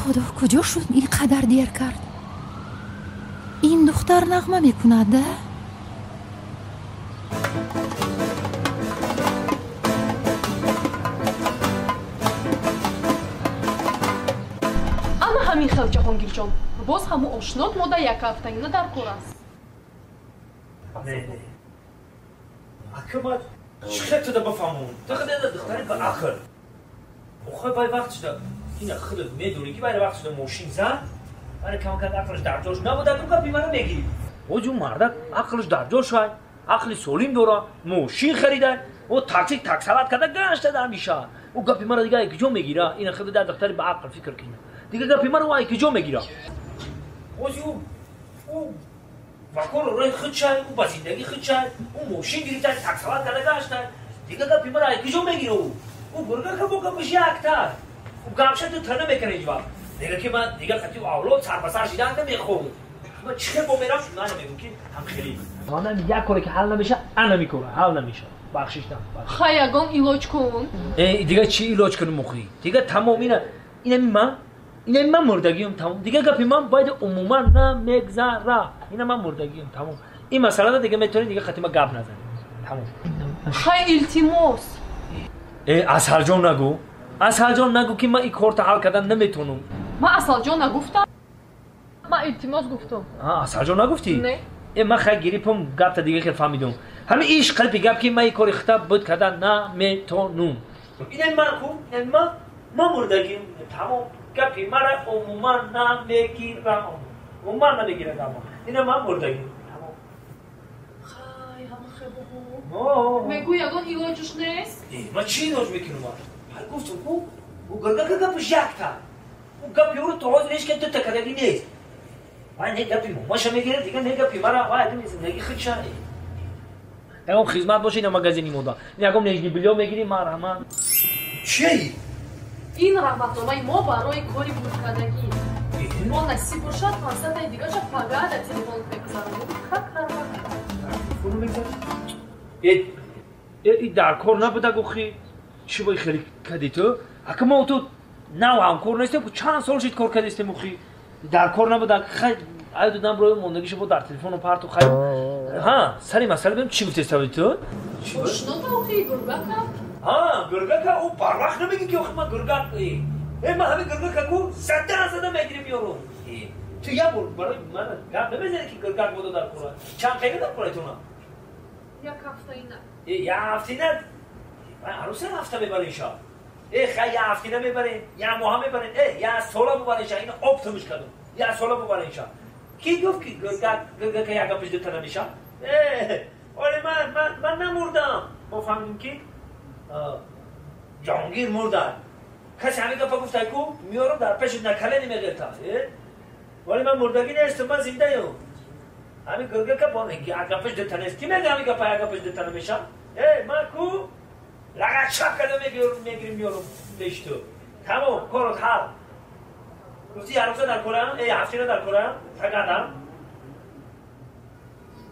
Худо куҷо шуд ин қадар дер кард? Ин духтар нағма мекунад, да? Ана ҳамин хел, Ҷаҳонгирҷон. Боз ҳаму ошнот мода як ҳафтаина дар кор аст. Не, не. Ака ман чӣ хел туда бафаҳмам? Ту худат духтари ба ақл. Охир бай вақт шуда. Ина худат медонӣ ки бай вақт шуда мошин зад, вале кам-кам ақлаш дар ҷош набуд, ду гапи мана мегирӣ. Оҷ ӯ мардак ақлаш дар ҷош ай, ақли солим дора, мошин харида, ӯ такси таксалат карда гашта дар мешавад. Ӯ гапи мара дига куҷо мегира? Ина худат дар духтари ба ақл фикр кина. Дига гапи мара ӯ куҷо мегира? Ози ӯ вакор рои худ шай, ӯ ба зиндагӣ худ шай, ӯ мошин гирифта, таксалат карда гашта. Дига гапи мара куҷо мегира ӯ? Ӯ гургака бо гапаш якта. Ӯ гапша ту тана мекунӣ ҳеҷ вақт. Дига ки ман дига қатъи авлод сар ба сар шидан намехоҳам. Ман чӣ хел бо мерам? Ман намегӯм ки ҳам хеле. Манам як коре ки ҳал намеша, ана мекора, ҳал намеша. Бахшиш на. Хай ягон илоҷ кун. Э, дига чӣ илоҷ кунам охи? Дига тамом ина инами ман, инами ман мурдагиам тамом. Дига гапи ман бояд умуман намегзара. Ина ман мурдагиам тамом. Ин масъалада дига метавонӣ дига қатъи ман гап назанӣ. Тамом. Хай илтимос. Э, Асалҷон нагӯ. Асалҷон нагӯ ки ман ин корта ҳал кардан наметавонам. Ман Асалҷон нагуфтам. Ман илтимос гуфтам. Асалҷон нагуфтӣ? Не. Э, ман хай гирифтам гапта дига хел фаҳмидам. Ҳамин иш қалби гап ки ман ин кори хита буд кардан наметонум. Инами ман ку, инами ман, ман мурдагим тамом. Гапи мара умуман намегирам. Умуман намегирам гапа. Ина ман мурдагим тамом. Хай, ҳама хел бобо. Мегӯ ягон илоҷаш нест? Э, ман чӣ илоҷ мекунам? Ҳар гуфтам ку, ӯ гургака гапаш якта. Ӯ гапи ӯро то ҳозир ҳеҷ кас дута кардагӣ нест. Вай не гапи момаша мегирад, дига не гапи мара, вай адами зиндагӣ худша. Ягон хизмат боша ина магазини мода. Ягон нижний бельё мегирӣ, марҳамат. Чӣ? Ин раҳматномаи мо барои кори будкардагӣ. Мо насиб бошад, 500-таи дигаша пага дар телефонат мегузаронем. Э, э, дар кор набудак охи. Чӣ бой хеле кади ту? Ака мо ту нав ҳамкор нестем, чанд сол шид кор кардистем охи. Дар кор набудак, хай ай дудам рои мондагиша бо дар телефону парту хай. Ҳа, сари масъала бем чӣ гуфтест тави ту? Ошнота охи гургака? Ҳа, гургака ӯ барвақт намегӣ ки охи ман гургак. Э, ман ҳамин гургака ку зада зада мегирим ёро. Ту як бор барои ман гап намезанӣ ки гургак бодо дар кора. Чанд қайда дар кораи туна? Як ҳафтаина. Э, як ҳафтаина? Ман ҳарӯз як ҳафта мебарем ша. Э, хай як ҳафтаина мебарем, як моҳа мебарем, э, як сола бубарем ша. Ина оптимиш кардам. Як сола бубарем ша. Ки гуфт ки гургак гургака як гапаш дута намеша? Э, оле ман намурдам. Мо фаҳмидем ки Ҷаҳонгир мурда. Касе ҳамин гапа гуфта ку меорам дар пеши накалени мегирта. Э? Вале ман мурдагӣ нестам, ман зиндаем. Ҳамин гургака бо як гапаш дута нест. Ки мега ҳамин гапа як гапаш дута намеша? Э, ман ку лағатчап карда мегирим меорам пеши ту. Тамом, корот ҳал. Гуфти як рӯза дар корам, э, ҳафтина дар корам, пагадам.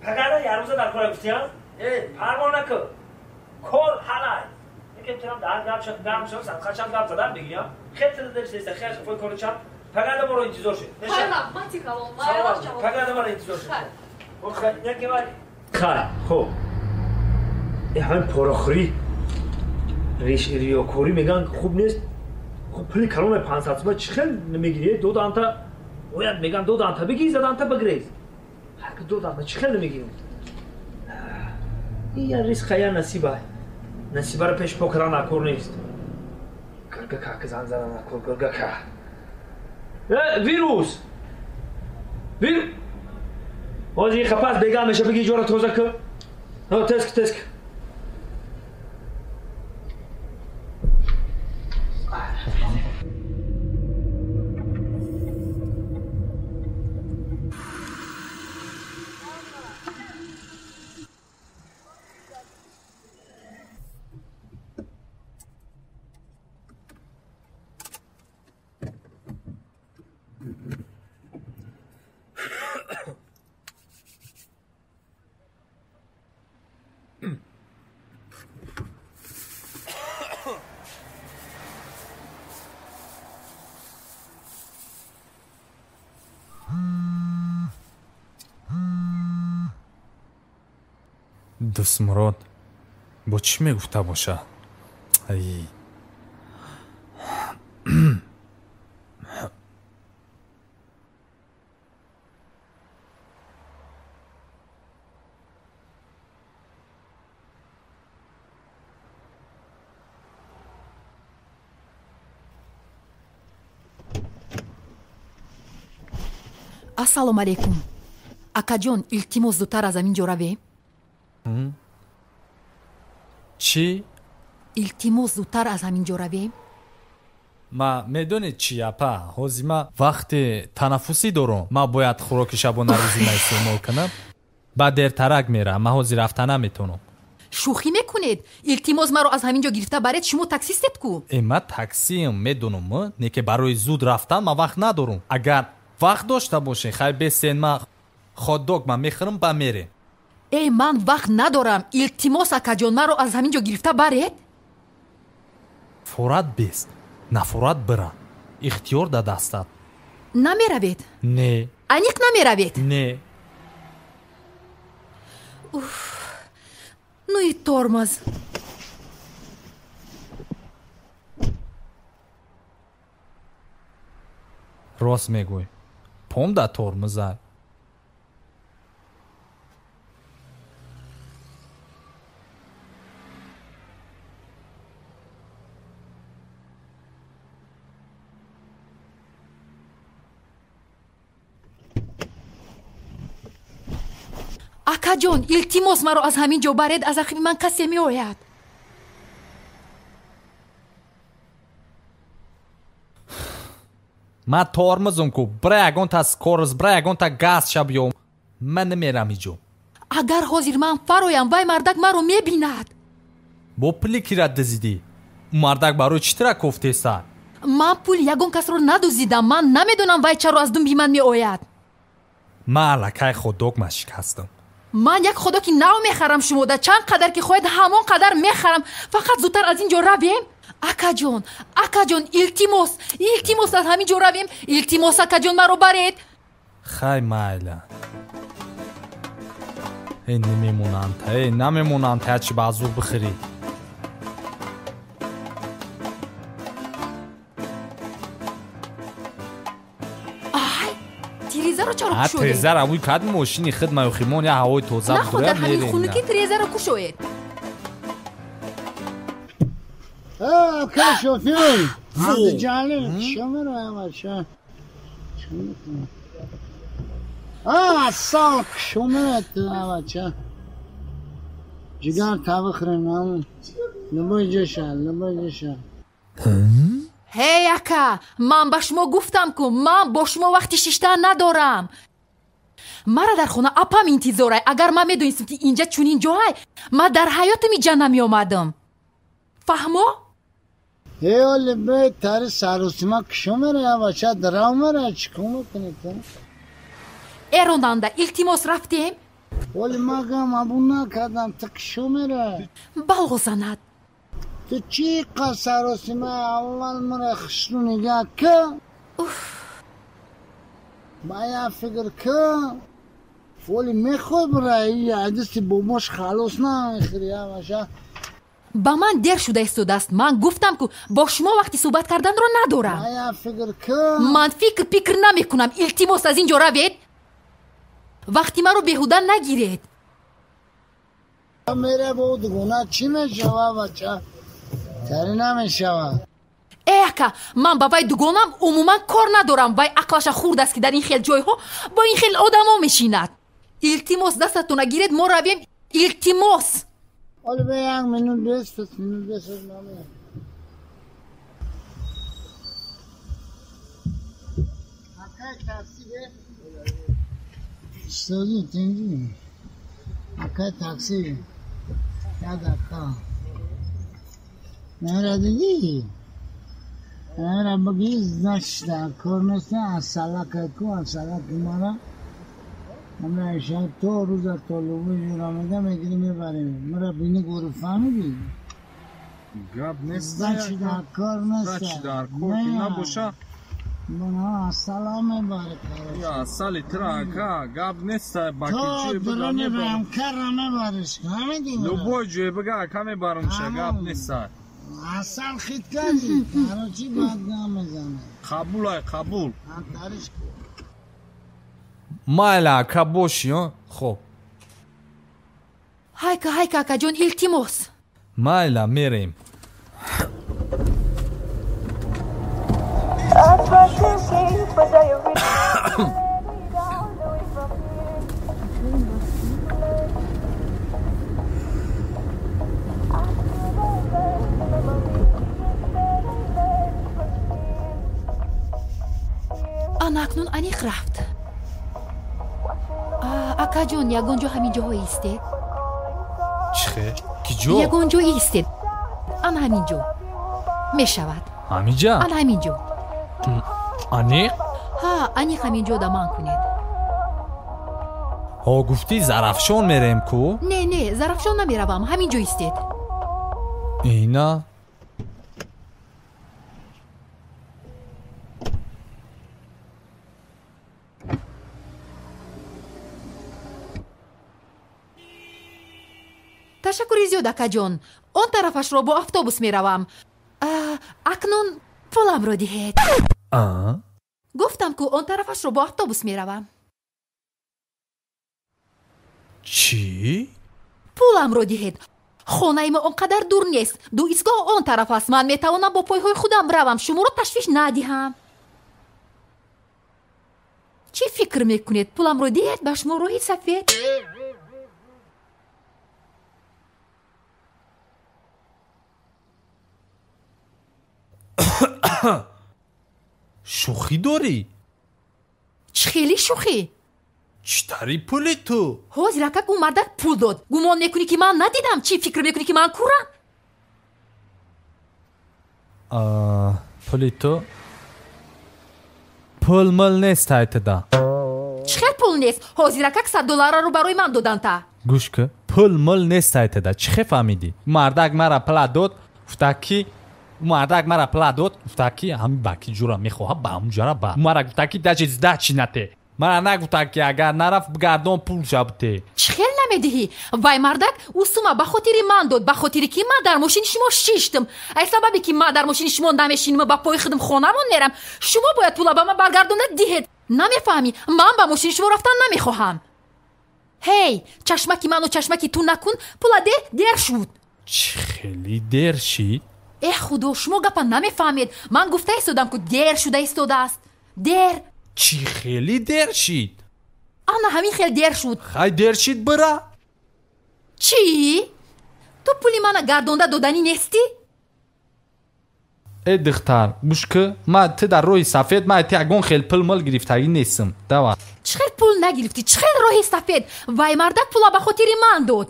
Пагада як рӯза дар корам гуфтиям. Э, парво накун. Кор ҳалай. Якем турам дар гап шад, гарм шад, садқачам гап задан бигирям. Хел тида дел шеста, хел хафои кору чап. Пагада моро интизор шед. Хай раҳмати калон, майлаш ҷавоб. Пагада моро интизор шед. Хай. Яке вали. Хай, хоб. Э, ҳамин порахӯрӣ, риёкорӣ меган хуб нест. Хуб пули калоне 500 сомон чӣ хел намегирӣ? Ду данта бояд меган ду данта бигир, заданта бигрез. Ҳар ду данта чӣ хел намегирӣ? Ин я ризқа, я насиба. Насибаро пеш по кардан накор нест. Гургака ки зан задан накор, гургака. Э, вирус! Вирус! Ҳозир ин қапас бегам меша, бигир ҷора тоза кун. Ҳо, теск, теск. Дӯстмурод бо чӣ мегуфта бошад? Ай. Ассалому алайкум. Акаҷон, илтимос зудтар аз ҳамин ҷо равем. Чӣ? Илтимос зудтар аз ҳамин ҷо равем. Ма медонед чӣ, апа? Ҳозир ма вақти танаффусӣ дорам. Ма бояд хӯроки шабонарӯзима истеъмол кунам. Баъд дертарак мерам. Ма ҳозир рафта наметавонам. Шӯхӣ мекунед? Илтимос маро аз ҳамин ҷо гирифта баред, шумо таксистед ку? Ма таксиам, медонам, не ки барои зуд рафтан ма вақт надорам. Агар вақт дошта бошед, хай бесен ма хот-дог ма мехӯрам ба мерем. Э, ман вақт надорам. Илтимос акаҷон, маро аз ҳамин ҷо гирифта баред. Форат бест, нафорат бира. Ихтиёр да дастат. Намеравед? Не. Аниқ намеравед? Не. Уф, ну и тормоз. Рост мегӯй. Пом да тормоза. Акаҷон, илтимос маро аз ҳамин ҷо баред, аз ақиби ман касе меояд. Ман тормозум ку, бира ягонта скорост, бира ягонта газ ша биё. Ман намерам иҷо. Агар ҳозир ман фароям, вай мардак маро мебинад. Бо пули кира дузидӣ? Ӯ мардак барои чӣ тира кофтеса? Ман пули ягон касро надуздидам. Ман намедонам вай чаро аз думби ман меояд. Ман аллакай хот-дог ма шикастам. Ман як хот-доги нав мехарам шумода. Чанд қадар ки хоҳед ҳамон қадар мехарам. Фақат зудтар аз ин ҷо равем. Акаҷон, акаҷон, илтимос, илтимос аз ҳамин ҷо равем. Илтимос, акаҷон, маро баред. Хай майла. Эй, намемонанд, эй, намемонанд, ҳарчи ба зур бихӯрӣ. Ай, тирезаро чаро кушодед? Тирезаро вуй кад мошини худ ма ёхимон я ҳавои тоза Наход дар ҳамин хунукӣ тирезаро кушоед. Ака шофёр, андиҷонӣ, чӣ меравам ача? Чӣ мекунӣ? Ассал чӣ меравам ача? Ҷигар табихӯрем ҳамун. Лубои ҷоша, лубои ҷоша. Ҳей ака, ман ба шумо гуфтам ку, ман бо шумо вақти шиштан надорам. Мара дар хона апам интизорай. Агар ман медонистам ки инҷа чунин ҷоҳай, ман дар ҳаётам инҷа намеомадам. Фаҳмо? Эй, оли бе тари сарусима кишо мерая, бача драв мерая, чӣ кор мекунӣ ту? Э, ронанда, илтимос рафтем? Оли магам абу накардам, ту кишо мерая? Балғо занад. Ту чӣ қа сарусима аввал мара хушрӯ нигаҳ ки? Ба як фикр ки? Оли мехоҳӣ бираи, аз дасти бобош халос намехӯрӣ, бача. Ба ман дер шуда истодааст. Ман гуфтам ку бо шумо вақти суҳбат карданро надорам. Ман фикр пикр намекунам. Илтимос аз ин ҷо равед. Вақти маро беҳуда нагиред. Мере бо дугона чӣ мешава, бача? Тари намешава. Э, ака, ман ба вай дугонам умуман кор надорам. Вай ақлаша хурд аст ки дар ин хел ҷойҳо бо ин хел одамо мешинад. Илтимос дастатона гиред, мо равем. Илтимос. Оли бе як минут бес, минут бес, мамия. Акай такси бе. Стоди, тенҷи. Акай такси. Як дақиқа. Намера дидӣ? Намера бигӣ, значит, дар кор нест, асалака ку, асалаки мара. Амра шаб то рӯза то лубои ҷура мега мегирӣ мебарем. Мара бини гуру фаҳмидӣ? Гап нест. Значит, дар кор нест. Значит, дар кор ки набоша. Асалам мебаре. Асали тра ака, гап нест, ба ки ҷое бага мебарам. Кара мебариш, фаҳмидӣ? Любой ҷое бага ака мебарам ша, гап нест. Асал хит кардӣ, короче бад намезанад. Қабул ай, қабул. Майла ака боши, хоб. Ҳайка, ҳайка акаҷон, илтимос. Майла, мерем. Ана акнун аниқ рафт. Акаҷон, ягон ҷо ҳамин ҷоҳо истед. Чӣ хел? Ки ҷо? Ягон ҷо истед. Ана ҳамин ҷо. Мешавад. Ҳамин ҷа? Ана ҳамин ҷо. Аниқ? Ҳа, аниқ ҳамин ҷо даман кунед. Ҳо, гуфтӣ Зарафшон мерем ку? Не, не, Зарафшон намеравам, ҳамин ҷо истед. Ина? Ташаккури зиёд, акаҷон. Он тарафашро бо автобус меравам. Акнун пуламро диҳед. Гуфтам ку он тарафашро бо автобус меравам. Чӣ? Пуламро диҳед. Хонаи мо он қадар дур нест. Ду истгоҳ он тараф аст. Ман метавонам бо пойҳои худам равам. Шуморо ташвиш надиҳам. Чӣ фикр мекунед? Пуламро диҳед, ба шумо роҳи сафед. Шӯхӣ дорӣ? Чӣ хеле шӯхӣ? Чӣ тари пули ту? Ҳозир акак ӯ мардак пул дод. Гумон мекунӣ ки ман надидам? Чӣ фикр мекунӣ ки ман курам? Пули ту? Пул мул нест ҳайтада. Чӣ хел пул нест? Ҳозир акак 100 долларро барои ман доданта. Гӯш кун, пул мул нест ҳайтада. Чӣ хел фаҳмидӣ? Мардак мара пула дод, гуфта ки мардак мара пула дод, гуфта ки ҳамин ба ки ҷура мехоҳа ба ҳамун ҷура ба. Мара гуфта ки даже сдачи нате. Мара нагуфта ки агар нарафт бигардон пул шабте. Чӣ хел намедиҳӣ? Вай мардак ӯ сума ба хотири ман дод, ба хотири ки ман дар мошини шумо шиштам. Ай сабабе ки ман дар мошини шумо намешинам ба пои худам хонамон мерам, шумо бояд пула ба ман баргардонда диҳед. Намефаҳмӣ? Ман ба мошини шумо рафтан намехоҳам. Ҳей, чашмаки ману чашмаки ту накун, пула де, дер шуд. Чӣ хеле дер шид? Э худо, шумо гапа намефаҳмед. Ман гуфта истодам ку дер шуда истодааст. Дер. Чӣ хеле дер шид? Ана ҳамин хел дер шуд. Хай дер шид бира. Чӣ? Ту пули мана гардонда доданӣ нестӣ? Э духтар, гӯш ку, ман ту дар роҳи сафед, ман ту ягон хел пул мул гирифтагӣ нестам. Давай. Чӣ хел пул нагирифтӣ? Чӣ хел роҳи сафед? Вай мардак пула ба хотири ман дод.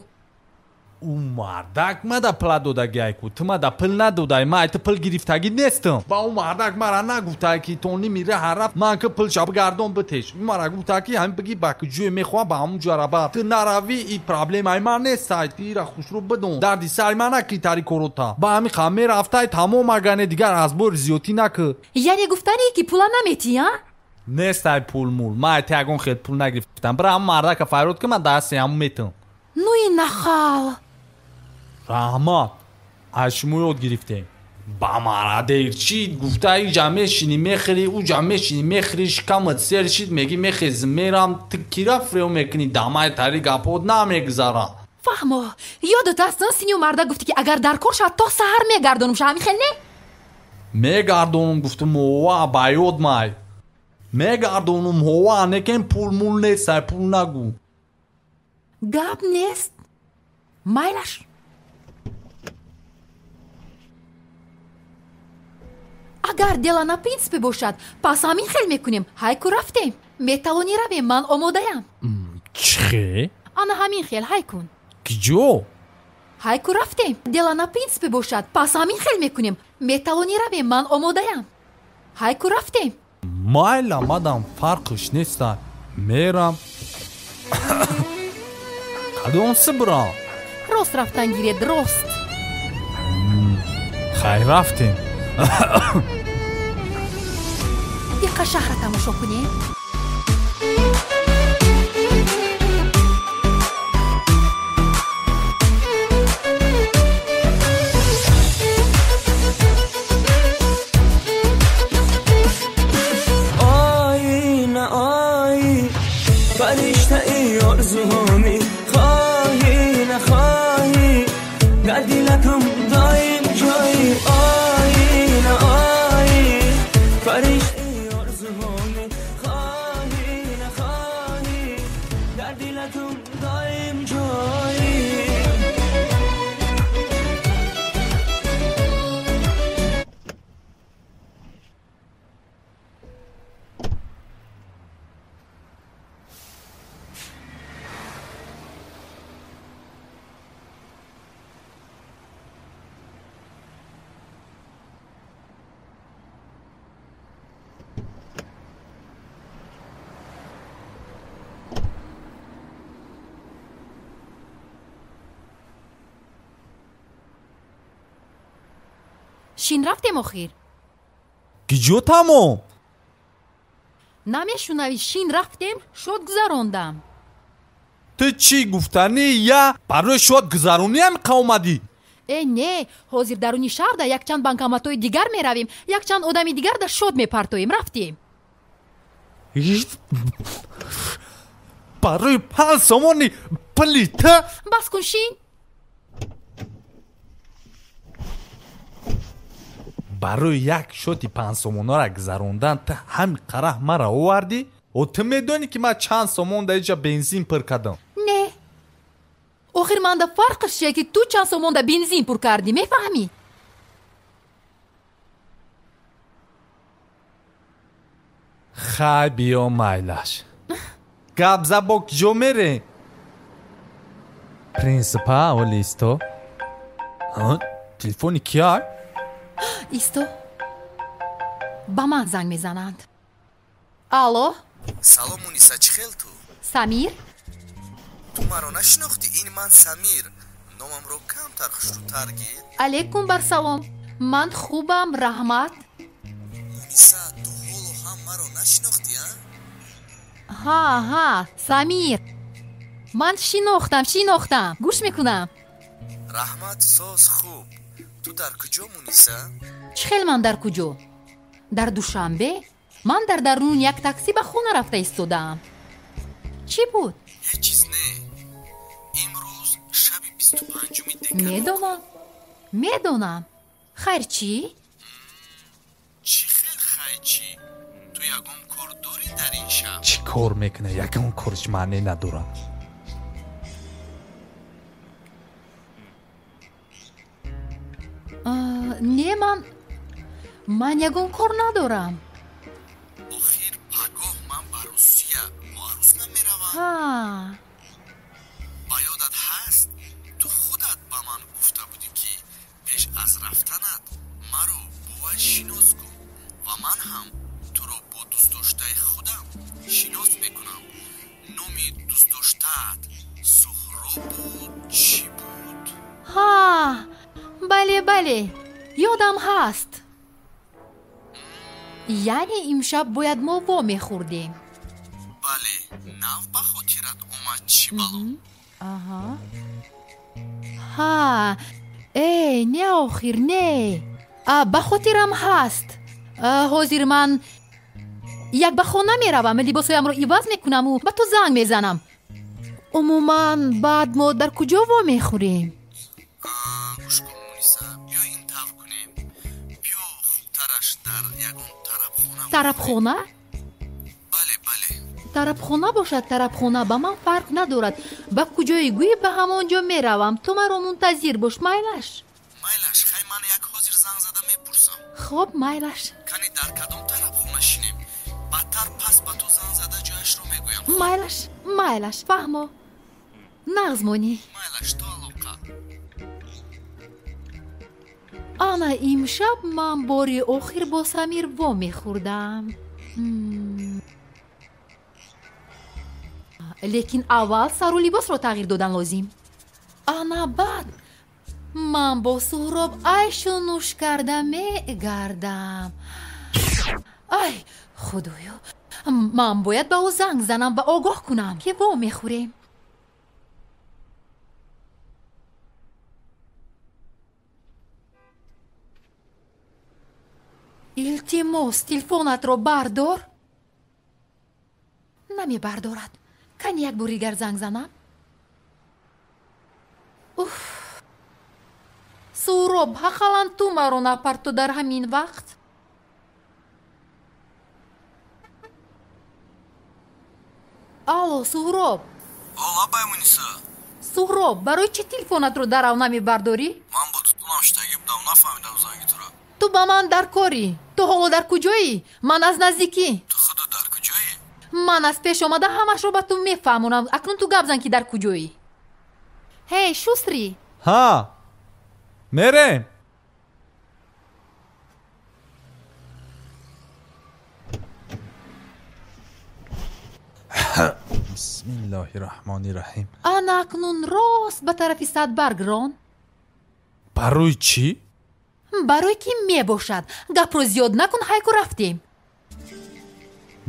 Ӯ мардак мада пула додагиай ку, ту мада пул надодай, ман ту пул гирифтагӣ нестам. Ба ӯ мардак мара нагуфта ки то ними раҳа рафт, ман ки пул шаб гардон битеш. Ӯ мара гуфта ки ҳамин биги ба ки ҷое мехоҳам ба ҳамун ҷо раба. Ту наравӣ, и проблемаи ман нестай, ту ира хушрӯ бидон. Дарди сари ман накӣ тари корота. Ба ҳамин қа мерафтай тамом агане дигар аз бори зиёдтӣ накӣ. Яъне гуфтанӣ ки пула наметӣ, а? Нестай пул мул. Ман ту ягон хел пул нагирифтам. Бира ҳамун мардака фарёд ки ман дасти ҳамун метам. Ну и нахал. Раҳмат, аз шумо ёд гирифтем. Ба мара дер шид, гуфта иҷа мешинӣ мехӯрӣ, уҷа мешинӣ мехӯрӣ, шикамат сер шид, мегӣ мехезм мерам, ту кира фирём мекунӣ, дамаи тари гапот намегузара. Фаҳмо, ёдат аст, синю марда гуфтӣ ки агар дар кор шавад то саҳар мегардонум, ша ҳамин хел не? Мегардонум гуфтум, ова ба ёд май. Мегардонум, ова, некен пул мул нестай, пул нагӯ. Гап нест. Майлаш. Агар дела на принципе бошад, пас ҳамин хел мекунем. Ҳай ку рафтем. Метавонӣ равем, ман омодаям. Чӣ хел? Ана ҳамин хел, ҳай кун. Ки ҷо? Ҳай ку рафтем. Дела на принципе бошад, пас ҳамин хел мекунем. Метавонӣ равем, ман омодаям. Ҳай ку рафтем. Майла, мадам фарқш неста. Мерам. Кадом сибрам? Рост рафтан гиред, рост. Хай рафтем. Ҳамиқа шаҳра тамошо кунем. Орзуҳоми хоҳӣ нахоҳӣ, дар дилакам доим ҷойӣ. Оӣ наоӣ, фариштаи орзуҳоми хоҳӣ нахоҳӣ, дар дилакам доим ҷойӣ. Шин рафтем охир. Киҷо тамом? Намешунавӣ, шин рафтем, шод гузарондам. Ту чӣ гуфтанӣ, я барои шод гузарониам омадӣ? Э не, ҳозир даруни шаҳрда якчанд банкоматҳои дигар меравем, якчанд одами дигар дар шод мепартоем. Рафтем. Барои 5 сомони пули ту? Бас кун, шин. Барои як шоти 5 сомонара гузарондан ту ҳами қараҳ мара овардӣ? О ту медонӣ, ки ман чанд сомон дар иҷа бензин пур кардам? Не, охир манда фарқаш чие, ки ту чанд сомон да бензин пур кардӣ, мефаҳмӣ? Хай, биё, майлаш. Гап за, бо киҷо мерем? Принсипа оли исто. Телефони кия? Исто, ба ман занг мезананд. Алло. Салом, Муниса, чӣ хел ту? Самир? Ту маро нашинохтӣ? Ин ман Самир. Номамро камтар хушрӯтар гир. Алейкум барсалом, ман хубам, раҳмат. Муниса, ту ҳоло ҳам маро нашинохтӣ, а? Ҳа, ҳа, Самир, ман шинохтам, шинохтам. Гӯш мекунам. Раҳмат, соз, хуб. Ту дар куҷо, Муниса? Чӣ хел ман дар куҷо? Дар Душанбе. Ман дар дарун як таксӣ ба хона рафта истодаам. Чӣ буд? Ҳеҷ чиз не. Имрӯз шаби 25 декабр. Медонам, медонам. Хайр, чӣ? Чӣ хел хайр, чӣ? Ту ягон кор дорӣ дар ин шаб? Чӣ кор мекунӣ? Ягон кориш маъне надорад. Не, ман ягон кор надорам. Охир пагоҳ ман ба Русия бо арӯс намеравам. Ҳа, ба ёдат ҳаст, ту худат ба ман гуфта будӣ, ки пеш аз рафтанат маро бо вай шинос кун ва ман ҳам туро бо дӯстдоштаи худам шинос мекунам. Номи дӯстдоштаат Суҳроб буд, чӣ буд? Ҳа, бале, бале, ёдам ҳаст. Яъне имшаб бояд мо во мехӯрдем. Бале, нав ба хотират омад, чӣ бало? Аҳа, ҳа, э не, охир не, ба хотирам ҳаст. Ҳозир ман як ба хона меравам, либосҳоямро иваз мекунаму ба ту занг мезанам. Умуман, баъд мо дар куҷо во мехӯрем? Гӯш кун, Муниса, биё ин тавр кунем. Биё хубтараш дар ягон тарабхона. Тарабхона? Бале, бале. Тарабхона бошад, тарабхона, ба ман фарқ надорад. Ба куҷое гӯӣ, ба ҳамон ҷо меравам. Ту маро мунтазир бош, майлаш? Майлаш, хай, ман як ҳозир занг зада мепурсам. Хоб, майлаш. Кани дар кадом тарабхона шинем? Баъдтар пас ба ту занг зада ҷояшро мегӯям. Майлаш, майлаш, фаҳмо. Нағз монӣ. Майлаш, то алоқа. Ана имшаб ман бори охир бо Самир во мехӯрдам. Лекин аввал сару либосро тағйир додан лозим. Ана баъд ман бо Суҳроб айшу нӯш карда мегардам. Ай, худоё, ман бояд ба ӯ занг занам ва огоҳ кунам, ки во мехӯрем. Илтимос, телефонатро бардор. Намебардорад. Кани як бор дигар занг занам? Уф! Суҳроб, ҳақалан ту маро напарто дар ҳамин вақт. Алло, Суҳроб. Лабай, Муниса. Суҳроб, барои чӣ телефонатро дарав намебардорӣ? Ман бо дутонам штагӣ будам, нафаҳмидам занги туро. Ту ба ман дар корӣ. Ту ҳоло дар куҷоӣ? Ман аз наздикӣ. Ту худат дар куҷоӣ? Ман аз пеш омада ҳамашро ба ту мефаҳмонам. Акнун ту гап зан, ки дар куҷоӣ. Ҳей, шустрӣ. Ҳа, мерем. Бисмиллоҳи раҳмони раҳим. Ана акнун рост ба тарафи Садбарг рон. Барои чӣ? Барои ки мебошад. Гапро зиёд накун, ҳайку рафтем.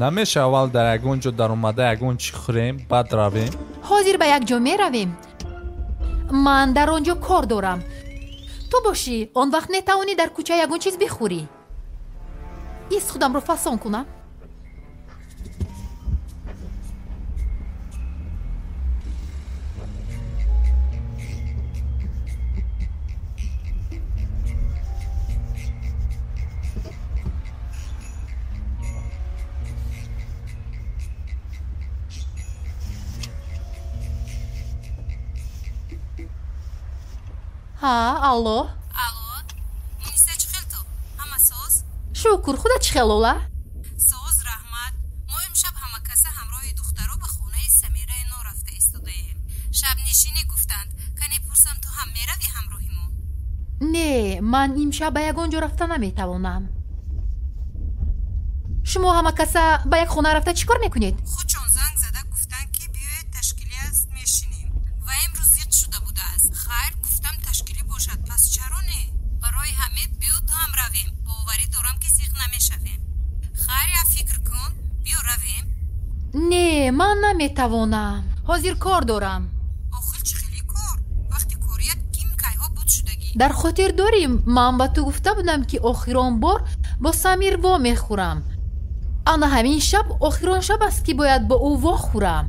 Намеша аввал дар ягон ҷо даромада ягон чӣ хӯрем, баъд равем? Ҳозир ба як ҷо меравем. Ман дар он ҷо кор дорам. Ту бошӣ, он вақт метавонӣ дар кӯча ягон чиз бихӯрӣ. Ист, худамро фасон кунам. Ҳа, алло. Алло, Муниса, чӣ хел ту? Ҳама соз? Шукр, худат чӣ хел, Лола? Соз, раҳмат. Мо имшаб ҳамакаса ҳамроҳи духтаро ба хонаи Самираи но рафта истодаем. Шабнишинӣ гуфтанд. Кане пурсам, ту ҳам меравӣ ҳамроҳи мо? Не, ман имшаб ба ягон ҷо рафта наметавонам. Шумо ҳамакаса ба як хона рафта чӣ кор мекунед? Худшон занг зада гуфтанд, ки биёед, ташкилӣ аст, мешинем. Ва имрӯз зиқ шуда будааст. Хайр, гуфтам, ташкилӣ бошад, пас чаро не? Барои ҳаме биё, ту ҳам равем. Боварӣ дорам, ки зиқ намешавем. Хайр, я фикр кун, биё равем. Не, ман наметавонам. Ҳозир кор дорам. Охир чӣ хели кор? Вақти корият ким кайҳо буд шудагӣ? Дар хотир дорӣ, ман ба ту гуфта будам, ки охирон бор бо Самир во мехӯрам. Ана ҳамин шаб охирон шаб аст, ки бояд бо ӯ вохӯрам.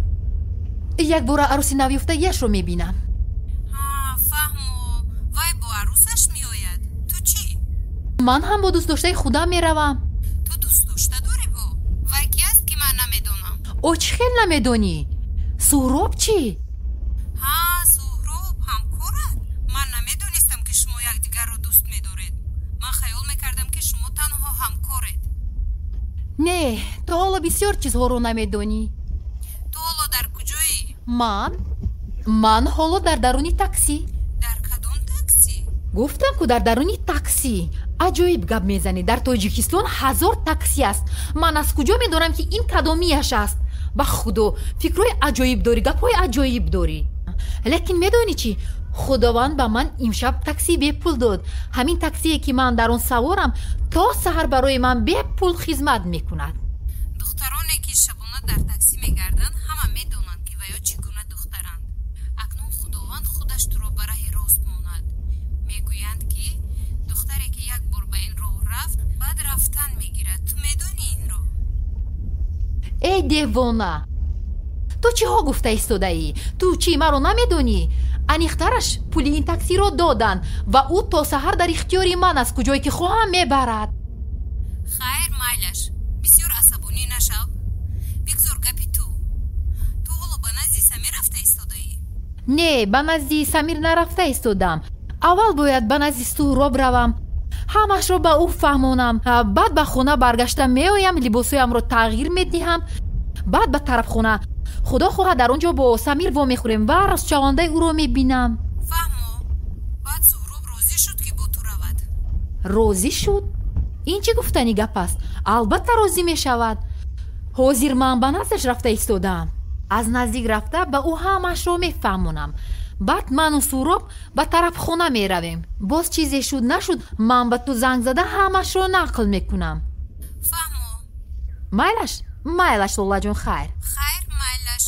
Якбора арӯси навёфтагиашро мебинам. Ҳа, фаҳмо. Вай бо арӯсаш меояд. Ту чӣ? Ман ҳам бо дӯстдоштаи худам меравам. Ту дӯстдошта дорӣ бо? Вай ки аст, ки ман намедонам? О, чӣ хел намедонӣ? Суҳроб чӣ? Ҳа, Суҳроб ҳамкорат? Ман намедонистам, ки шумо якдигарро дӯст медоред. Ман хаёл мекардам, ки шумо танҳо ҳамкоред. Не, ту ҳоло бисёр чизҳоро намедонӣ. Ту ҳоло дар куҷоӣ? Ман? Ман ҳоло дар даруни таксӣ. Дар кадом таксӣ? Гуфтам ку, дар даруни таксӣ. Аҷоиб гап мезанӣ. Дар Тоҷикистон 1000 таксӣ аст. Ман аз куҷо медонам, ки ин кадомияш аст? Ба худо, фикрҳои аҷоиб дорӣ, гапҳои аҷоиб дорӣ. Лекин медонӣ чӣ? Худованд ба ман имшаб таксии бепул дод. Ҳамин таксие, ки ман дар он саворам, то саҳар барои ман бепул хизмат мекунад. Духтароне, ки шабона дар таксӣ мегарданд, ҳама медонанд, ки ваё чӣ гуна духтаранд. Акнун Худованд худаш туро ба раҳи рост монад. Мегӯянд, ки духтаре, ки як бор ба ин роҳ рафт, баъд рафтан мегирад. Ту медонӣ инро? Эй девона, ту чиҳо гуфта истодаӣ? Ту чӣ, маро намедонӣ? Аниқтараш, пули ин таксиро доданд ва ӯ то саҳар дар ихтиёри ман аст, куҷое ки хоҳам мебарад. Хайр, майлаш, бисёр асабонӣ нашав. Бигзор гапи ту. Ту ҳоло ба назди Самир рафта истодаӣ? Не, ба назди Самир нарафта истодам. Аввал бояд ба назди Суҳроб равам, ҳамашро ба ӯ фаҳмонам. Баъд ба хона баргашта меоям, либосҳоямро тағйир медиҳам, баъд ба тарафхона. Худо хоҳад, дар он ҷо бо Самир вомехӯрем ва ростшавандаи ӯро мебинам. Фаҳмо. Баъд Суҳроб розӣ шуд, ки бо ту равад? Розӣ шуд? Ин чӣ гуфтани гап аст? Албатта розӣ мешавад. Ҳозир ман ба наздаш рафта истодаам. Аз наздик рафта ба ӯ ҳамашро мефаҳмонам. Баъд ману Суҳроб ба тарафхона меравем. Боз чизе шуд нашуд, ман ба ту занг зада ҳамашро нақл мекунам. Фаҳмо. Майлаш? Майлаш, Лолаҷон, хайр. Хайр, майлаш.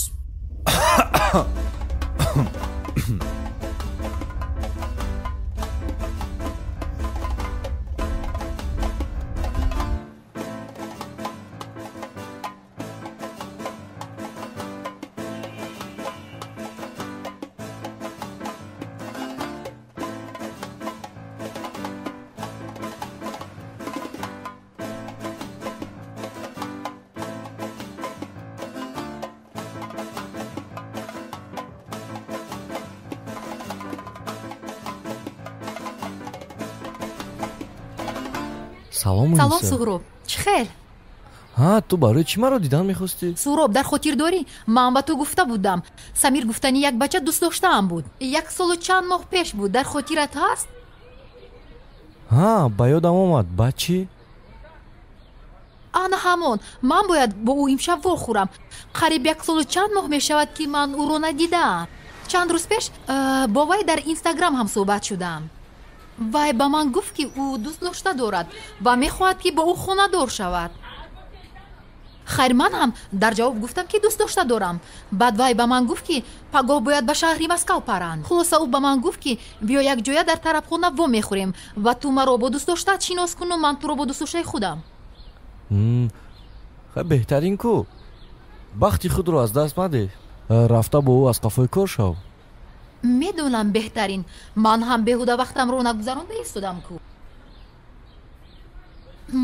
Салом, Салом, Суҳроб. Чӣ хел? Ҳа, ту барои чӣ маро дидан мехостӣ? Суҳроб, дар хотир дорӣ, ман ба ту гуфта будам, Самир гуфтани як бача дӯст доштаам буд. Як солу чанд моҳ пеш буд, дар хотират ҳаст? Ҳа, ба ёдам омад. Баъд чӣ? Ана ҳамон. Ман бояд бо ӯ имшаб вохӯрам. Қариб як солу чанд моҳ мешавад, ки ман ӯро надидаам. Чанд рӯз пеш бо вай дар Инстаграм ҳам суҳбат шудам. Вай ба ман гуфт, ки ӯ дӯст дошта дорад ва мехоҳад, ки бо ӯ хонадор шавад. Хайр, ман ҳам дар ҷавоб гуфтам, ки дӯст дошта дорам. Баъд вай ба ман гуфт, ки пагоҳ бояд ба шаҳри Москав паранд. Хулоса, ӯ ба ман гуфт, ки биё якҷоя дар тарабхона вомехӯрем ва ту маро бо дӯст доштаат шинос куну ман туро бо дӯстдоштаи худам. Хай, беҳтарин ку. Бахти худро аз даст мадеҳ. Рафта бо ӯ аз қафои кор шав. Медонам, беҳтарин. Ман ҳам беҳуда вақтамро нагузаронда истодам ку.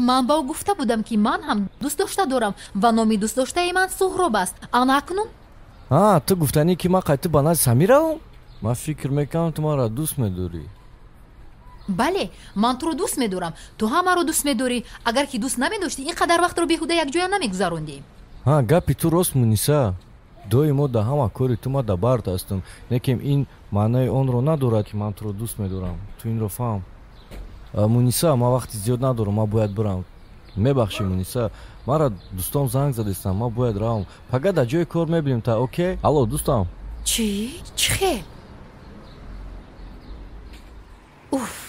Ман ба ӯ гуфта будам, ки ман ҳам дӯст дошта дорам ва номи дӯстдоштаи ман Суҳроб аст. Ана акнун? А, ту гуфтанӣ, ки ман қайти ба назди Самир равам? Ман фикр мекунам, ту маро дӯст медорӣ. Бале, ман туро дӯст медорам. Ту ҳам маро дӯст медорӣ. Агар ки дӯст намедоштӣ, ин қадар вақтро беҳуда якҷоя намегузарондӣ. Ҳа, гапи ту рост, Муниса. Доимо дар ҳама кори ту ман дар бард ҳастам, лекин ин маънаи онро надорад, ки ман туро дӯст медорам. Ту инро фаҳм. Муниса, ман вақти зиёд надорам, ман бояд бирам. Мебахшӣ, Муниса, маро дӯстом занг задистам, ман бояд равам. Пага дар ҷои кор мебинем та, окей? Алло, дӯстам. Чӣ? Чӣ хел? Уф.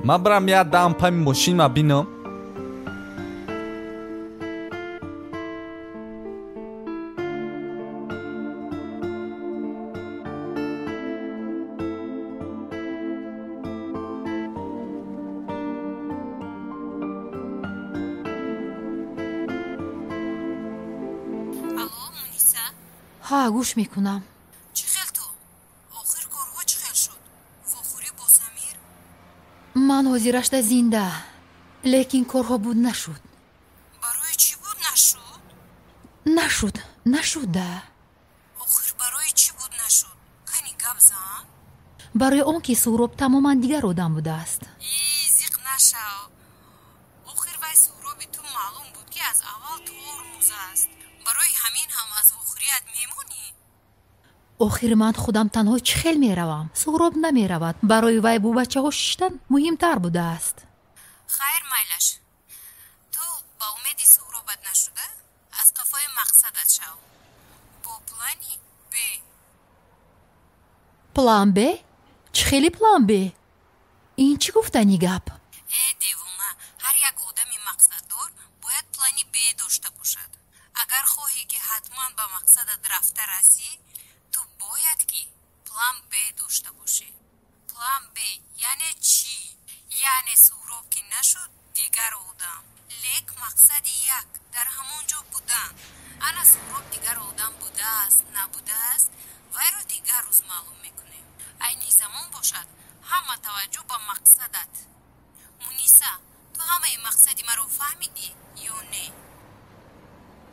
Ман бирам як дам пами мошинма бинам. Алло, Муниса? Ҳа, гӯш мекунам. Чӣ хел ту? Охир корҳо чӣ хел шуд? Вохӯрӣ бо Самир? Ман ҳозирашда зинда, лекин корҳо буд нашуд. Барои чӣ буд нашуд? Нашуд, нашуда. Охир барои чӣ буд нашуд? Кани гап зан? Барои он ки Суҳроб тамоман дигар одам будааст. И, зиқ нашав. Охир вай Суҳроби ту маълум буд, ки аз аввал тормуз аст. Барои ҳамин ҳам аз вохӯрият мемонӣ? Охир ман худам танҳо чӣ хел меравам? Суҳроб намеравад. Барои вай бо бачаҳо шиштан муҳимтар будааст. Хайр, майлаш. Ту ба умеди Суҳробат нашуда, аз қафои мақсадат шав. Бо плани Б. План Б? Чӣ хели план Б? Ин чӣ гуфтани гап? Э, девона, ҳар як одами мақсаддор бояд плани Б дошта бошад. Агар хоҳӣ, ки ҳатман ба мақсадат рафта расӣ, ту бояд ки план Б дошта бошӣ. План Б яъне чӣ? Яъне Суҳроб ки нашуд, дигар одам. Лек мақсади як дар ҳамон ҷо будан. Ана Суҳроб дигар одам будааст, набудааст, вайро дигар рӯз маълум мекунем. Айни замон бошад, ҳама таваҷҷӯҳ ба мақсадат. Муниса, ту ҳамаи мақсади маро фаҳмидӣ ё не?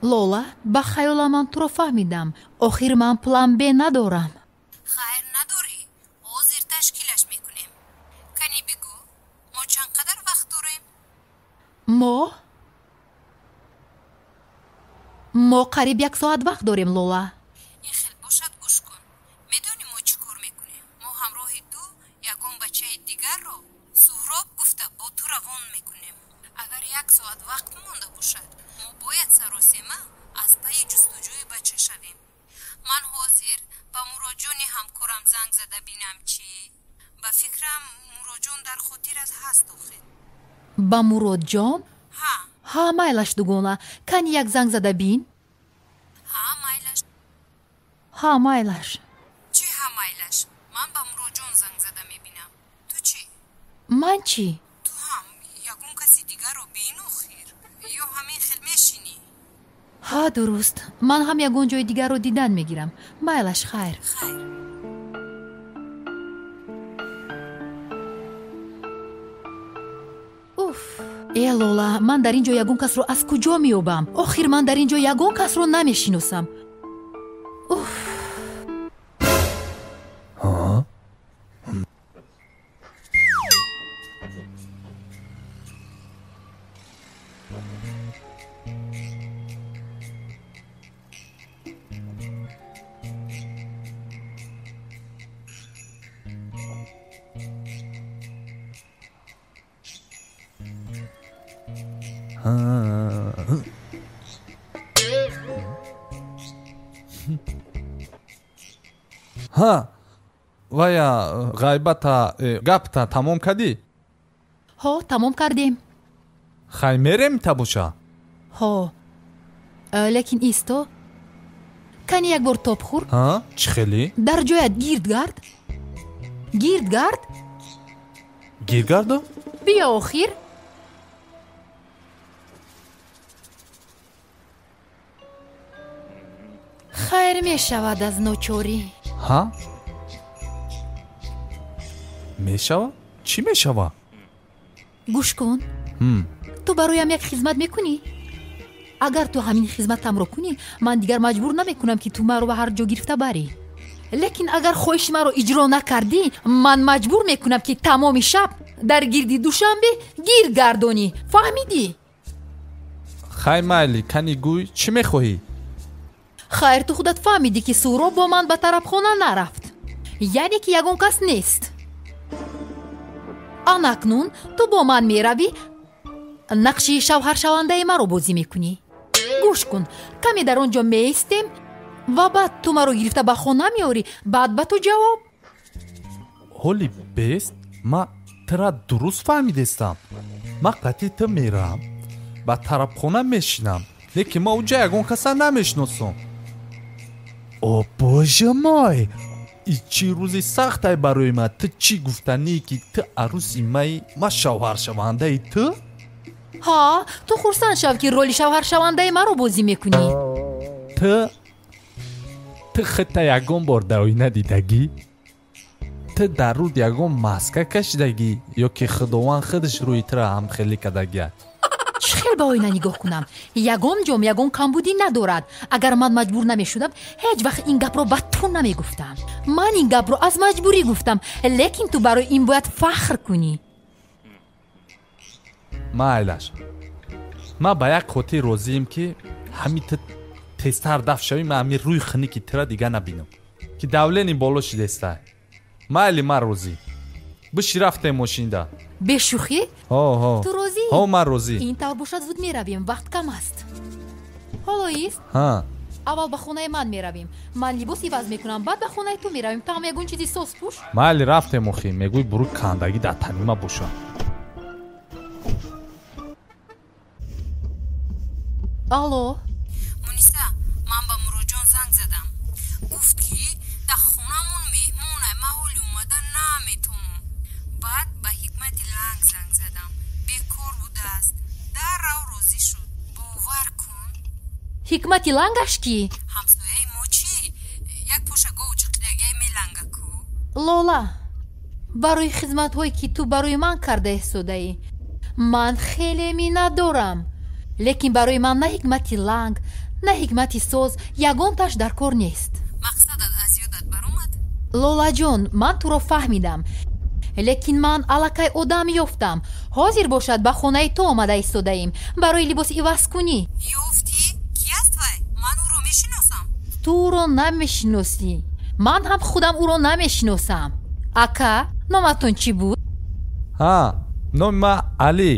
Лола, ба хаёлам ман туро фаҳмидам. Охир ман план Б надорам. Хайр, надорӣ. Ҳозир ташкилаш мекунем. Кани бигӯ, Мо қариб як соат вақт дорем, Лола. Ин хел бошад, гӯш кун. Медонӣ мо чӣ кор мекунем? Мо ҳамроҳи ту ягон бачаи дигарро Суҳроб гуфта бо ту равон мекунем. Агар як соат вақт монда бошад, мо бояд саросема аз пайи ҷустуҷӯи бача шавем. Ман ҳозир ба Муроҷони ҳамкорам занг зада бинам чӣ. Ба фикрам, Муроҷон дар хотират ҳаст охир. Ба Муродҷон? Ҳа. Ҳа, майлаш, дугона. Кани як занг зада бин? Ҳа, майлаш. Ҳа, майлаш. Чӣ ҳа, майлаш? Ман ба Муроҷон занг зада мебинам. Ту чӣ? Ман чӣ? Ту ҳам ягон каси дигарро бин охир. Ё ҳамин хел мешинӣ? Ҳа, дуруст. Ман ҳам ягон ҷои дигарро дидан мегирам. Майлаш, хайр. Хайр. Уф! Э, Лола, ман дар ин ҷо ягон касро аз куҷо меёбам? Охир ман дар ин ҷо ягон касро намешиносам. Уф! Ҳа, вая ғайбата гапта тамом кардӣ? Ҳо, тамом кардем. Хай, мерем табоша? Ҳо, лекин исто, кани як бор тоб хӯр. Ҳа, чӣ хелӣ? Дар ҷоят гирд гард, гирд гард. Гирд гарду? Биё охир. Хайр, мешавад аз ночорӣ. Ҳа, мешава? Чӣ мешава? Гӯш кун, ту бароям як хизмат мекунӣ? Агар ту ҳамин хизматамро кунӣ, ман дигар маҷбур намекунам, ки ту маро ба ҳар ҷо гирифта барӣ. Лекин агар хоҳиши маро иҷро накардӣ, ман маҷбур мекунам, ки тамоми шаб дар гирди Душанбе гирд гардонӣ. Фаҳмидӣ? Хай, майли, кани гӯй, чӣ мехоҳӣ? Хайр, ту худат фаҳмидӣ, ки Суҳроб бо ман ба тарабхона нарафт, яъне ки ягон кас нест. Анакнун ту бо ман меравӣ, нақши шавҳаршавандаи маро бозӣ мекунӣ. Гӯш кун, каме дар он ҷо меистем ва баъд ту маро гирифта ба хона меорӣ, баъд ба ту ҷавоб. Ҳоли бест, ман тура дуруст фаҳмидестам. Ман қатъи ту меравам, ба тарабхона мешинам, лекин ман уҷа ягон каса намешиносам. О боже мой, и чӣ рӯзи сахтай барои ман. Ту чӣ гуфтанӣ, ки ту арӯси маи, ман шавҳаршавандаи ту? Ҳа, ту хурсанд шав, ки роли шавҳаршавандаи маро бозӣ мекунӣ. Ту худта ягон бор дар оина дидагӣ? Ту дар руд ягон маска кашидагӣ, ё ки Худованд худаш рӯи тура ҳамхелӣ кардагиа? Чӣ хел ба оина нигоҳ кунам? Ягон ҷом ягон камбудӣ надорад. Агар ман маҷбур намешудам, ҳеҷ вақт ин гапро ба ту намегуфтам. Ман ин гапро аз маҷбурӣ гуфтам, лекин ту барои ин бояд фахр кунӣ. Майлаш, ман ба як хотир розием, ки ҳамин ту тезтар дафт шавӣ, ман ҳамин рӯи хуники тура дига набинам, ки давлени боло шидестай. Майли, ман розӣ. Биши, рафтем мошинда. Бешӯхӣ? Ҳо. Ту розӣ? Ҳо, ман розӣ. Ин тавр бошад, зуд меравем, вақт кам аст. Ҳоло ист. Ҳа. Аввал ба хонаи ман меравем, ман либос иваз мекунам, баъд ба хонаи ту меравем. Ту ҳам ягон чизи соз пӯш. Майли, рафтем охи. Мегӯй буруи кандагӣ дар тани ма боша. Алло. Муниса, ман ба Муроҷон занг задам. Гуфт, ки дар хонамон меҳмонай, ман ҳоли омада наметонам. Баъд ба Ҳикмати Ланг занг задам, бекор будааст, даррав розӣ шуд. Бовар кун. Ҳикмати Лангаш кӣ? Ҳамсояи мо чӣ, як поша гову чиқидагиай меланга ку. Лола, барои хизматҳое, ки ту барои ман карда истодаӣ, ман хеле миннатдорам, лекин барои ман на Ҳикмати Ланг, на Ҳикмати Соз ягонташ дар кор нест. Мақсадат аз ёдат баромад? Лолаҷон, ман туро фаҳмидам, лекин ман аллакай одам ёфтам. Ҳозир бошад ба хонаи ту омада истодаем барои либос иваз кунӣ. Ёфтӣ? Ки аст вай? Ман ӯро мешиносам. Ту ӯро намешиносӣ. Ман ҳам худам ӯро намешиносам. Ака, номатон чӣ буд? Ҳа, номи ман Али.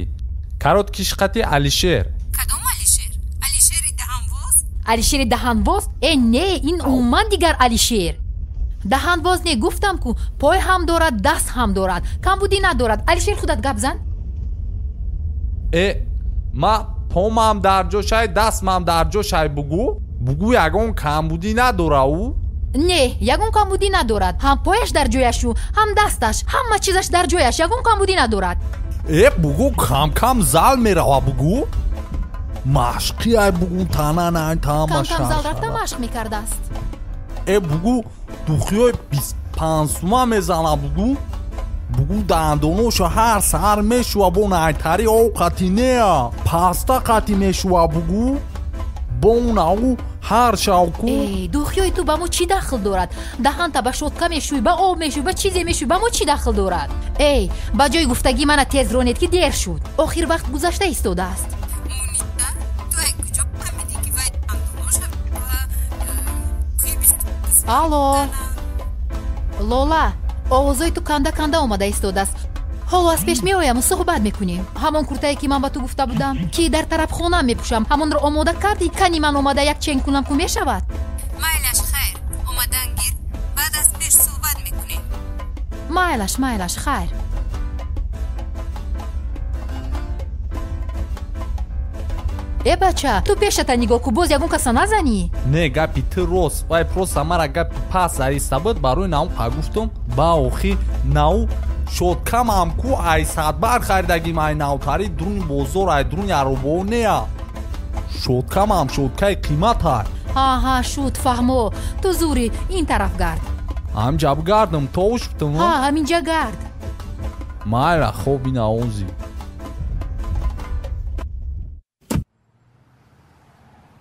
Короткиш қати Алишер. Кадом Алишер? Алишери даҳанвоз? Алишери даҳанвоз? Э, не, ин умуман дигар Алишер. Даҳанвоз не, гуфтам ку, пой ҳам дорад, даст ҳам дорад, камбудӣ надорад. Алишер, худат гап зан. Э, ма помам дар ҷошай, дастмам дар ҷошай, бугӯ. Бугӯ ягон камбудӣ надора ӯ? Не, ягон камбудӣ надорад. Ҳам пояш дар ҷояшу, ҳам дасташ, ҳама чизаш дар ҷояш, ягон камбудӣ надорад. Э, бугӯ кам-кам зал мерава, бугӯ. Машқи ай бугӯ тананай тамаша. Кам-кам зал рафта машқ мекардааст. Э, бугӯ духиёи 25 сума мезана, бугӯ. Бугӯ дандоношо ҳар саҳар мешува, бо найтари об қати неа, паста қати мешува, бугӯ. Бо унау ҳар шавку. Э, духиёи ту ба мо чӣ дахл дорад? Даҳанта ба шотка мешӯй, ба об мешӯй, ба чизе мешӯй, ба мо чӣ дахл дорад? Эй, ба ҷои гуфтагӣ мана тез ронед, ки дер шуд. Охир вақт гузашта истодааст. Муниса, ту ай куҷо фаҳмидӣ, ки вай дандоноша ба Алло, Лола, овозои ту канда канда омада истодааст. Ҳоло аз пеш меояму суҳбат мекунем. Ҳамон куртае, ки ман ба ту гуфта будам, ки дар тарабхона мепӯшам, ҳамонро омода кардӣ? Кани ман омада як чен кунам, ку мешавад? Майлаш, хайр, омадан гир, баъд аз пеш суҳбат мекунем. Майлаш, майлаш, хайр. Э, бача, ту пешата нигоҳ ку, боз ягон каса назанӣ. Не, гапи ту рост. Вай просто мара гапи пас зариста буд, барои нау па гуфтум, ба охир нау шоткамам ку ай садбар харидагим, ай навтари дуруни бозор, ай дуруни аробоо неа. Шоткамам шоткаи қиматай. Ҳа, ҳа, шуд, фаҳмо. Ту зури ин тараф гард. Ҳамҷа бигардам, то шуптум? Ҳа, ҳаминҷа гард. Майла, хоб ина ози.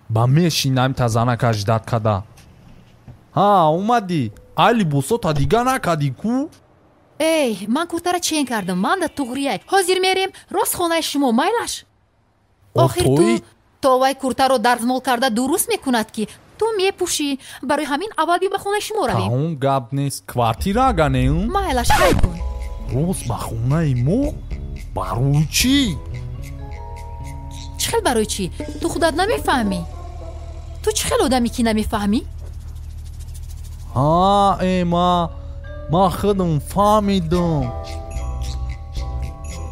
Ба мешинам та занака ждат када. Ҳа, омадӣ. Ай либосота дига накадӣ ку? Эй, ман куртара чен кардам, ман да туғрияй. Ҳозир мерем рост хонаи шумо, майлаш? Охир ту то вай куртаро дарзмол карда дуруст мекунад, ки ту мепӯшӣ. Барои ҳамин аввал биё ба хонаи шумо равем. Таом гап нест, квартира ага не? Майлаш, ҳай кун. Рост ба хонаи мо? Барои чӣ? Чӣ хел барои чӣ? Ту худат намефаҳмӣ? Ту чӣ хел одаме, ки намефаҳмӣ? Ҳа, э, ман худам фаҳмидам.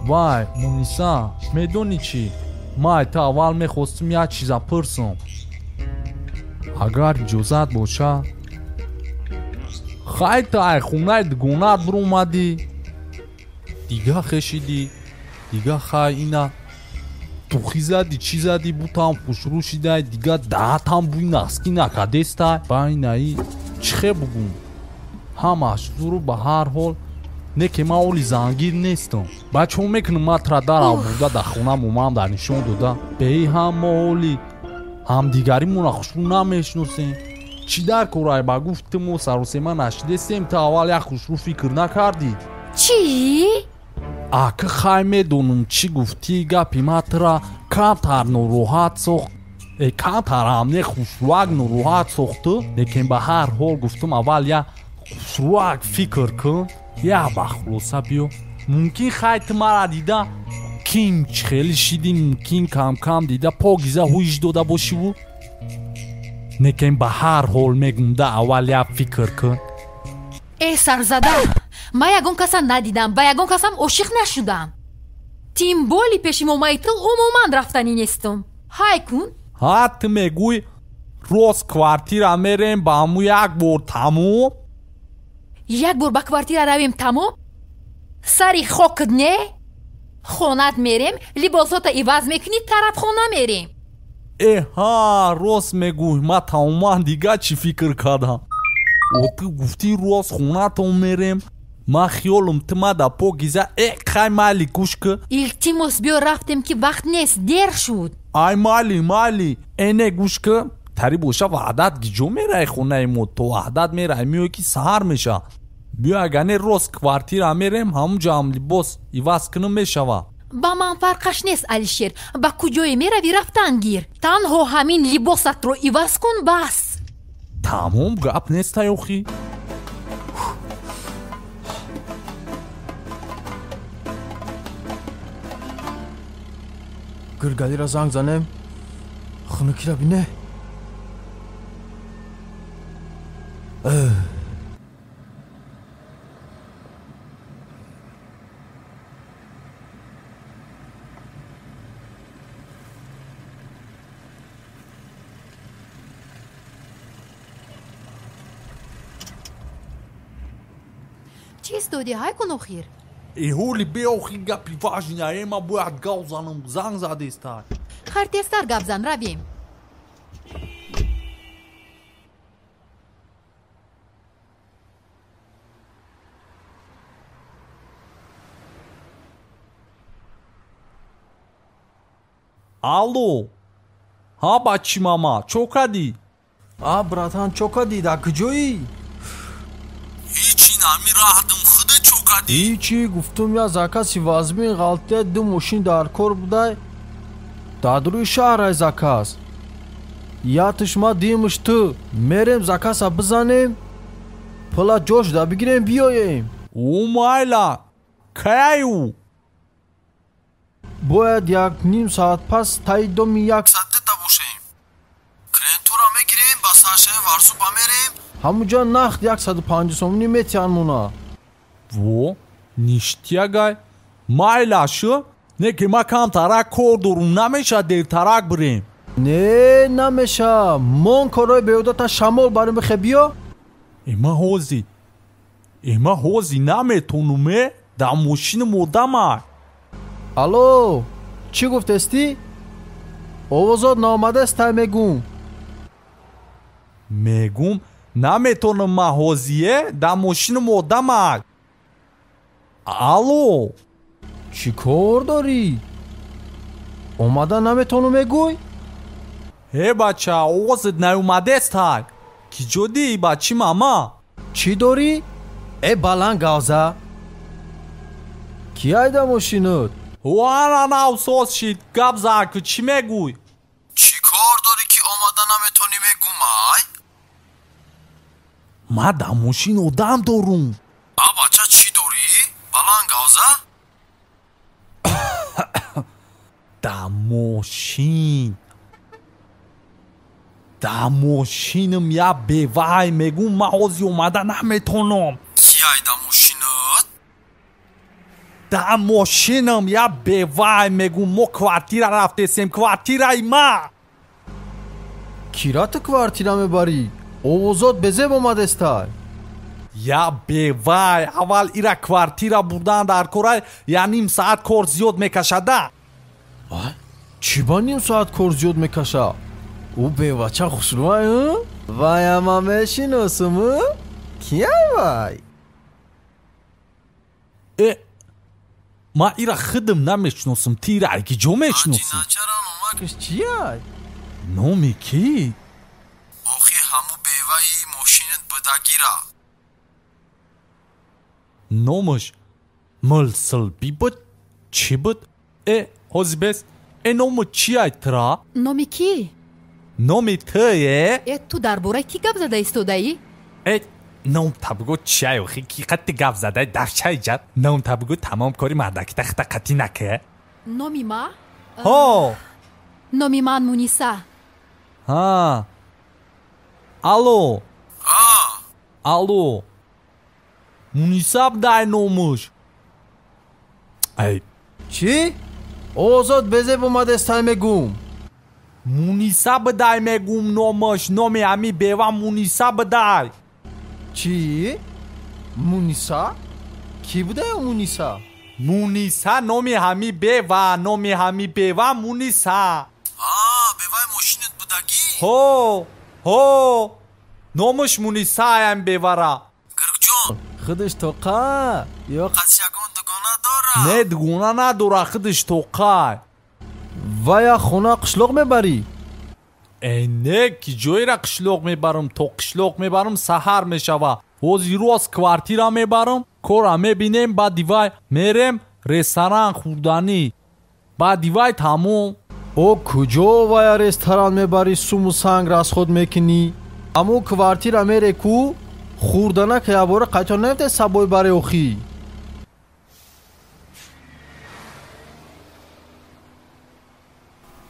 Вай, Муниса, медонӣ чӣ? Ман ай ту аввал мехостум як чиза пурсам. Агар иҷозат боша. Хай, ту ай хонаи дугонаат биромадӣ, дига хешидӣ, дига хай ина тухӣ задӣ, чӣ задӣ, бутам хушрӯ шидай, дига даҳатам бӯи наски накадестай. Ба инаи чӣ хе бугум? Ҳамаш зуру ба ҳар ҳол не ки ман оли зангир нестам. Бачаҳо мекунам, ман тра дарав бурда дар хона момаам дар нишон дода. Беи ҳам мо оли ҳамдигаримона хушрӯ намешиносем. Чӣ дар корай ба гуфт ту мо саросема нашидестем, ту аввал як хушрӯ фикр накардӣ? Чӣ? Ака, хай медонам чӣ гуфтӣ, гапи ман тура камтар нороҳат сохт. Э, камтар ҳам не, хушрӯак нороҳат сохту, лекин ба ҳар ҳол гуфтум аввал як хушрӯак фикр кун, як ба хулоса биё. Мумкин хай ту мара дида ким чӣ хеле шидӣ, мумкин кам-кам дида покиза ҳуиш дода бошиву. Лекин ба ҳар ҳол мегум да аввал як фикр кун. Э, сарзада, ман ягон каса надидам, ба ягон касам ошиқ нашудам. Тим боли пеши момаи ту умуман рафтанӣ нестум. Ҳай кун. Ҳа, ту мегӯй рост квартира мерем ба ҳаму як бор тамом? Як бор ба квартира равем тамом? Сари хокт не? Хонат мерем, либосота иваз мекунӣ, тарабхона мерем. Э, ҳа, рост мегӯй, ман тамоман дига чӣ фикр кардам. О, ту гуфтӣ рост хонатон мерем, ман хиёлам ту ма да покиза. Э, хай майли, гӯш ку. Илтимос, биё рафтем, ки вақт нест, дер шуд. Ай майли, майли. Э, не, гӯш ку, тари боша ваҳдат гиҷо мерай хонаи мо, то ваҳдат мерай меои ки саҳар меша. Биё агар не рост квартира мерем, ҳамунҷо ҳам либос иваз кунам мешава. Ба ман фарқаш нест, Алишер. Ба куҷое меравӣ, рафтан гир. Танҳо ҳамин либосатро иваз кун, бас. Тамом, гап нестай охи. Гиргалира занг занем, хунукира бине. Чиз додӣ, ҳай кун охир? Эҳоли беохи гапи важина, э ма бояд гав занам, занг задестай. Хайр, тезтар гап зан, равем. Алло, ҳа бачи мама, чо кардӣ? А братан, чо кардӣ, дар куҷоӣ? Ҳечи нами раҳдам, худа чо кардӣ? Ҳечи, гуфтум я закаси вазмин ғалтия, ду мошин дар кор будай, дар рӯи шаҳрай заказ. Ятиш ма димш ту, мерем закаса бизанем, пула ҷош да бигирем биёем. Ӯ майла, каяй ӯ? Бояд як ним соат пас таи доми як саддата бошем. Клиентура мегирем, ба саршаи Варсуба мерем. Ҳамуҷа нахт 150 сомонӣ метиҳанд мона. Во, ништиягай. Майла шу, не ки ма камтарак кор дорум, намеша дертарак бирем. Не, намеша. Мон корҳои беҳудата шамол барем бихе биё. Эма ҳози наметонум, э? Дар мошинам одамай. Алло, чӣ гуфтестӣ? Овозот наомадастай мегум. Мегум, наметонам ма ҳозие, дар мошинам одамай. Алло. Чӣ кор дорӣ? Омада наметону мегӯй? Э бача, овозат наомадестай. Ки ҷо дӣ, бачи мама? Чӣ дорӣ? Э баланд гавза. Ки айда мошинат? Вара навсоз шид, гап зан ку, чӣ мегӯй? Чӣ кор дорӣ ки омада наметонӣ мегум, ай? Ма дар мошин одам дорум. А бача, чӣ дорӣ? Баланд гавза? Дар мошин. Дар мошинам як бевай мегум, ма ҳози омада наметонам. Ки айда мошинат? Дар мошинам як бевай мегум, мо квартира рафтесем, квартираи ма. Кира ту квартира мебарӣ? Овозот безеб омадестай. Я бевай, аввал ира квартира бурдан дар корай, я ним саат кор зиёд мекашада. Чӣ ба ним соат кор зиёд мекаша? Ӯ бевача хушрӯай, вая ма мешиносум, кияй вай? Э, ма ира худам намешиносум, ти ира ки ҷо мешиносӣ? Номакаш чияй? Номи кӣ? Охи ҳаму беваи мошинат будагира. Номаш Милсилби буд? Чӣ буд? Э, ҳози бес, э ному чияй тра? Номи кӣ? Номи тие? Э, ту дар бораи кӣ гап зада истодаӣ? Э, ном табгӯ чияй охи, ки қатти гап задай, давчай ҷад. Ном табгӯ тамом кори мардакита хита қатӣ наке. Номи ма? Ҳо. Номи ман Муниса. Ҳа. Алло. Алло. Муниса дай номуш. Ай. Чӣ? Овозот безеб омадестай мегум. Муниса бдай мегум номаш, номи ҳами бева Муниса бдай. Чӣ? Муниса? Кӣ будая Муниса? Муниса номи ҳами бева, номи ҳами бева Муниса. А, беваи мошинат будагӣ? Ҳо, ҳо, номаш Муниса аям бевара. Гиргҷон, худаш тоқа ё қас ягон дугона дора? Не, дугона надора, худаш тоқай. Вая хона қишлоқ мебарӣ? Э, не, ки ҷоеро қишлоқ мебарам, то қишлоқ мебарам саҳар мешава. Ҳозир роз квартира мебарам, кора мебинем, баъди вай мерем ресторан хӯрданӣ. Баъди вай тамом. О куҷо вая ресторан мебарӣ, суму санг расход мекунӣ? Аммо квартира мере ку хурданака ябора қайтон намете сабой баре охӣ.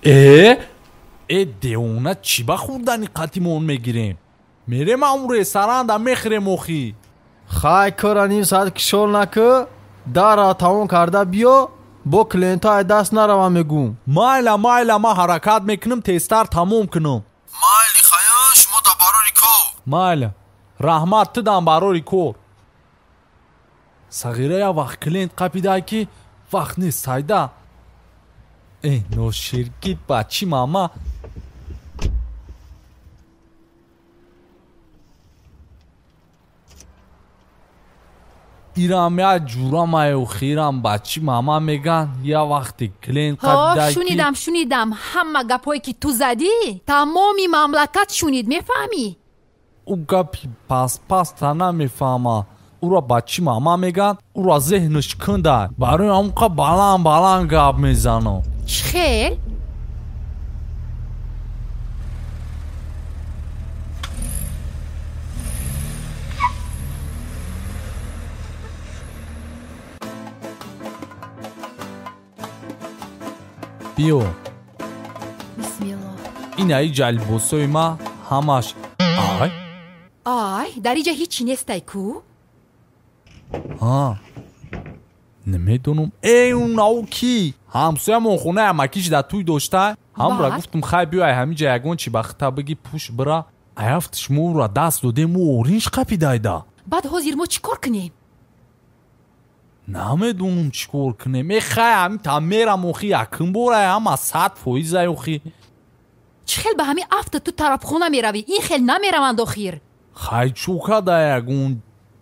Э? Э девона, чӣ ба хурдани қатимон мегирем? Мерем амун ресторанда мехӯрем охӣ. Хай кора ним соат кишол накӣ, дара тамом карда биё, бо клиентҳо ай даст наравам мегӯм. Майла, майла, ман ҳаракат мекунам, тезтар тамом кунам. Майли хая, шумо да барори кор. Майла, раҳмат тудам барори кор. Сағира я вақт клиент қапидай ки вақт нест сайда. Э, ноширкит бачи мама. Ирам я ҷурамаю хирам бачи мама меган, я вақти клиент қапидай ки. Шунидам, шунидам, ҳама гапҳое ки ту задӣ, тамоми мамлакат шунид, мефаҳмӣ? Ӯ гапи паспаста намефаҳма. Ӯро бачи мама меган, ӯро зеҳнаш кунда. Барои ҳамқа баланд баланд гап мезанам. Чӣ хел? Биё. Бисмиллоҳ. Инаи ҷалбосои ма ҳамаш. Ай? Ай, дар иҷа ҳеҷ чӣ нестай ку? Ҳа. Намедонам. Эй, унау кӣ? Ҳамсоямон хонаи амакиш дар тӯй дошта. Ҳамра гуфтум хай биё ай ҳамиҷа ягон чӣ ба хита бигӣ пуш бира. Аяфтиш мо ӯра даст додем, ӯ оринҷ қапидайда. Баъд ҳозир мо чӣ кор кунем? Намедонам чӣ кор кунем. Э хай ҳами та мерам охи якум бора ҳама 100% ай охи. Чӣ хел ба ҳами афта ту тарафхона меравӣ? Ин хел намераванд охир. Хай чӯ када ягон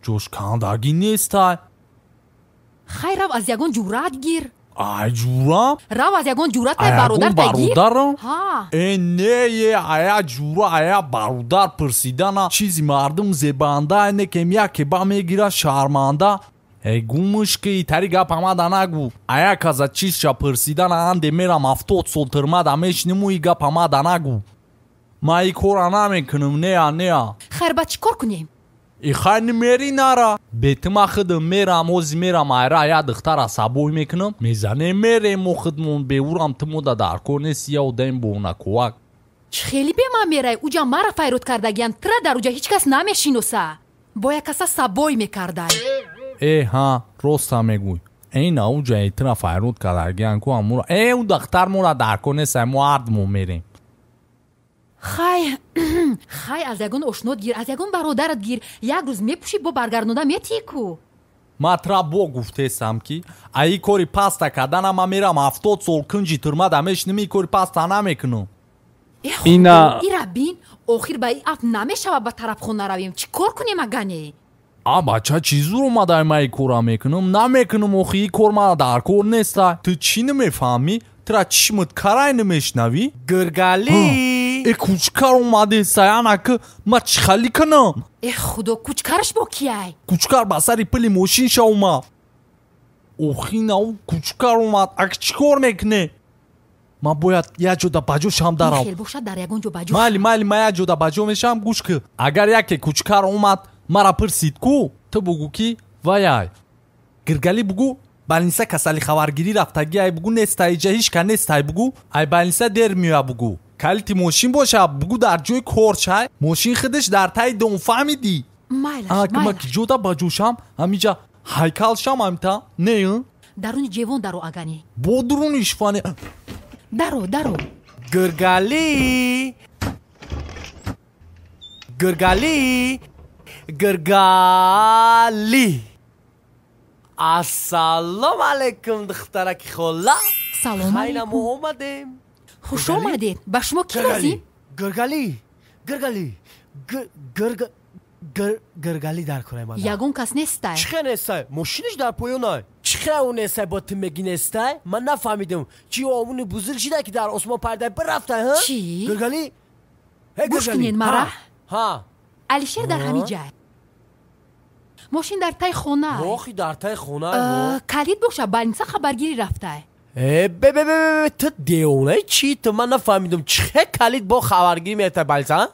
ҷошкандагӣ нестай. Хай рав аз ягон ҷуръат гир. Ай ҷурам? Рав аз ягон ҷуръатай бародартай гир. Бародарам? Ҳа. Э не е ая ҷура ая бародар пурсидана чизи мардум зебанда некем яке ба мегира шарманда. Э гумуш ки тари гап ҳамада нагӯ. Ая каза чизша пурсидана анде мерам 70 сол тирмада мешниму и гап ҳамада нагӯ. Ман и кора намекунам, неа, неа. Хайр, баъд чӣ кор кунем? И хай намери нара. Бетима худам мерам, ҳози мерам айра я духтара сабой мекунам. Мезанем мерем мо худмон беурам тумода дар кор нест, я одаем бонакувак. Чӣ хеле бе ман мерай? Уҷа мара файрод кардагиян, тира дар уҷа ҳеҷ кас намешиноса. Бо як каса сабой мекардай. Э, ҳа, роста мегӯй. Э, на уҷа этира файрод кардагиян ку амура. Э, у духтар мора дар кор нест, мо ҳардумон мерем. Хай, хай аз ягон ошнот гир, аз ягон бародарат гир. Як рӯз мепӯшӣ, бо баргардонда метиҳӣ ку. Ман тра бо гуфтесам ки аи кори паста кардана ман мерам 70 сол кунҷи турмада мешинам, и кори паста намекунам. Ина ира бин, охир ба и аф намешава ба тарафхона равем. Чӣ кор кунем агане? А бача чӣ зур омадай ман и кора мекунам? Намекунам охи, и кор мана дар кор неста. Ту чӣ намефаҳмӣ? Тра чишмат карай намешнавӣ? Гиргалӣ! Э кучкар омадесай, анаки ман чӣ хали кунам? Э худо, кучкараш бо кияй? Кучкар ба сари пули мошинша омад. Охи нав кучкар омад, ак чӣ кор мекунем? Ман бояд як ҷода ба ҷо шам дарам. Хел бошад дар ягон ҷо ба ҷо. Майли, майли, ман як ҷода ба ҷо мешам, гӯш кун. Агар яке кучкар омад, мара пурсид ку, ту бугӯ ки ваяй. Гиргалӣ бугӯ, балниса касали хабаргирӣ рафтагӣ ай бугӯ нестай, иҷа ҳеҷ ка нестай бугӯ, ай балниса дер меоя бугӯ. Калити мошин боша, бугӯ дар ҷои кор чай, мошин худаш дар таи дом, фаҳмидӣ? Майлаш, ма майлаш. ки ҷода ба ҷо шам, ҳамиҷа ҳайкал шам ҳамита, не? Даруни ҷевон даро агане. Бо дуруни шифане. Даро, даро. Гиргалӣ! Гиргалӣ! Гиргалӣ! Ассалому алайкум, духтараки хола. Салом Хайна алайкум. мо омадем. Хуш омадед. Ба шумо кӣ лозим? Гиргалӣ! Гиргалӣ! Гиргалӣ дар кораи ман. Ягон кас нестай. Чӣ хел нестай? Мошиниш дар поёнай. Чӣ хел ӯ нестай, бо ту мегӣ нестай? Ман нафаҳмидам. Чӣ овуни бузург шида ки дар осмон парида бирафтай, ҳа? Чӣ? Гиргалӣ? Э, Гӯш Гиргалӣ. кунед мара. Ҳа. Алишер дар ҳамин ҷай. Мошин дар таи хона. Охи дар таи хона. Калид боша, балниса хабаргирӣ рафтай. Э, бе бе бе, ту девонаи чӣ? Ту ман нафаҳмидум, чӣ хел калид бо хабаргирӣ меята балиса?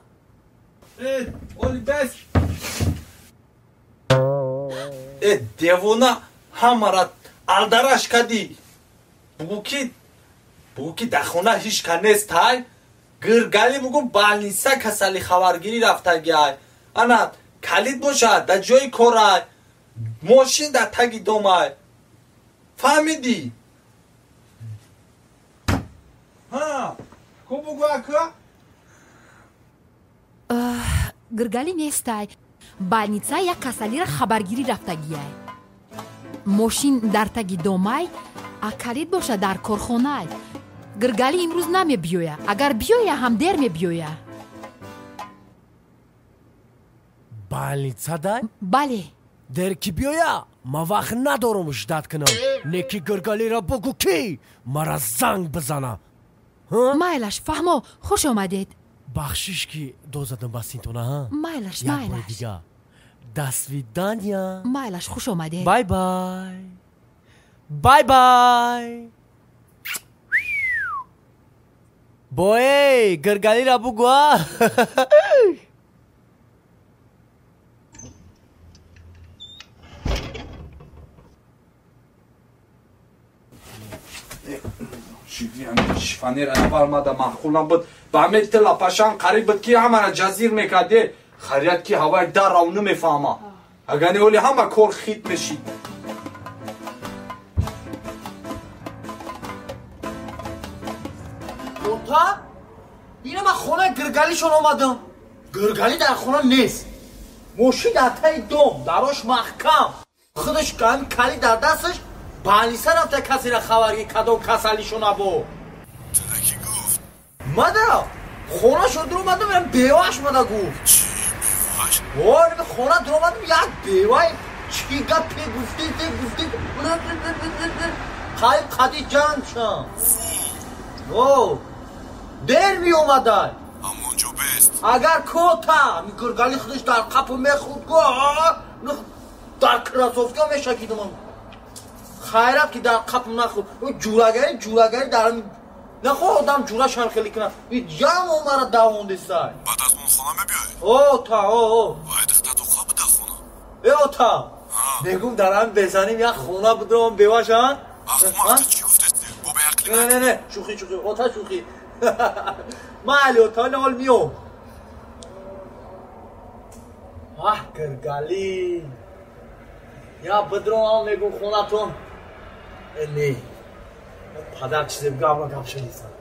Э, оли бес. Э, девона, ҳамара алдараш кадӣ. Бугӯ ки дар хона ҳеҷ ка нест ай. Гиргалӣ бугӯ балниса касали хабаргирӣ рафтагиай. Ана калид бошад дар ҷои корай. Мошин дар таги домай. Фаҳмидӣ? Ҳа, ку бугӯ ака? Гиргалӣ нестай. Балница як касалиро хабаргирӣ рафтагиай. Мошин дар таги домай, а калид бошад дар корхонай. Гиргалӣ имрӯз намебиёя. Агар биёя ҳам дер мебиёя. Балница дай? Бале. Дер ки биёя, ман вақт надорам ждат кунам. Не ки Гиргалиро бугӯ ки мара занг бизана. Майлаш, фаҳмо, хуш омадед. Бахшиш ки дозадам ба синтона, ҳа? Майлаш, Як бори майлаш. дига. До свидания. Майлаш, хуш омадед. Бай бай. Бай бай. Боэй, Гиргалиро бугӯ, а? Шифонера аввал мада маъқул набуд. Ба ҳамин тила пашан қариб буд ки ҳамара ҷазир мекарде. Харият ки ҳаваи даррав намефаҳма. Агар не оли ҳама кор хит мешид. Ота, ина ман хонаи Гиргалишон омадам. Гиргалӣ дар хона нест. Мошин дар таи дом, дарош маҳкам. Худаш калид дар дасташ, балниса рафта касеро хабаргир кадом касалишона бо. Тура ки гуфт? Мада хонашон дуромадам, ям бевааш мада гуфт. Чӣ бевааш? О, хона дуромадам, як бевай чӣ гапе гуфти, те гуфти. Қариб қади ҷанг шам. О, дер меомадай. Ҳамон ҷо бест. Агар кота, Гиргалӣ худаш дар қапу мехӯрд, го, дар кроссовка мешакидам. Хайрат ки дар қапу нахӯрд. Ҷурагари, ҷурагари дар нахо одам ҷурашам хеле кунад. Ям омара давондесай. Баъд аз он хона мебиёй? О, та, о, о. Вай духтату хоб дар хона? Э, о, та. Мегум дар ҳам безаним як хона будам бевашан. Ахмақ, ту чӣ гуфтести? Бо беақлӣ Не, не, не, шӯхӣ, шӯхӣ, ота шӯхӣ. Майли, ота, ҳол миём. Аҳ, Гиргалӣ. Я бидром мегум хонатон. Э, не. Падар чизе гапа гап шунисам.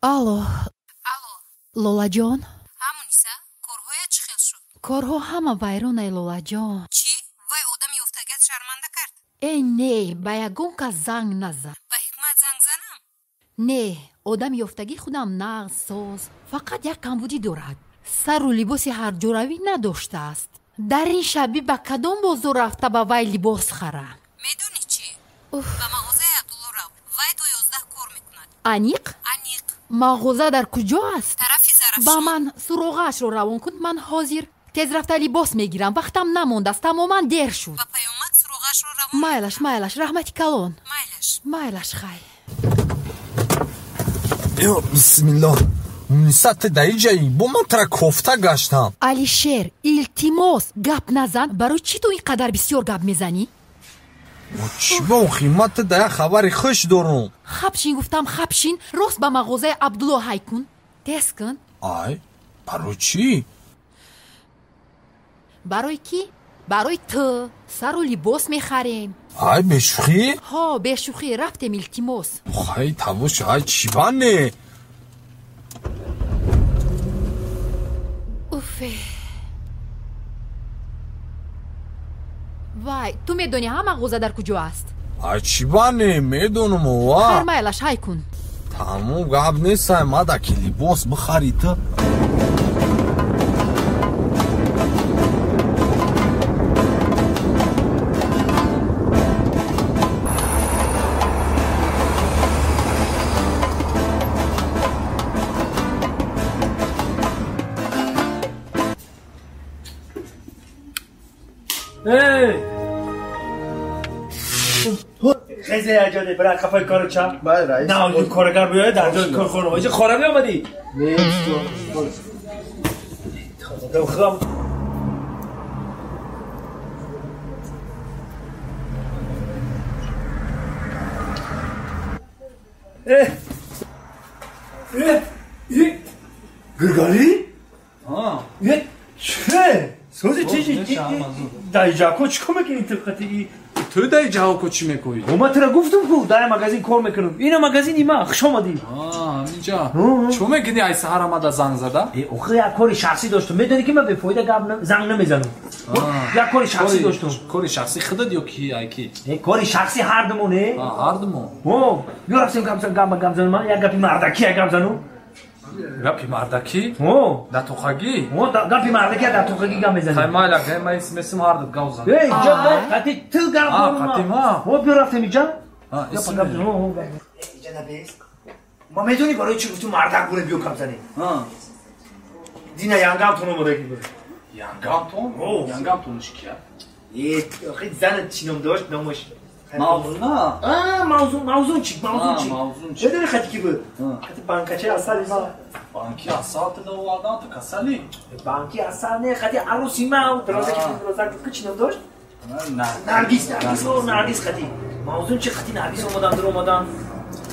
Алло. Алло. Лолаҷон? Ҳа, Муниса, корҳоят чӣ хел шуд? Корҳо ҳама вайронай, Лолаҷон. Чӣ? Вай одам ёфтагият шарманда кард? Э, не, ба ягон кас занг назан. Ба Ҳикмат занг занам? Не, одам ёфтагӣ худам нағз соз. Фақат як камбудӣ дорад. Сару либоси ҳарҷоравӣ надоштааст. Дар ин шабӣ ба кадом бозор рафта ба вай либос харам? Медонӣ чӣ? Ба мағозаи Абдулло рав. Вай то 11 кор мекунад. Аниқ? Аниқ. Мағоза дар куҷо аст? Тарафи Зарафшон. Ба ман суроғаашро равон кун, ман ҳозир тез рафта либос мегирам. Вақтам намондааст, тамоман дер шуд. Ба паёмак суроғаашро равон. Майлаш, майлаш, раҳмати калон. Майлаш. Майлаш, хай. Ё, бисмиллоҳ. Муниса, ту дар инҷаи? Бо ман тура кофта гаштам. Алишер, илтимос, гап назан. Барои чӣ ту ин қадар бисёр гап мезанӣ? Чӣ ба охи? Ман ту дар як хабари хуш дорум. Хабшин гуфтам, хабшин. Рост ба мағозаи Абдулло ҳай кун. Тез кун. Ай, барои чӣ? Барои кӣ? Барои ту. Сару либос мехарем. Ай, бешӯхӣ? Ҳо, бешӯхӣ. Рафтем, илтимос. Хай, табош, ай, чӣ ба не? Уфе. Вай, ту медонӣ ҳа мағоза дар куҷо аст? Ай, чӣ ба не, медонам, ова. Хайр, майлаш, ҳай кун. Тамом, гап нестай, мада ки либос бихарӣ ту. Эй! خیلی عجله برای قفای کارو چا بله رئیس نه کارگر بیاد در جای کارخانه اینجا خارمی آمدی نه تو خودم گرگالی؟ آه چه؟ سوزی چی؟ در جاکو چیکار میکنی طبقتی؟ تو در جاکو چی میکنی؟ ما تو را گفتم که در مغازین کار میکنم. این مغازین ما خوش آمدی. آه اینجا. چه میکنی ای سحر آمده زنگ زده؟ آخه یک کار شخصی داشتم. میدونی که من به فایده گپ زنگ نمیزنم. یک کار شخصی داشتم. کار شخصی خودت یا کی ای کی؟ کار شخصی هر دومونه. هر دومون. بیا رفتیم گم گم زنم. یک گپی مردکی گم زنم. گپی مردکی؟ در توخگی؟ گپی مردکی در توخگی گم میزنی. خیلی مایل اگه من اسم هر دو گم زنم. ای جا قطی تو گم کنم. قطی ما. بیا رفتیم اینجا. اسم. اینجا نبیس. ما میدونی برای چی گفتم مردک بوره بیا گم زنی. دینا یانگام تونو مردکی بوره. یانگام تون؟ یانگام تونش کیه؟ خیلی زن چی نام داشت نامش. موضوع نه. موضوع چی؟ موضوع چی؟ بدون خطی کی بود؟ خطی بانکچه اصلی ما. بانکی اصل تو آوردن تو کسلی؟ بانکی اصل نه خطی عروسی ما درازه که درازه که چی نام داشت؟ نه. نرگس نرگس خطی. موضوع چی خطی نرگس اومدن در اومدن.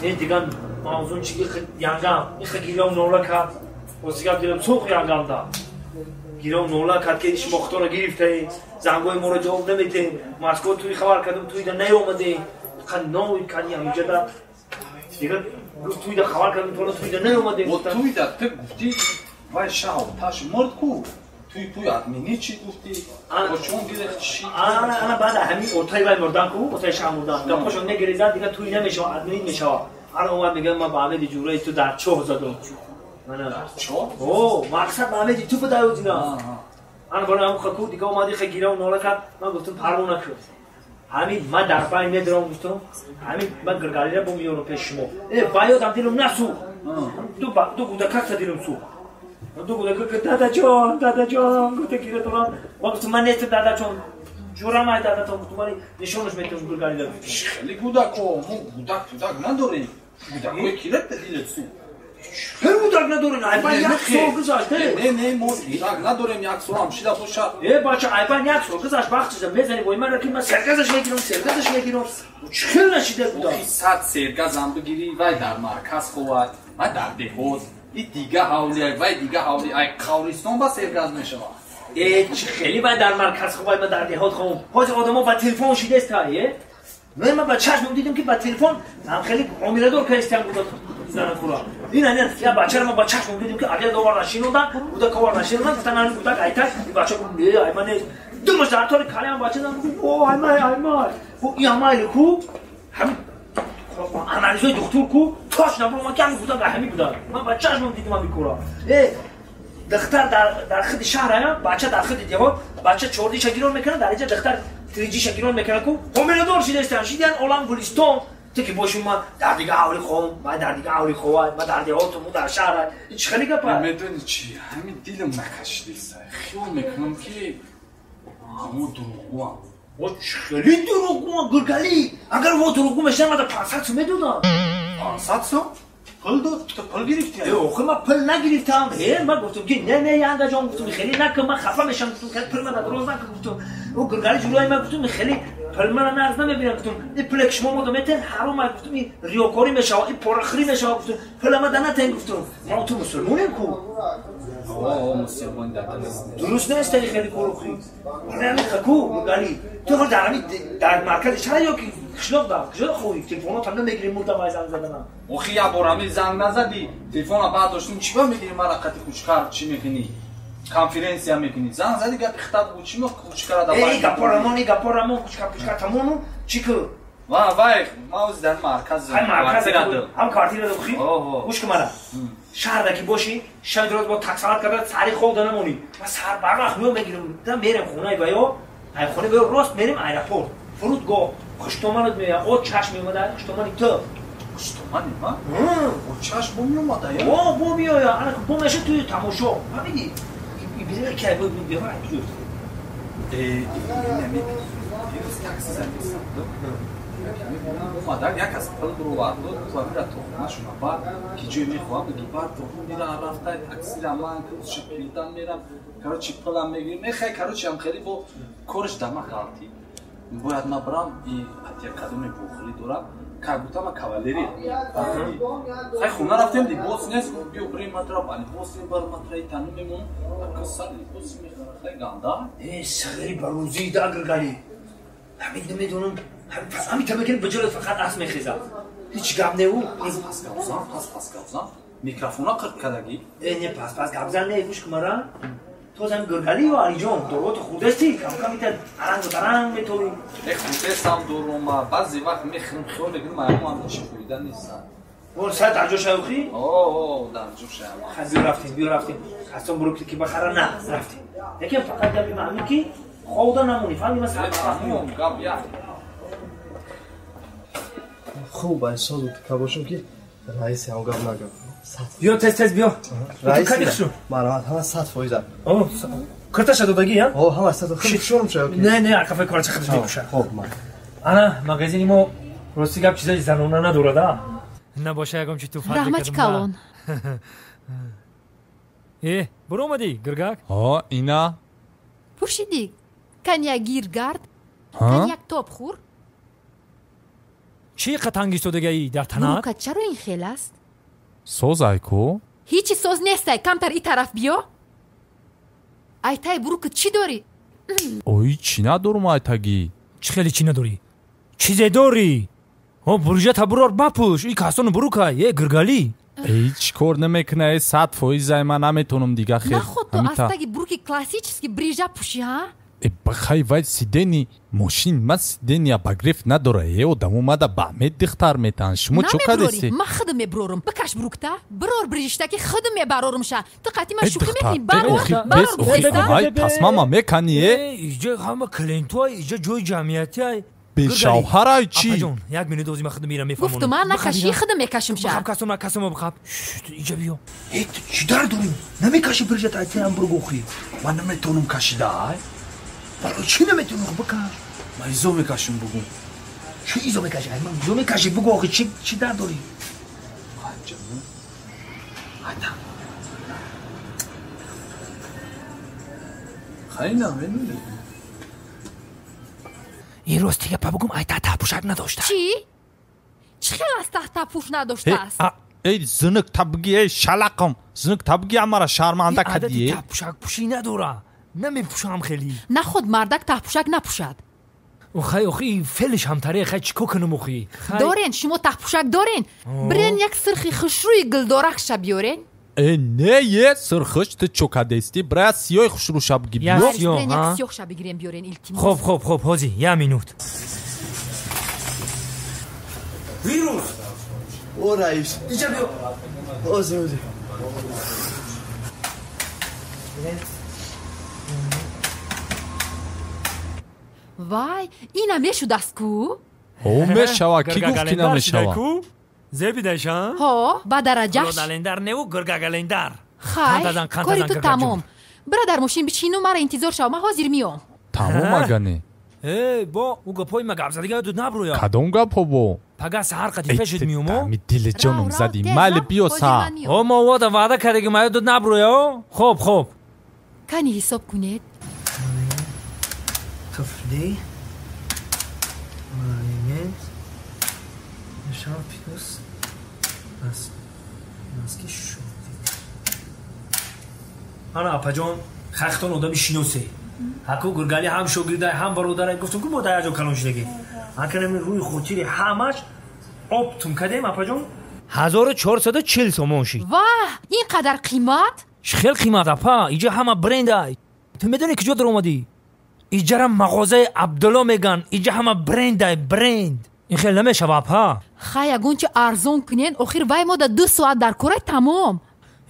این دیگه موضوع چی که یانگام این خیلی گیرام نولا کرد. واسه دیدم سوخ یانگام دا. گیرام نولا کرد که ایش مختار گرفته. زنگوی ما رو جواب نمیده. مسکو توی خبر کردم توی دا نیومده. خن نوی کنی همینجا دا. دیگه توی دا خبر کردم تو توی دا نیومده. و توی دا تو گفتی وای شاو تاش مرد کو. توی ادمینی چی گفتی؟ و چون گرفت چی؟ انا بعد همین اوتای وای مردن کو اوتای شام مردن. گپاشون نگریزن دیگه توی نمیشه ادمینی میشه. الان اومد میگه من با احمد جورایی تو در چوه زدم. در چوه؟ او مقصد با احمد تو بدایو دینا. انا برای هم خکو دیگه اومدی خیلی گیرم نولا کرد. من گفتم پروا نکن. همین من در پای میدرم گفتم همین من گرگالی را بمیارم پیش شما. ای بایو دلم نسوخت. دو گودکک دلم سوخت. دو گودکک دادا جان دادا جان گفته گیره تو من. گفتم من نیستم دادا جان. جورم ای دادا تو گفتم ولی نشونش میتونم گرگالی را. خیلی گودکو ما گودک گودک نداریم. گودکوی کیرت دلت سوخت. چرا گودک ندارین؟ ایبان یک سال گذشت. نه نه ما گودک نداریم یک سال هم شده باشه. ای بچه ایبان یک سال گذشت وقت چیزا میزنی با من که من سرگزش میگیرم سرگزش میگیرم. چه نشیده گودک؟ صد سرگز هم بگیری وای در مرکز خواد وای در دهات این دیگه حولی وای دیگه حولی ای قوریستان با سرگز میشه. ای خیلی من در مرکز خواد من در دهات خوام. حاج آدما با تلفن شده است نه من با چشمم دیدم که با تلفن هم خیلی حامله دار که استم بود زن خورا. این نه یا بچه ما با چشمم دیدم که اگه دوبار نشینوندن بودا کار نشینوندن گفتن من بودا ایتا بچه گفت نه ای من دو مش در طور کلام بچه زن گفت او ای من ای من و این همه کو هم آنالیزای دکتر کو تاش نبرو من کم بودا همین بودا من با چشمم دیدم من میکورا. ای دختر در خود شهر بچه در خود دیوار بچه 14 شگیرون میکنه در اینجا دختر تریجی شگیرون میکنه کو حامله دار شده استن شیدن عالم گلستان تو که باشم من در دیگه اولی خوام من در دیگه اولی خوام من در دیهات و در شهر این چه خیلی گپه میدونی چی همین دلم نکشیده خیال میکنم که همون دروغگوام و خیلی دروغگوام گرگلی اگر و دروغگو میشدم من 500 سوم میدادم 500 سوم پول داد تو پول گرفتی؟ آخه من پول نگرفتم. من گفتم که نه نه ینگه جان گفتم خیلی نکن من خفه میشم گفتم خیلی پول من دروز نکن گفتم او گرگلی جلوی من گفتم خیلی پول من نرز نمیبینم گفتم این پول که شما مودم میتن حرام گفتم این ریاکاری میشه این پارخری میشه گفتم پول من نتن گفتم ما تو مسلمونیم کو مسلمان درست نیست خیلی کارو خیلی نه کو گرگلی تو در مرکز شهر یا که قشلاق دار کجا خوی تلفن هم نمیگیری مردم ای زنگ زدنم آخه یه بار همین زنگ نزدی تلفن بعد داشتیم چی میگیری مرا قطی کوچکار چی میکنی کنفرانس میکنی زنگ زدی گپ خطاب بود چی ما کوچکار دا ای گپورمون گپورمون کوچکار کوچکار تمونو چی کو وا وای ما از در مرکز هم مرکز هم کارتیر دو خی گوش کن مرا شهر کی باشی شب روز با تکسالات کرد سری خود نمونی ما سر برق میو میگیرم دم میرم خونه بایو ای خونه بایو راست میریم ایرپورت فرودگاه خوشتومانت میاد او چشم میومد خوشتومانی تو خوشتومانی ما او چشم بو میومد یا او بو میاد انا بو میشه توی تماشا فهمیدی بیزه که بو بیا ای نمی دیروز تاکسی زدی Омадак як аз пул бировард дод, гуфт амира то хонашона бар, ки ҷое мехоҳам биги бар то мира рафтай таксира ман курсши пиёда мерам, короче пулам мегирем. Не хай короче ам хеле бо корш дама ғалти. Бояд ма брам и як кадоме бухлӣ дорам, как будто ма кавалерия. Хай хона рафтем, либос нест, гуфт биё бирем матра, ба либос мебар матра и тану мемонам, ака сар либос мехара, хай ганда. Э, сағири ба рӯзии да Гиргали. Ҳамин намедонам, ҳамин тамакин ба ҷолат фақат ас мехезад. Ҳеҷ гап не ӯ. Пас пас гапзан, пас пас гапзан. Микрофона қирқ кардагӣ. Э, не пас пас гапзан не, гӯш кун мара. То зам Гиргали ё Алиҷон, дорото хурдасти, кам-кам ита аранг даранг метовӣ. Э, хурдестам дорома, баъзе вақт мехӯрам, хиёл мекунам, аям ҳам ҳеҷ фоида нест. Вон сад дар ҷо шавхӣ? О, дар ҷо шавам. Хай, биё рафтем, биё рафтем. Хастон буро ки бахара на, рафтем. Лекин фақат гапи маъмул ки ховда намонӣ, фаҳмидӣ ман сад вақт меоям. Гап як. Хуб, ай созу ка бошам ки раиси ҳам гап нагап. Биё тез тез биё. Раис марҳамат, ҳама 100%. О, кирташа додагӣ, ҳа? О, ҳама 100. Хуб, шурм шава ки. Не, не, ақафаи корача худаш мепӯша. Хуб, ман. Ана, магазини мо рости гап чизаи занона надорад, а? Набоша ягон чи туфат Раҳмати калон. Э, буромадӣ, Гиргак? Ҳо, ина. Пуршидӣ, кан як гиргард, кан як топ хӯр. Чӣ қатанг истодагаӣ дар танат? Бурука чаро ин хел аст? Соз айку? Ҳичи соз нестай, камтар и тараф биё. Айтай бурука чӣ дорӣ? Ой, чӣ надорум айтагӣ? Чӣ хеле чӣ надорӣ? Чизе дорӣ? О, бурҷата бурор бапӯш, и касону бурукай, э, Гиргалӣ. Эй, чӣ кор намекуна, э, 100% ай ман наметонам дига хел. Наход ту аз таги буруки классический брижа пӯшӣ, ҳа? Э, бахай вай сидени мошин ма сидени обогрев надора, э, одам омада ба мед дихтар метаҳанд. Шумо чо кардеси? Ман худам меброрам. Бикаш бурукта, бирор брижишта ки худам мебарорам ша. Ту қатъи ман шӯхӣ мекунӣ, барор, барор гуфтеста. Тасмама меканӣ, э? Иҷа ҳама клиентҳоай, иҷа ҷои ҷамъиятиай. Бешавҳарай чӣ? Апаҷон, як минут ози ман худам мирам мефаҳмонам. Гуфту ман накашӣ, худам мекашам ша. Бихаб касома, касома бихаб. Иҷа биё. Э, ту чӣ дар дорӣ? Намекашӣ брижата, ай тиам бургохӣ. Ман наметонам кашида, ай. Барои чӣ наметонӣ? Бикаш. Ман изо мекашам, бугум. Чӣ изо мекашӣ? Ай, ман изо мекашӣ, бугу охи, чӣ дар дорӣ? Айта. Хай намедонӣ. Ин рости гапа бугум, ай таҳтапӯшак надошта. Чӣ? Чӣ хел аз таҳтапӯш надоштааст? Эй, зинук табги, эй, шалақам. Зинук табги амара шарманда кардӣ. Адади таҳпӯшакпӯшӣ надора. Намепӯшам хеле. Наход мардак таҳпӯшак напӯшад. Охай, охи, фелиш ҳамтаре, хай чӣ кор кунам охи? Дорен, шумо таҳпӯшак дорен? Бирен як сирхи хушрӯи гулдорахша биёрен. Э, не, е, сирхуш, ту чо кардести? Бира сиёҳи хушрӯша биги биё. Бирен як сиёҳша бигирем биёрен, илтимос. Хоб, хоб, хоб, ҳози, як минут. Вирус! О, раис. Иҷа биё. Ҳози, ҳози. Вай, ина мешудаст ку? О, мешава, ки гуфт ки намешава? Зебидаша? Ҳо, ба дараҷаш. Галендар неву гиргагалендар. Хай, кори ту тамом. Бира дар мошин бичину мара интизор шав, ман ҳозир меом. Тамом агане? Э, бо ӯ гапҳои ма гапзадига ёдут набурӯя. Кадом гапҳо бо? Пага саҳар қати пешит меомо? Ми дили ҷоном задӣ. Майли биё саҳар. О, мо вода ваъда кардагӣ, ма ёдут набурӯя, о? Хоб, хоб. Кани ҳисоб кунед. Қифли момент мешавад плюс маски шуд. Ана апаҷон, хахтон одами шиносе. Ҳаку Гиргали ҳам шогирдай, ҳам бародарай. Гуфтум ку мо дар як ҷо калон шудагӣ. Ҳаканами рӯи хотири ҳамаш об тум кардем апаҷон. 1440 сомон шид. Ваҳ, ин қадар қимат? Чӣ хел қимат апа? Иҷа ҳама брендай. Ту медонӣ куҷо даромадӣ? Иҷара мағозаи Абдулло меган. Иҷа ҳама брендай, бренд. Ин хел намешава апа. Хай, ягон чи арзон кунен, охир вай мо да 2 соат дар корай тамом.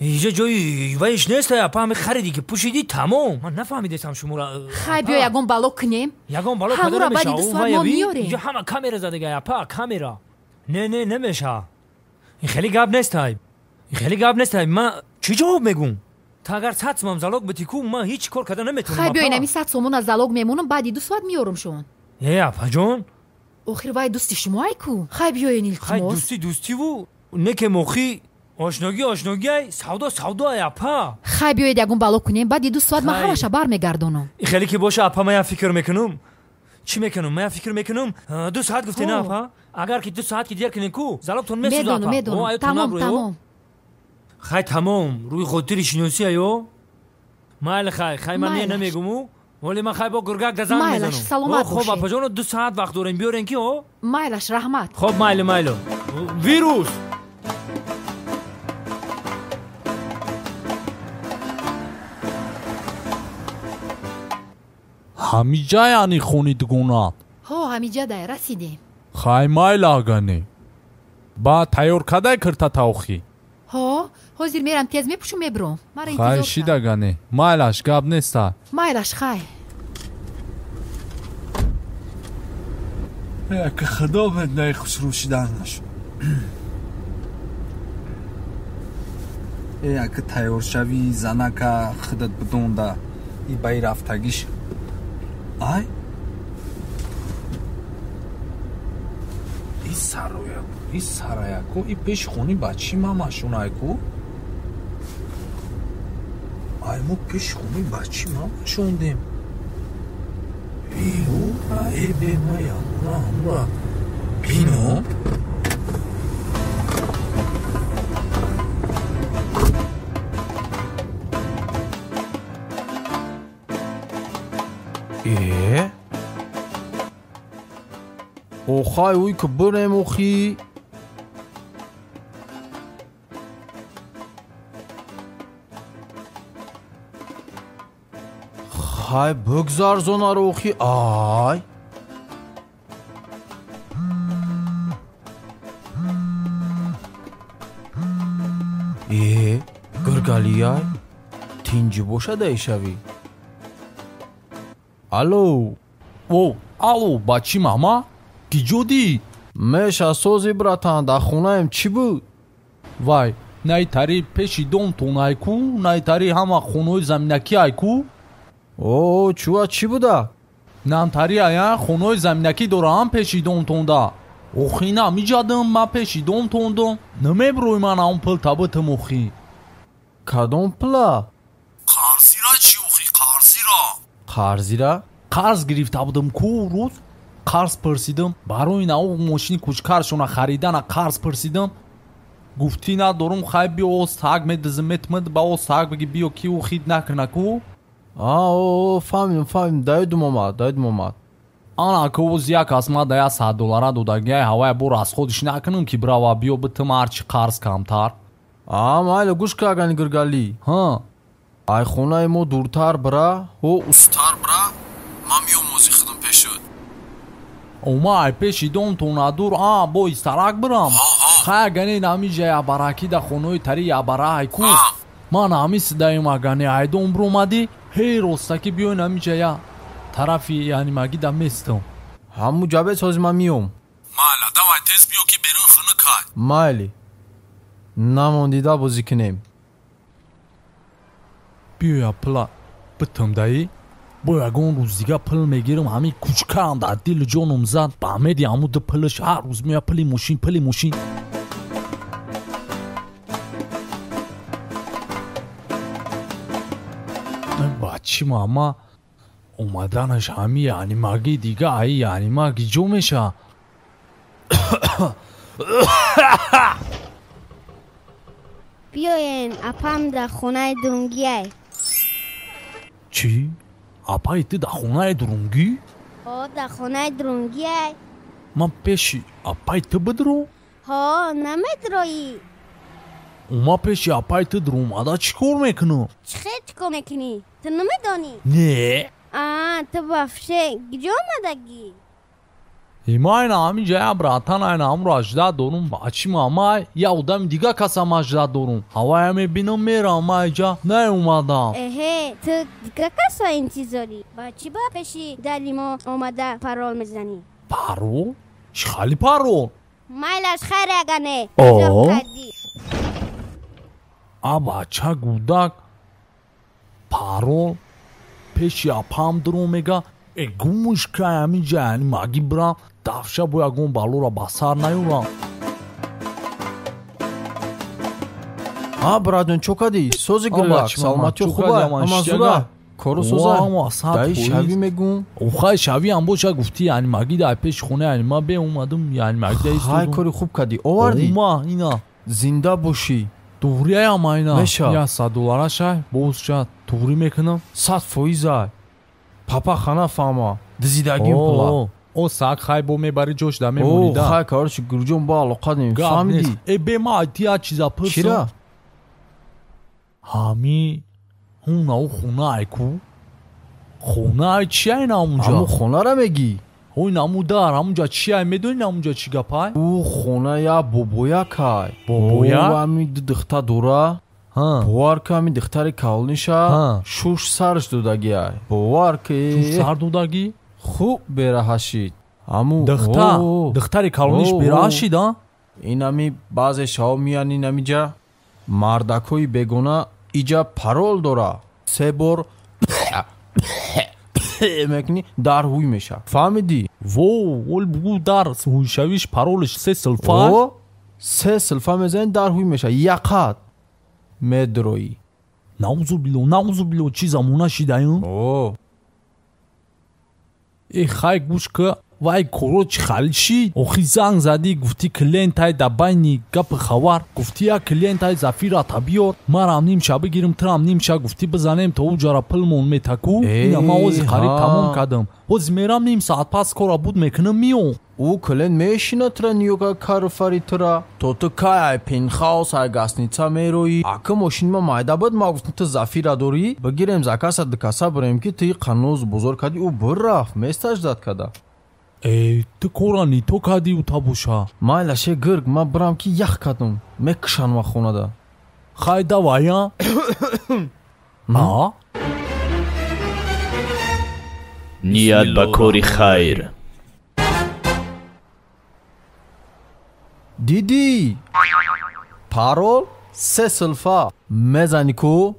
Иҷа ҷои вайш нестай апа, ҳами хариди ки пӯшидӣ тамом. Ман нафаҳмидестам шуморо. Хай, биё ягон бало кунем. Ягон бало ҳамура баъди 2 соат мо меёрем. Иҷа ҳама камера задагай апа, камера. Не, не, намеша. Ин хеле гап нестай. Ин хеле гап нестай. Ман чӣ ҷавоб мегӯм? Та агар 100 сомон залог битӣ ку, ман ҳеҷ кор карда наметавонам. Хай, биё инами 100 сомона залог мемонам, баъди 2 соат меёрам шон. Э, апаҷон, Охир вай дӯсти шумоай ку. Хай биёен, илтимос. Хай дӯстӣ дӯстиву неке мохӣ ошногӣ ошногиай, савдо савдоай, апа. Хай биёед, ягон бало кунем, баъди 2 соат ман ҳамаша бармегардонам. Хеле ки боша, апа, ман фикр мекунам. Чӣ мекунам? Ман фикр мекунам. 2 соат гуфте на, апа? Агар ки 2 соат ки дер кунем ку, залобтон месӯзад, апа. Медонам, тамом, тамом. Хай тамом, рӯи хотири шиносӣ аё. Майли, хай, хай, ман не намегуму. Вале ман хай бо гургак дазан мезанам. Майлаш, саломат бошед. Хоб, апаҷоно, 2 соат вақт дорем, биёрен ки, о? Майлаш, раҳмат. Хоб, майли, майли. Вирус! Ҳамиҷа яъни хони дугонат? Ҳо, ҳамиҷа дай, расидем. Хай майла, агане. Ба тайёр кадай кирта таохӣ? Ҳо, ҳозир мерам, тез мепӯшум, мебуром. Мара Хай интизор. Шидагане. Майлаш, гап неста. Майлаш, хай. Ака, худо меднаи хушрӯ шиданаш. Э, ака, тайёршавӣ занака худат бидонда и ба и рафтагиш. Ай? И сароя, и сараяку, и пеши хони бачи мамашонайку. Ай, мо пеши хони бачи мамашондем. Э, э, бе мая, ура, ура. Бино? Э? Охай, уй ки бирем охи. Хай бигзар зонаро охи, ай. Э, гиргалияй? Тинҷӣ бошад айшавӣ. Алло. О, алло, бачи мама? Ки ҷо дӣ? Меша сози, братан, дар хонаем, чӣ буд? Вай, найтари пеши домтон айку, найтари ҳама хонаҳои заминакӣ айку? О, чуа, чӣ буда? Намтари ая хонаҳои заминакӣ дораам пеши домтонда. Охи намиҷадам, ман пеши домтондам. Намебрӯй ман он пул табитам охи. Кадом пула? Қарзира чӣ охи, қарзира? Қарзира? Қарз гирифта будам ку рӯз. Қарз пурсидам. Барои нав мошини кучкаршона харидана қарз пурсидам. Гуфтӣ надорум, хай биё оз так медизим метмад, ба оз так биги биё ки ӯ хид накуна ку. А, о, фаҳмидам, фаҳмидам, даёдум омад, даёдум омад. Ана ку оз як асма да 100 доллара додагиай ҳавая бо расходиш накунам ки брава биё битим ҳарчи қарз камтар. А, майли, гӯш ка, агани гиргалӣ. Ҳа. Ай хонаи мо дуртар бира, ҳо устар бира, ман миём ози худам пешуд. Ома ай пеши домтон надур, а бо истарак бирам. Хай агани намиҷа ябараки да хонаи тари ябара ай ку. Ман ҳами сидаем агани айдом бромадӣ, ҳей ростаки биёй намиҷа я тарафи яъни да местам. Ҳаму ҷабе сози ман миём. Майла, давай тез биё ки берун хунук ай. Майли. Намондида бозӣ кунем. Биёя пула битам даи. Бо ягон рӯз дига пул мегирам, ҳамин кучкаам дар дилу ҷоном зад. Ба меди ҳаму ду пулаш ҳар рӯз меоя пули мошин, пули мошин. Бачи мама омаданаш ҳами яънимаги дига аи яънимаги ҷо меша. Биёен, апам дар хонаи дурунгиай. Чӣ? Апаи ту дар хонаи дурунгӣ? Ҳо, дар хонаи дурунгиай. Ман пеши апаи ту бидуром? Ҳо, намедуроӣ. Ма пеши апаи ту дуромада чӣ кор мекунам? Чӣ хел чӣ кор мекунӣ? Ту намедонӣ? Не. А, ту вообще гиҷо омадагӣ? Ма ина ҳамин ҷая братан, айна ҳамро ажда дорум. Бачи мамай, я одами дига касам ажда дорум. Ҳавая мебинам, мерам, ма иҷа наомадам. Эҳе, ту дига каса интизорӣ. Ба чӣ ба пеши дари мо омада парол мезанӣ? Парол? Чӣ хали парол? Майлаш, хайр, агане. О? А бача гудак парол пеши апам дурум мега. Э гумуш кай ҳаминҷа, яъни маги бирам, дафша бо ягон балора ба сар наёрам. А братон, чо кадӣ? Сози гирак, саломатиё хуба, ҳама зура. Кору соза. Даи шавӣ мегум. Охай шавӣ ҳам боша гуфтӣ, яъни маги дар пеши хона, яъни ман беомадам, яъни маги да истодум. Хай кори хуб кадӣ, овардӣ? Ома, ина. Зинда бошӣ. Туғрияям айна. Меша. Я 100 доллара шай, боз ша туғрӣ мекунам. 100% ай. Папа хана фаҳма. Дизидагим пула. О сак хай бо мебари ҷош да мемонӣ да. О хай короче гурҷон бо алоқа дем. Фаҳмидӣ? Э бе ма ти я чиза пурсам. Чира? Ҳами ҳунау хона ай ку? Хона ай чи ай на ҳамунҷа? Ҳамун хонара мегӣ? Ой наму дар ҳамунҷа чи ай медонӣ ҳамунҷа чӣ гап ай? Ӯ хона я бобояк ай. Бобояк? Ӯ ҳами ду духта дора. Бовар ки ҳами духтари калониша шуш сарш додагӣ ай. Бовар ки шуш сар додагӣ? Хуб бераҳашид. Ҳаму духта, духтари калониш бераҳашид, а? Инами баъзе шаҳо меян инамиҷа мардакҳои бегона иҷа парол дора. Се бор мекунӣ дар ҳуй меша. Фаҳмидӣ? Во, ол бугу дар ҳуйшавиш паролиш се силфа. О, се силфа мезанӣ дар ҳуй меша. Яқат медроӣ. Наузу било, наузу било, чӣ замона шидаем? О. Э хай гӯш ка, вай коро чӣ хали шид? Охи занг задӣ, гуфтӣ клиентай да байни гапи хабар, гуфтӣ як клиентай зафирата биёр, марам нимша бигирим, тирам нимша, гуфтӣ бизанем то уҷара пилмон метаку. Ина ман ози қариб тамом кардам. Ози мерам ним саат пас кора буд мекунам миём. Ӯ клиент мешина тира ниёка кару фари тира. То ту кай ай пентхаус ай гостиница мероӣ. Ака мошини ма майда буд, ма гуфтам ту зафира дорӣ, бигирем закаса дукаса бирем ки ту қаноз бозор кардӣ, ӯ бирафт, месташ зад када. Э, ту кора не то кардӣ ута боша. Майлаше гирг, ман бирам ки ях кардам, мекушанд ма хонада. Хай давай, а? А? Ният ба кори хайр. Дидӣ? Парол се силфа мезанӣ ку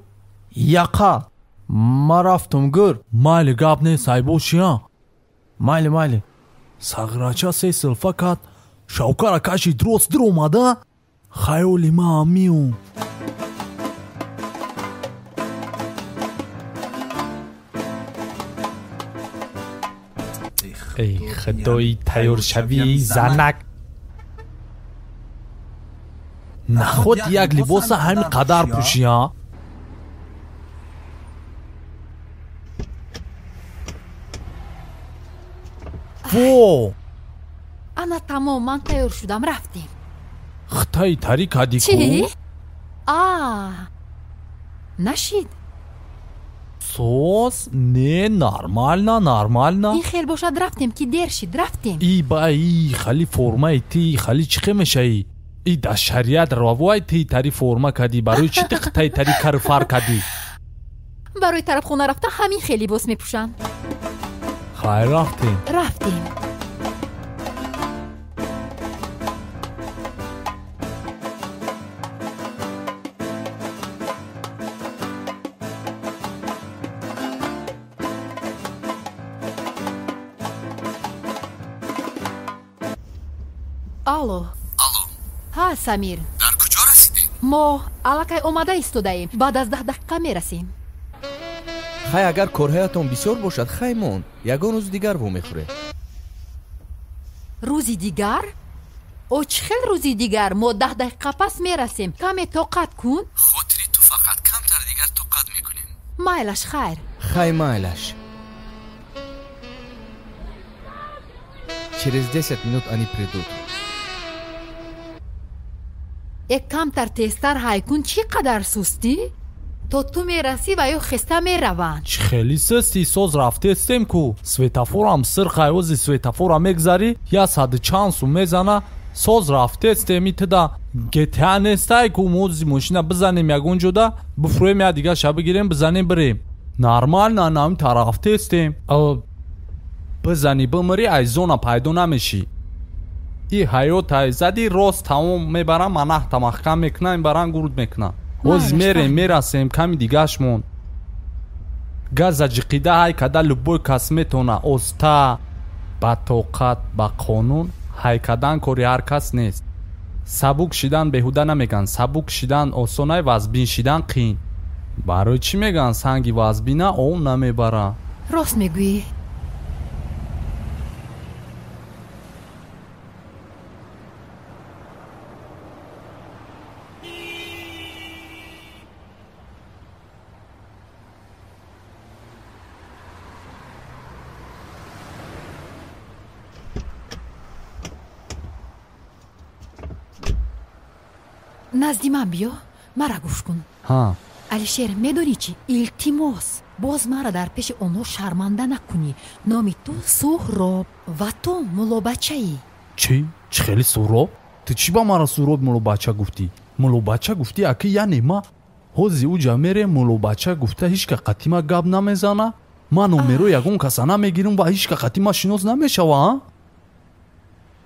яқа. Ман рафтум гир. Майли гап нест, ай боши, а? Майли, майли. Сағирача се силфа кард, шавкара кашид рост диромада. Хаёли ман миём. Эй худои тайёршавии занак! Наход як либоса ҳамин қадар пӯшӣ, а? Во! Ана тамом, ман тайёр шудам, рафтем. Хитаи тарӣ кардӣ ку? Чӣ? А, нашид. Соз? Не, нормально, нормально. Ин хел бошад, рафтем ки дер шид, рафтем. И ба и хали формаи ти, хали чӣ хел мешавӣ? И дар шариат равоай ти тари форма кардӣ, барои чӣ ти хитаи тари кару фар кардӣ? Барои тарафхона рафтан ҳамин хел либос мепӯшам. Хайр, рафтем. Рафтем. Алло. Алло. Ҳа, Самир. Дар куҷо расидем? Мо аллакай омада истодаем. Баъд аз 10 дақиқа мерасем. Хай агар корҳоятон бисёр бошад, хай мон. Ягон рӯзи дигар вомехӯрем. Рӯзи дигар? О, чӣ хел рӯзи дигар? Мо 10 дақиқа пас мерасем. Каме тоқат кун. Хотири ту фақат камтар дигар тоқат мекунем. Майлаш, хайр. Хай майлаш. Через 10 минут они придут. Э камтар тезтар ҳай кун, чӣ қадар сустӣ? То ту мерасӣ ва ё хеста мераванд. Чӣ хеле сустӣ, соз рафтестем ку. Светофорам сирх айвози светофора мегзарӣ, я саду чанд сум мезана, соз рафтестем итида ГТА нестай ку, мози мошина бизанем ягон ҷода, бифурем я дигар ша бигирем, бизанем бирем. Нормально нам тарафтестем. Бизанӣ бимирӣ, ай зона пайдо намешӣ. И ҳаёт ай зади рост тамом мебарам, манаҳта маҳкам мекунам, мебарам гурд мекунам. Оз мерем, мерасем, ками дигаш монд. Газа ҷиқида ҳай када любой кас метона оста, ба тоқат, ба қонун ҳай кадан кори ҳар кас нест. Сабук шидан беҳуда намеган. Сабук шидан осонай, вазбин шидан қиин. Барои чӣ меган санги вазбина ов намебара? Рост мегӯӣ. Назди ман биё, мара гӯш кун. Ҳа. Алишер, медонӣ чӣ? Илтимос, боз мара дар пеши онҳо шарманда накунӣ. Номи ту Суҳроб ва ту муллобачаӣ. Чӣ? Чӣ хеле Суҳроб? Ту чӣ ба мара Суҳроб муллобача гуфтӣ? Муллобача гуфтӣ, аки яъне ма ҳози уҷа мере муллобача гуфта ҳеҷ ка қатӣ ма гап намезана? Ман номеро ягон каса намегирам ва ҳеҷ ка қатӣ ма шинос намешава, а?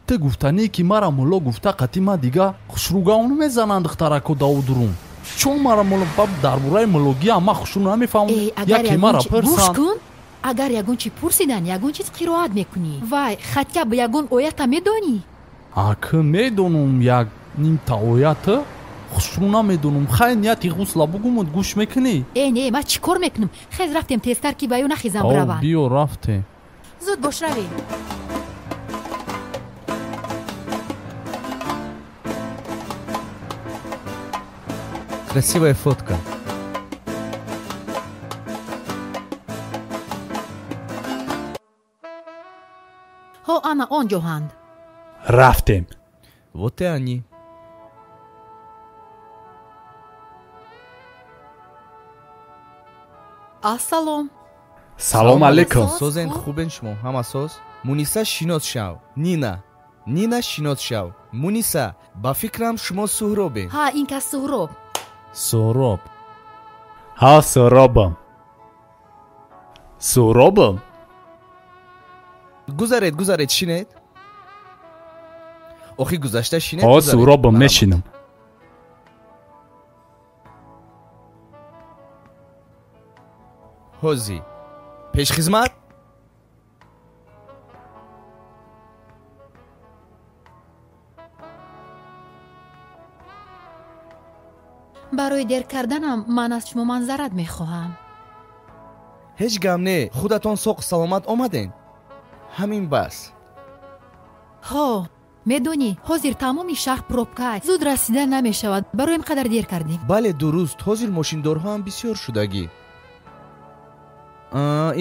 Ту гуфтанӣ ки мара мулло гуфта қатӣ ма дига хушрӯгавон мезананд духтарако давдурум. Чун мара мулло дар бораи муллогиам ман хушрӯ намефаҳмам. Яке мара пурсанд. Гӯш кун, агар ягон чи пурсидан, ягон чиз қироат мекунӣ. Вай, хотя бы ягон оята медонӣ? Аки медонум як нимта оята, хушрӯ намедонум. Хай нияти ғусла бугумуд гӯш мекунӣ? Э не, ман чӣ кор мекунам? Хез рафтем тезтар ки ба ё нахезам бираванд. Биё рафтем. Зуд бош равем. Красивая фотка. Ҳо, ана он ҷоҳанд. Рафтем. Вот и они. Ассалом. Салом алейкум. Созен хубен шумо, ҳама соз? Муниса шинос шав. Нина. Нина шинос шав. Муниса, ба фикрам шумо Суҳробе. Ҳа, ин кас Суҳроб. Суҳроб. Ҳа, Суҳробам. Суҳробам? Гузаред, гузаред, шинед. Охи гузашта шинед. Ҳо, Суҳробам, мешинам. Ҳози. Пешхизмат? Барои дер карданам ман аз шумо манзарат мехоҳам. Ҳеҷ гам не, худатон соқ саломат омаден. Ҳамин бас. Ҳо, медонӣ, ҳозир тамоми шаҳр пробка. Зуд расида намешавад. Барои ин қадар дер кардем. Бале, дуруст. Ҳозир мошиндорҳо ҳам бисёр шудагӣ.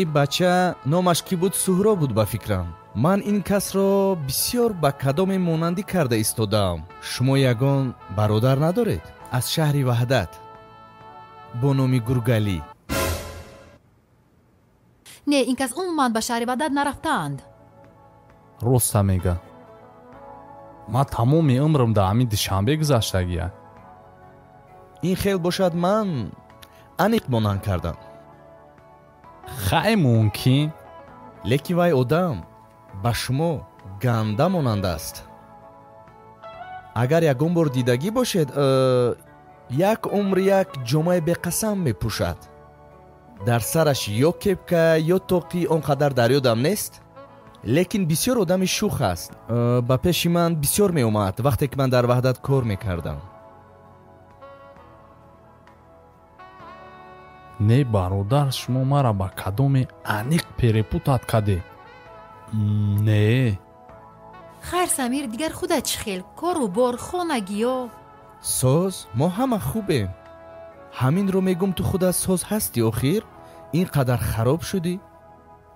Ин бача номаш кӣ буд? Суҳроб буд ба фикрам. Ман ин касро бисёр ба кадоме монандӣ карда истодаам. Шумо ягон бародар надоред? Аз шаҳри Ваҳдат бо номи Гургалӣ. Не, ин кас умуман ба шаҳри Ваҳдат нарафтаанд. Роста мега. Ман тамоми умрам дар ҳамин Душанбе гузаштагия. Ин хел бошад ман аниқ монанд кардам. Хай мумкин. Лекин вай одам ба шумо ганда монанд аст. Агар ягон бор дидагӣ бошед, як умр як ҷомаи беқасам мепӯшад. Дар сараш ё кепка ё тоқӣ он қадар дар ёдам нест, лекин бисёр одами шух аст. Ба пеши ман бисёр меомад вақте ки ман дар Ваҳдат кор мекардам. Не, бародар, шумо мара ба кадоме аниқ перепутат каде. Не. Хайр, Самир, дигар худат чӣ хел? Кору бор, хонагиё. Соз, мо ҳама хубем. Ҳаминро мегум, ту худат соз ҳастӣ охир? Ин қадар хароб шудӣ?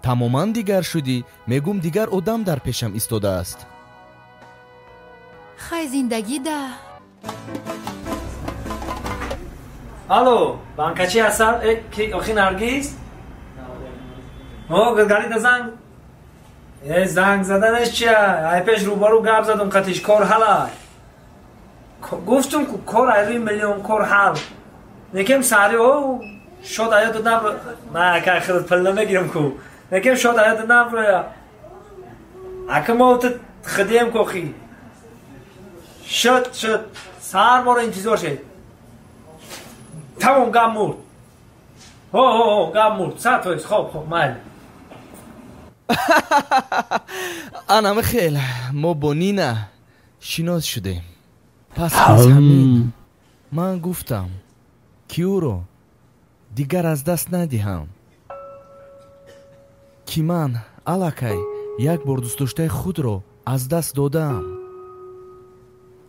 Тамоман дигар шудӣ. Мегум дигар одам дар пешам истодааст. Хай зиндагӣ да. Алло, банкачи ҳастам? Охи Наргиз? О, Гургалида занг. Э, занг заданаш чия? Ай пеш рӯбарӯ гап задум қатиш, кор ҳала. Гуфтум ку кор ай рӯи миллион кор ҳал. Некем сари о шод аёдат набро. Ма ака худат пул намегирам ку. Некем шод аёдат наброя. Ака мо ту хидием ку охи. Шуд, шуд. Сар моро интизор шед. Тамом гап мурд. Ҳо, гап мурд, 100%. Хоб, хоб, майли. Ана михел, мо бо Нина шинос шудем. Пас аз ҳамин ман гуфтам, ки ӯро дигар аз даст надиҳам, ки ман аллакай як бор дӯстдоштаи худро аз даст додаам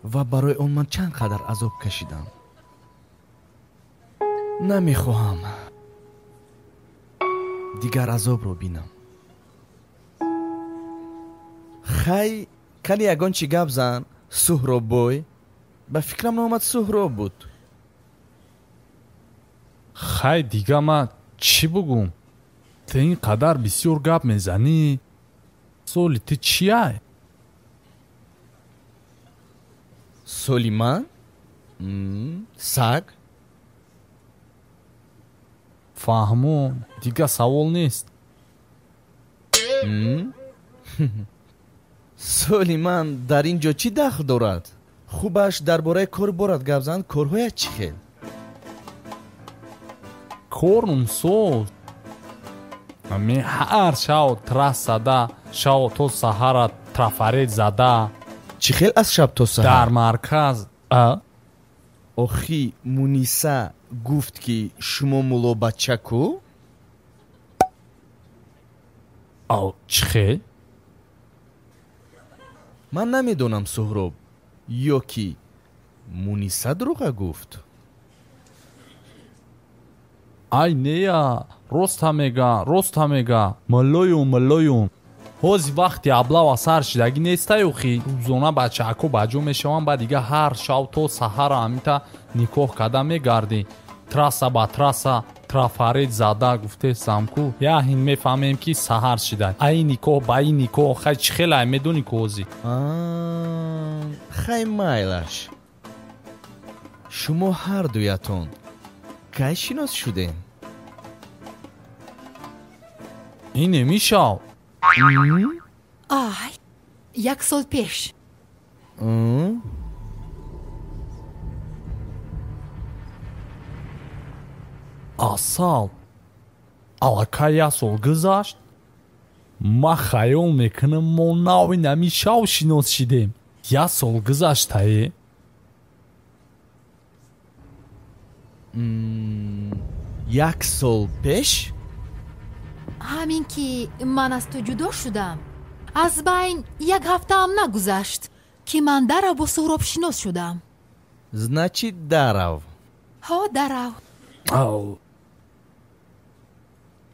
ва барои он ман чанд қадар азоб кашидам. Намехоҳам дигар азобро бинам. Хай, кани ягон чӣ гап зан, Суҳроббой. Ба фикрам номат Суҳроб буд. Хай, дига ман чӣ бугум? Ту ин қадар бисёр гап мезанӣ. Соли ту чиай? Соли ман? Саг? Фаҳмон, дига савол нест. Соли ман дар ин ҷо чӣ дахл дорад? Хубаш дар бораи кор борад гап зан, корҳоят чӣ хел? Корум соз. Ме ҳар шав трассада, шав то саҳара трафарет зада. Чӣ хел аз шаб то саҳар? Дар марказ. Охи Муниса гуфт, ки шумо муллобачаку? Ав, чӣ хел? Ман намедонам, Суҳроб, ё ки Муниса дурӯға гуфт. Ай нея, роста мега, роста мега. Муллоюм, муллоюм. Ҳози вақти аблава сар шидагӣ нестаю хи. Рӯзона бачаако ба ҷо мешаванд, ба дига ҳар шав то саҳара ҳамита никоҳ карда мегардӣ. Трасса ба трасса трафарет зада гуфтесам ку. Яҳин мефаҳмем, ки саҳар шида. Ай никоҳ ба ин никоҳ, хай чӣ хелай медонӣ ку ҳозӣ? Хай майлаш. Шумо ҳардуятон кай шинос шудем? Ин немишав. Ай, як сол пеш. Асал, аллакай як сол гузашт. Ман хаёл мекунам, мо нави нами шав шинос шидем. Як сол гузаштае. Як сол пеш? Ҳамин ки ман аз ту ҷудо шудам, аз байн як ҳафтаам нагузашт, ки ман дарав бо Суҳроб шинос шудам. Значит, дарав. Ҳо, дарав.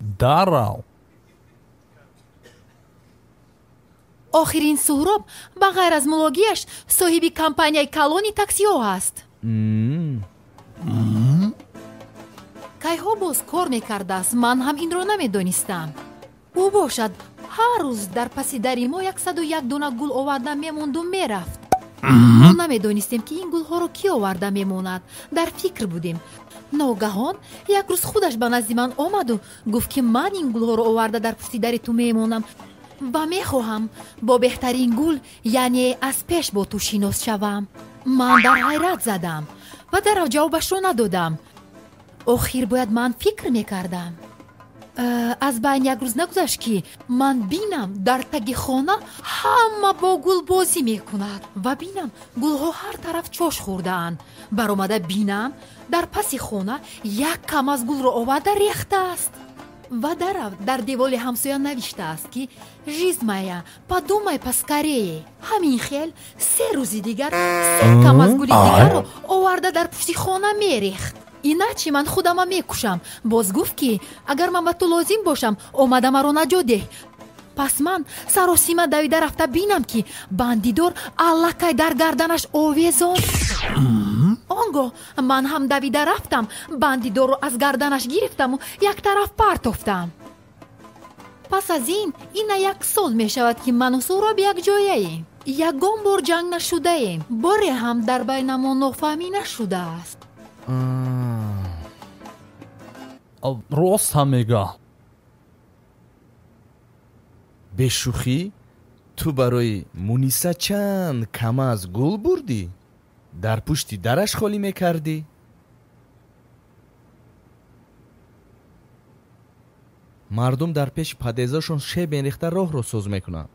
Дарав. Охирин Суҳроб ба ғайр аз мулогиаш соҳиби компанияи калони таксиҳо ҳаст. Кайҳо боз кор мекардааст, ман ҳам инро намедонистам. Ӯ бошад ҳар рӯз дар паси дари мо 101 дона гул оварда мемонду мерафт. Мо намедонистем, ки ин гулҳоро кӣ оварда мемонад. Дар фикр будем. Ногаҳон як рӯз худаш ба назди ман омаду гуфт, ки ман ин гулҳоро оварда дар пушти дари ту мемонам ва мехоҳам бо беҳтарин гул, яъне аз пеш бо ту шинос шавам. Ман дар ҳайрат задам ва дарав ҷавобашро надодам. Охир бояд ман фикр мекардам. Аз байн як рӯз нагузашт, ки ман бинам, дар таги хона ҳама бо гул бозӣ мекунад ва бинам, гулҳо ҳар тараф чош хӯрдаанд. Баромада бинам, дар паси хона як кам аз гулро оварда рехтааст. Ва дарав дар деволи ҳамсоя навиштааст, ки «Жизнь моя, подумай поскорее». Ҳамин хел 3 рӯзи дигар се кам аз гули дигарро оварда дар пушти хона мерехт. Иначе ман худама мекушам. Боз гуфт, ки агар ман ба ту лозим бошам, омада маро наҷот деҳ. Пас ман саросима давида рафта бинам, ки бандидор аллакай дар гарданаш овезон. Он гоҳ ман ҳам давида рафтам, бандидорро аз гарданаш гирифтаму як тараф партофтам. Пас аз ин ина як сол мешавад, ки ману Суҳроб якҷояем. Ягон бор ҷанг нашудаем, боре ҳам дар байнамон нофаҳмӣ нашудааст. Рост ҳам мега. Бешӯхӣ, ту барои Муниса чанд камаз гул бурдӣ? Дар пушти дараш холӣ мекардӣ? Мардум дар пеши подъездашон шебен рехта роҳро соз мекунанд.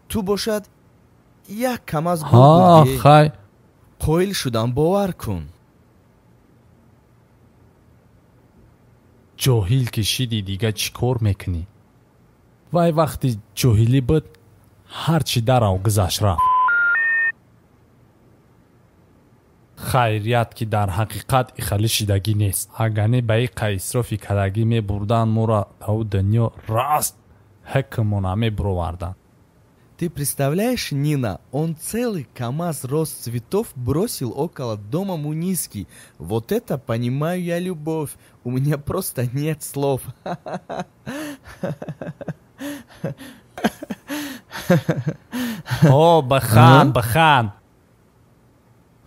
Ту бошад як КамАЗ гул бурдӣ. Хай. Қоил шудам, бовар кун. Ҷоҳил ки шиди, дига чӣ кор мекунӣ? Вай вақти ҷоҳилӣ буд, ҳар чӣ дарав гузашт рафт. Хайрият ки дар ҳақиқат ихалӣ шидагӣ нест. Агар не ба иқа исрофи кардагӣ мебурданд, моро дар дунё раст ҳукмона мебуроварданд. Ты представляешь, Нина, он целый КамАЗ роз цветов бросил около дома Муниски. Вот это понимаю я любовь. У меня просто нет слов. О, бахан, бахан.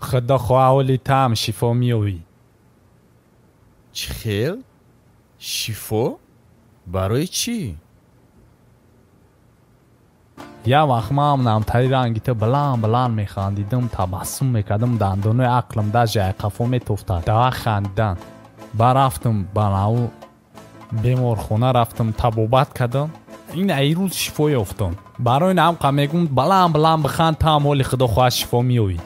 Худо хоҳа ҳоли таам шифо меёбӣ. Чӣ хел? Шифо? Барои чӣ? Як вақт ман намтари ранги ту баланд баланд механдидам, табассум мекардам, дандонои ақлам даже ай қафо метофтад. Дава хандидан. Ба рафтам ба наву беморхона рафтам, табобат кардам. Ин ай рӯз шифо ёфтам. Барои ин ҳамқа мегӯм баланд баланд биханд, таам ҳоли худо хоҳад шифо меёбӣ.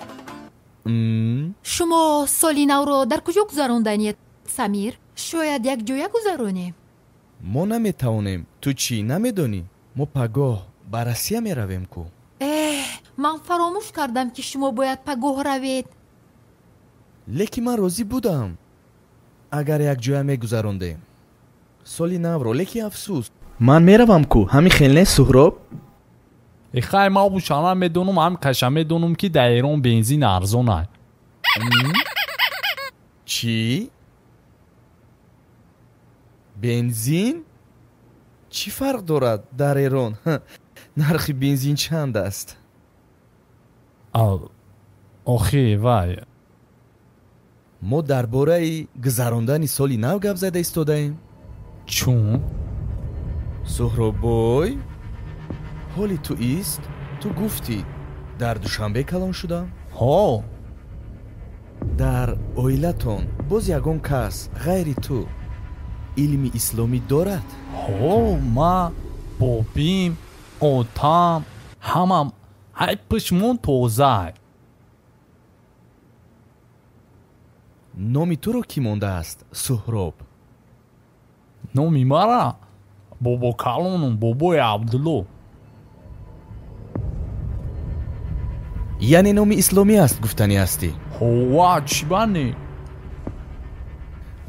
Шумо соли навро дар куҷо гузаронданед, Самир? Шояд якҷоя гузаронем? Мо наметавонем. Ту чӣ намедонӣ? Мо пагоҳ ба Россия меравем ку. Эҳ, ман фаромӯш кардам, ки шумо бояд пагоҳ равед. Лекин ман розӣ будам, агар якҷоя мегузарондем соли навро, лекин афсӯс, ман меравам ку. Ҳамин хел нест, Суҳроб? Ихай, ман бушана медонам, ҳам қаша медонам, ки дар Эрон бензин арзон ай. Чӣ? Бензин? Чӣ фарқ дорад дар Эрон? Нархи бензин чанд аст? Охи, вай. Мо дар бораи гузарондани соли нав гап зада истодаем. Чун? Суҳроббой, ҳоли ту ист? Ту гуфтӣ дар Душанбе калон шудам? Ҳо. Дар оилатон боз ягон кас ғайри ту илми исломӣ дорад? Ҳо, ма бобим, отам, ҳамам ҳай пишмон тозаай. Номи туро кӣ мондааст, Суҳроб? Номи мара бобокалонум, бобои Абдулло. Яъне номи исломӣ аст гуфтанӣ ҳастӣ? Ҳова, чӣ бане?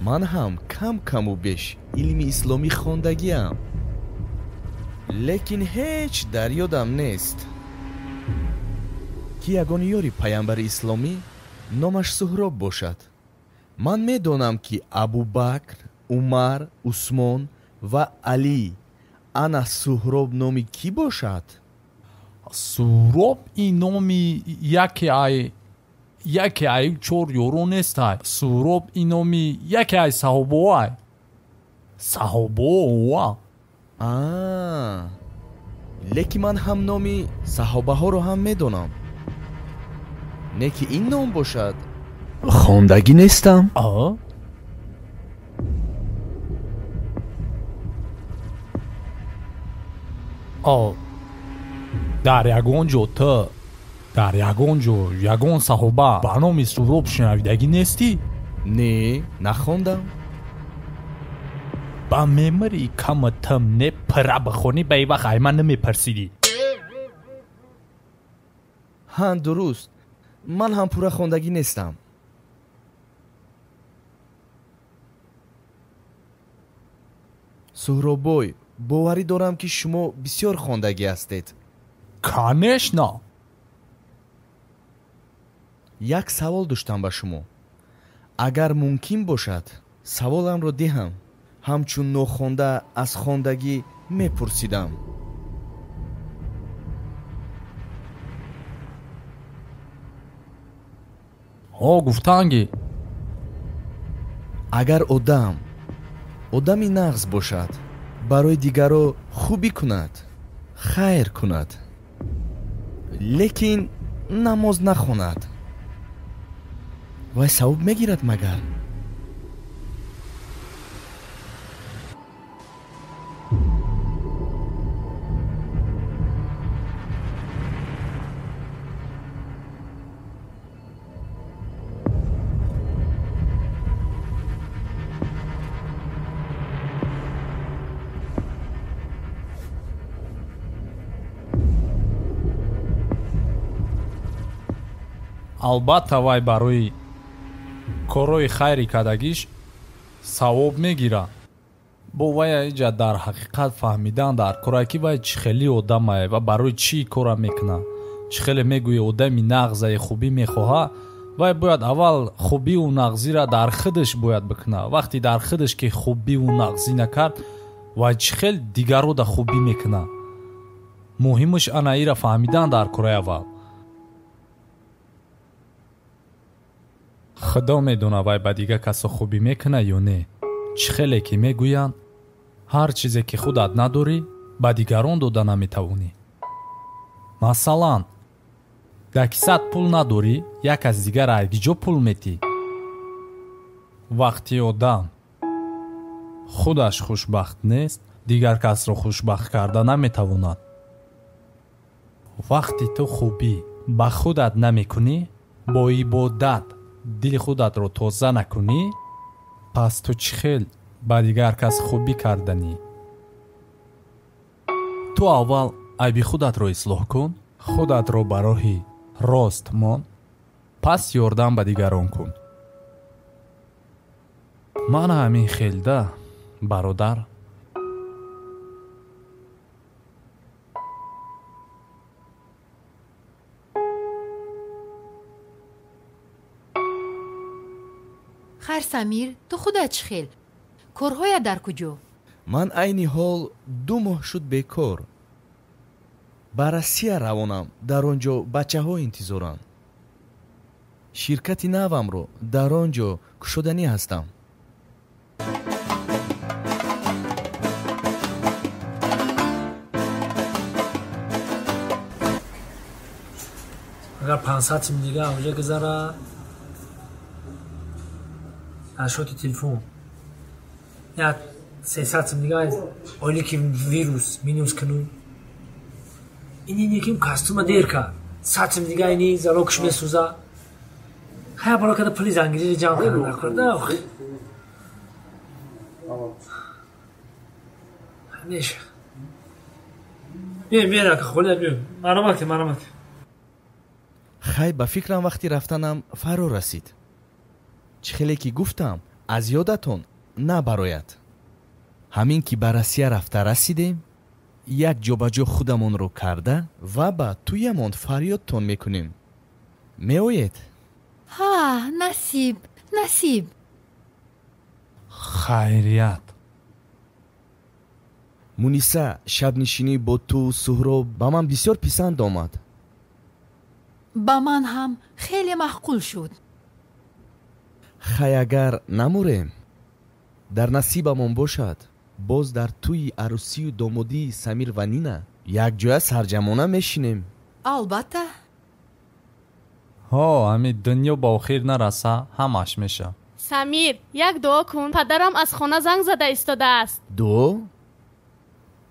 Ман ҳам кам каму беш илми исломӣ хондагиам, лекин ҳеҷ дар ёдам нест, ки ягон ёри паямбари исломӣ номаш Суҳроб бошад. Ман медонам, ки Абубакр, Умар, Усмон ва Алӣ. Ана Суҳроб номи кӣ бошад? Суҳроб ин номи яке ай чор ёро нестай. Суҳроб ин номи яке ай саҳобоай. Саҳобоа. Лекин ман ҳам номи саҳобаҳоро ҳам медонам. Не ки ин ном бошад, хондагӣ нестам. Дар ягон ҷо ту дар ягон ҷо ягон саҳоба ба номи Суҳроб шунавидагӣ нестӣ? Не, нахондам. Ба мемари кама тым не пира бихонӣ, ба ин вақт ай ман намепарсидӣ. Ҳа, дуруст, ман ҳам пурра хондагӣ нестам. Суҳроббой, боварӣ дорам, ки шумо бисёр хондагӣ ҳастед. Конечно. Як савол доштам ба шумо. Агар мумкин бошад, саволамро диҳам. Ҳамчун нохонда аз хондагӣ мепурсидам. Ҳо, гуфтанги. Агар одам одами нағз бошад, барои дигаро хубӣ кунад, хайр кунад, лекин намоз нахонад, вай савоб мегирад магар? Албатта вай барои корҳои хайри кардагиш савоб мегирад. Бо вай иҷа дар ҳақиқат фаҳмидан дар кора ки вай чӣ хели одамае ва барои чӣ кора мекунад. Чӣ хеле мегӯи одами нағзае хубӣ мехоҳад, вай бояд аввал хубиву нағзиро дар худаш бояд бикунад. Вақте дар худаш ки хубиву нағзӣ накард, вай чӣ хел дигарода хубӣ мекунад. Муҳимаш ана ира фаҳмидан дар кораи аввал. Худо медонад вай ба дигар касо хубӣ мекунад ё не. Чӣ хеле ки мегӯянд, ҳар чизе ки худат надорӣ, ба дигарон дода наметавонӣ. Масалан, дар кисат пул надорӣ, як аз дигар айгиҷо пул метӣ. Вақти одам худаш хушбахт нест, дигар касро хушбахт карда наметавонад. Вақти ту хубӣ ба худат намекунӣ, бо ибодат дили худатро тоза накунӣ, пас ту чӣ хел ба дигар кас хубӣ карданӣ? Ту аввал айби худатро ислоҳ кун, худатро ба роҳи рост мон, пас ёрдам ба дигарон кун. Ман ҳамин хелда, бародар. Хайр Самир, ту худат чӣ хел? Корҳоят дар куҷо? Ман айни ҳол 2 моҳ шуд бекор. Ба Россия равонам, дар он ҷо бачаҳо интизоранд. Ширкати навамро дар он ҷо кушоданӣ ҳастам. Агар 500 сим дига онҷа гузара, аз шоти телефон як 300 сим дига ойлики вирус минус кунум. Ини неким кастума дер кард. 100 сим дига ини залогш месӯза. Хая бало када пули зангириро ҷамъ карда накарда. Ҳамеша. Биём, биём, ака, холия биём. Маромат ки, маромат ки. Хай, ба фикрам вақти рафтанам фаро расид. Чӣ хеле ки гуфтам, аз ёдатон набарояд. Ҳамин ки ба Россия рафта расидем, як ҷобаҷо худамонро карда ва ба тӯямон фарёдтон мекунем. Меоед? Ҳа, насиб, насиб. Хайрият. Муниса, шабнишинӣ бо ту Суҳроб ба ман бисёр писанд омад. Ба ман ҳам хеле маъқул шуд. Хай, агар намурем, дар насибамон бошад, боз дар тӯи арӯсию домодии Самир ва Нина якҷоя сарҷамона мешинем. Албатта. Ҳо, ҳамин дунё ба охир нараса, ҳамаш меша. Самир, як дуо кун, падарам аз хона занг зада истодааст. Дуо?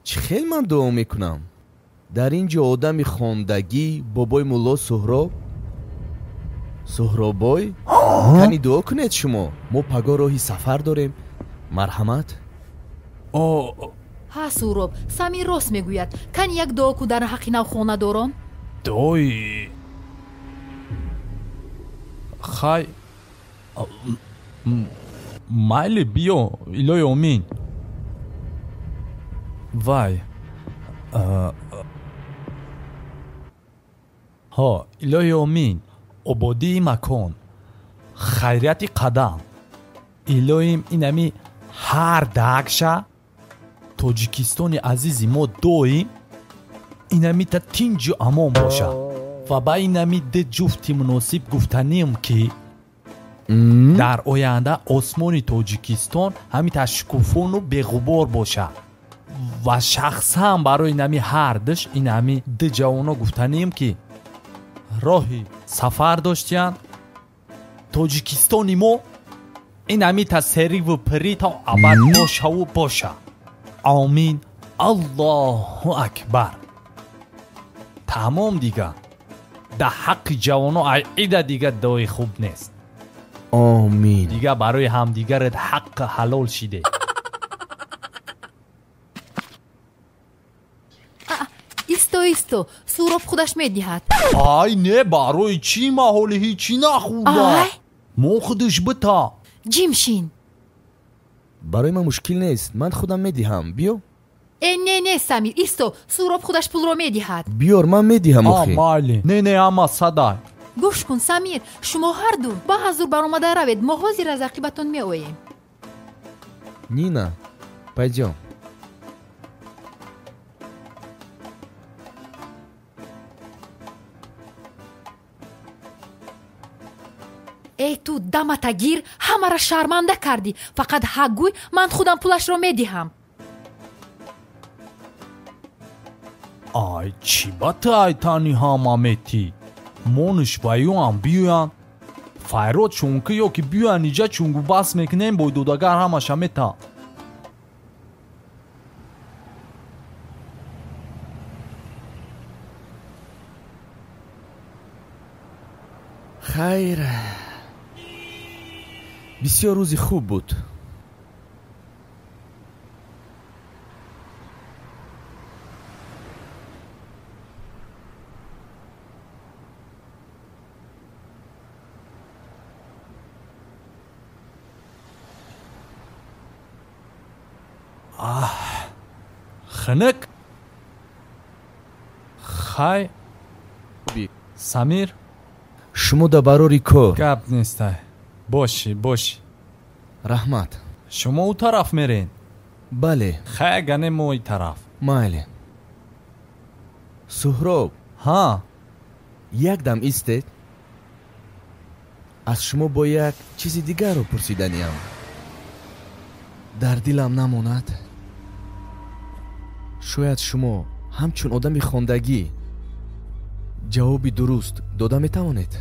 Чӣ хел ман дуо мекунам? Дар ин ҷо одами хондагӣ, бобои мулло Суҳроб. Суҳроббой, кани дуо кунед шумо. Мо пагоҳ роҳи сафар дорем. Марҳамат. Ҳа, Суҳроб, Самир рост мегӯяд. Кани як дуо кун дар ҳаққи навхонадорон. Дуои хай, майли, биё, илоҳи омин. Вай, ҳо, илоҳи омин, ободии макон, хайрияти қадам. Илоҳим инами ҳар дакша Тоҷикистони азизи мо доим инамита тинҷу амон бошад ва ба инами ду ҷуфти муносиб гуфтанем ки дар оянда осмони Тоҷикистон ҳамита шукуфону беғубор бошад ва шахсан барои инами ҳардуш инами ду ҷавоно гуфтанем ки роҳи сафар доштиянд. Тоҷикистони мо инамита сериву пирӣ то абад бошаву боша. Омин. Аллоҳу акбар. Тамом дига. Дар ҳаққи ҷавоно айида дига дуои хуб нест. Омин. Дига барои ҳамдигарат ҳаққи ҳалол шиде. Ист, Исто, исто, Суҳроб худаш медиҳад. Ай, не, барои чӣ ма ҳоли ҳичӣ нахӯрда? Мо худаш бита. Ҷимшин. Барои ман мушкил нест, ман худам медиҳам. Биё. Э, не, не, Самир, исто, Суҳроб худаш пулро медиҳад. Биёр, ман медиҳам охи. Майли. Не, не, ҳама садай. Гӯш кун, Самир, шумо ҳарду ба ҳазур баромада равед, мо ҳозир аз ақибатон меоем. Нина, пойдём. Эй, ту дамата гир, ҳамаро шарманда кардӣ. Фақат ҳақ гӯй, ман худам пулашро медиҳам. Ай, чӣ ба ту айтани ҳама метӣ? Монуш ва юам биёянд. Файрод чунки ё ки биёянд иҷа чунгу бас мекунем, бойдодагар ҳамаша мета. Хайр, бисёр рӯзи хуб буд. Аҳ, хунук. Хай, Самир. Шумо да барори кор. Гап нестай. Боши, боши. Раҳмат. Шумо ӯ тараф мерен? Бале. Хай, гане мо и тараф. Майли. Суҳроб. Ҳа. Як дам истед. Аз шумо бо як чизи дигарро пурсиданиям. Дар дилам намонад. Шояд шумо ҳамчун одами хондагӣ ҷавоби дуруст дода метавонед.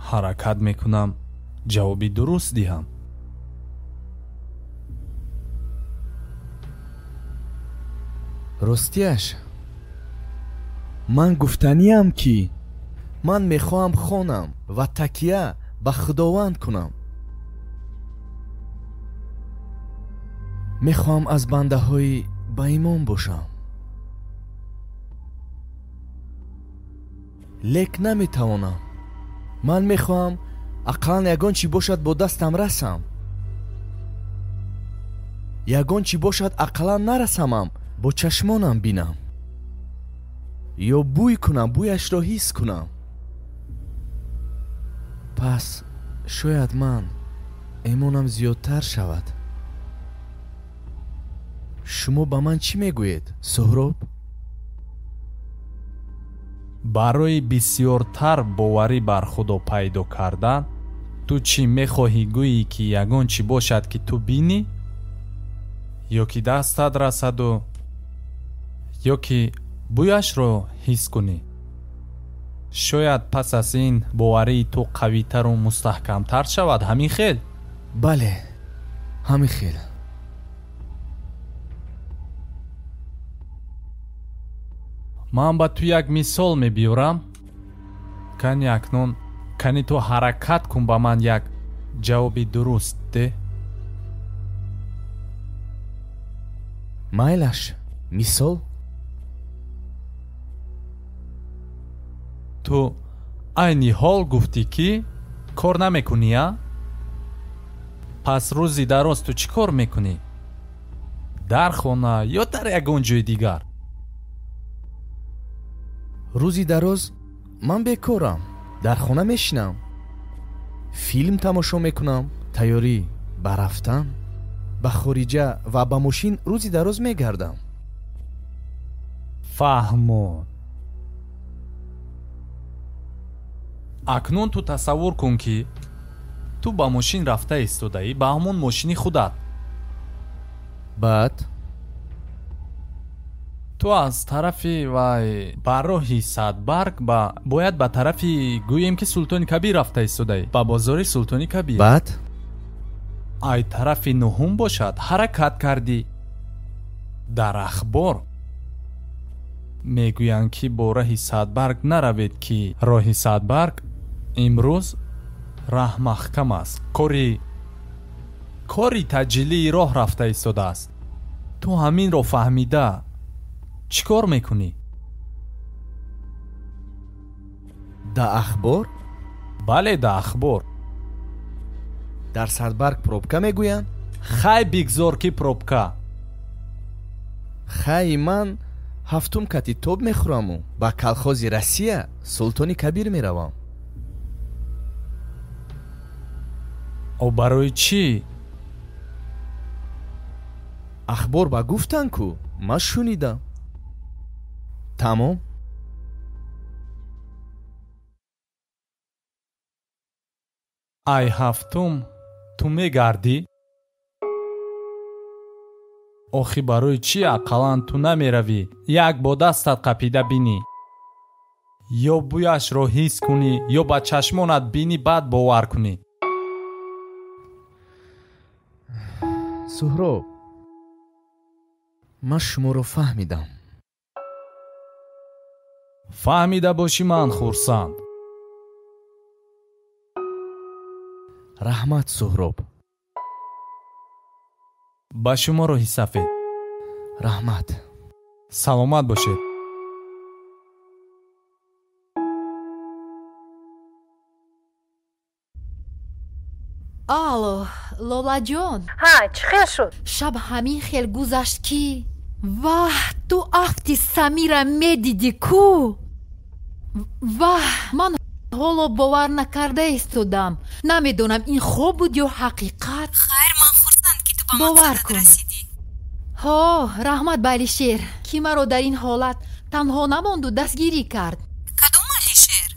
Ҳаракат мекунам ҷавоби дуруст диҳам. Ростияш, ман гуфтаниям, ки ман мехоҳам хонам ва такя ба Худованд кунам. Мехоҳам аз бандаҳои баимон бошам. Лек наметавонам. Ман мехоҳам ақаллан ягон чӣ бошад бо дастам расам. Ягон чӣ бошад ақаллан нарасамам, бо чашмонам бинам. Ё бӯй кунам, бӯяшро ҳис кунам. Пас шояд ман имонам зиёдтар шавад. Шумо ба ман чӣ мегӯед, Суҳроб? Барои бисёртар боварӣ бар Худо пайдо кардан, ту чӣ мехоҳӣ гӯӣ, ки ягон чӣ бошад, ки ту бинӣ, ё ки дастат расаду, ё ки бӯяшро ҳис кунӣ? Шояд пас аз ин боварии ту қавитару мустаҳкамтар шавад. Ҳамин хел? Бале, ҳамин хел. Ман ба ту як мисол мебиёрам. Кани акнун, кани ту ҳаракат кун, ба ман як ҷавоби дуруст де. Майлаш, мисол? Ту айни ҳол гуфтӣ, ки кор намекунӣ, а? Пас рӯзи дароз ту чӣ кор мекунӣ? Дар хона ё дар ягон ҷои дигар? Рӯзи дароз ман бекорам. Дар хона мешинам, филм тамошо мекунам, тайёрӣ ба рафтан ба хориҷа ва ба мошин рӯзи дароз мегардам. Фаҳмон. Акнун ту тасаввур кун, ки ту ба мошин рафта истодаӣ, ба ҳамон мошини худат. Баъд? Ту аз тарафи вай ба роҳи Садбарг бояд ба тарафи, гӯем ки, Султони Кабир рафта истодаӣ, ба бозори Султони Кабир. Баъд? Ай тарафи нуҳум бошад ҳаракат кардӣ. Дар ахбор мегӯянд, ки бо роҳи Садбарг наравед, ки роҳи Садбарг имрӯз раҳ маҳкам аст, кори таҷилии роҳ рафта истодааст. Ту ҳаминро фаҳмида чӣ кор мекунӣ? Да ахбор? Бале, да ахбор. Дар Садбарг пробка мегӯянд? Хай бигзор ки пробка. Хай ман ҳафтум кати тоб мехӯраму ба колхози Россия Султони Кабир меравам. О барои чӣ? Ахбор ба гуфтанд ку, ман шунидам. Тамом. Ай ҳафтум ту мегардӣ? Охи барои чӣ ақаллан ту намеравӣ? Як бо дастат қапида бинӣ, ё бӯяшро ҳис кунӣ, ё ба чашмонат бинӣ, баъд бовар кунӣ. Суҳроб, ман шуморо фаҳмидам. Фаҳмида бошӣ, ман хурсанд. Раҳмат, Суҳроб. Ба шумо роҳи сафед. Раҳмат. Саломат бошед. Алло, Лолаҷон. Ҳа, чӣ хел шуд? Шаб ҳамин хел гузашт ки ваҳ, ту афти Самира медидӣ ку? Ваҳ, ман ҳоло бовар накарда истодам. Намедонам ин хоб буд ё ҳақиқат. Хайр, ман хурсанд ки ту ба бовар мақсадат кун. расидӣ. Ҳо, раҳмат ба Алишер, ки маро дар ин ҳолат танҳо намонду дастгирӣ кард. Кадом Алишер?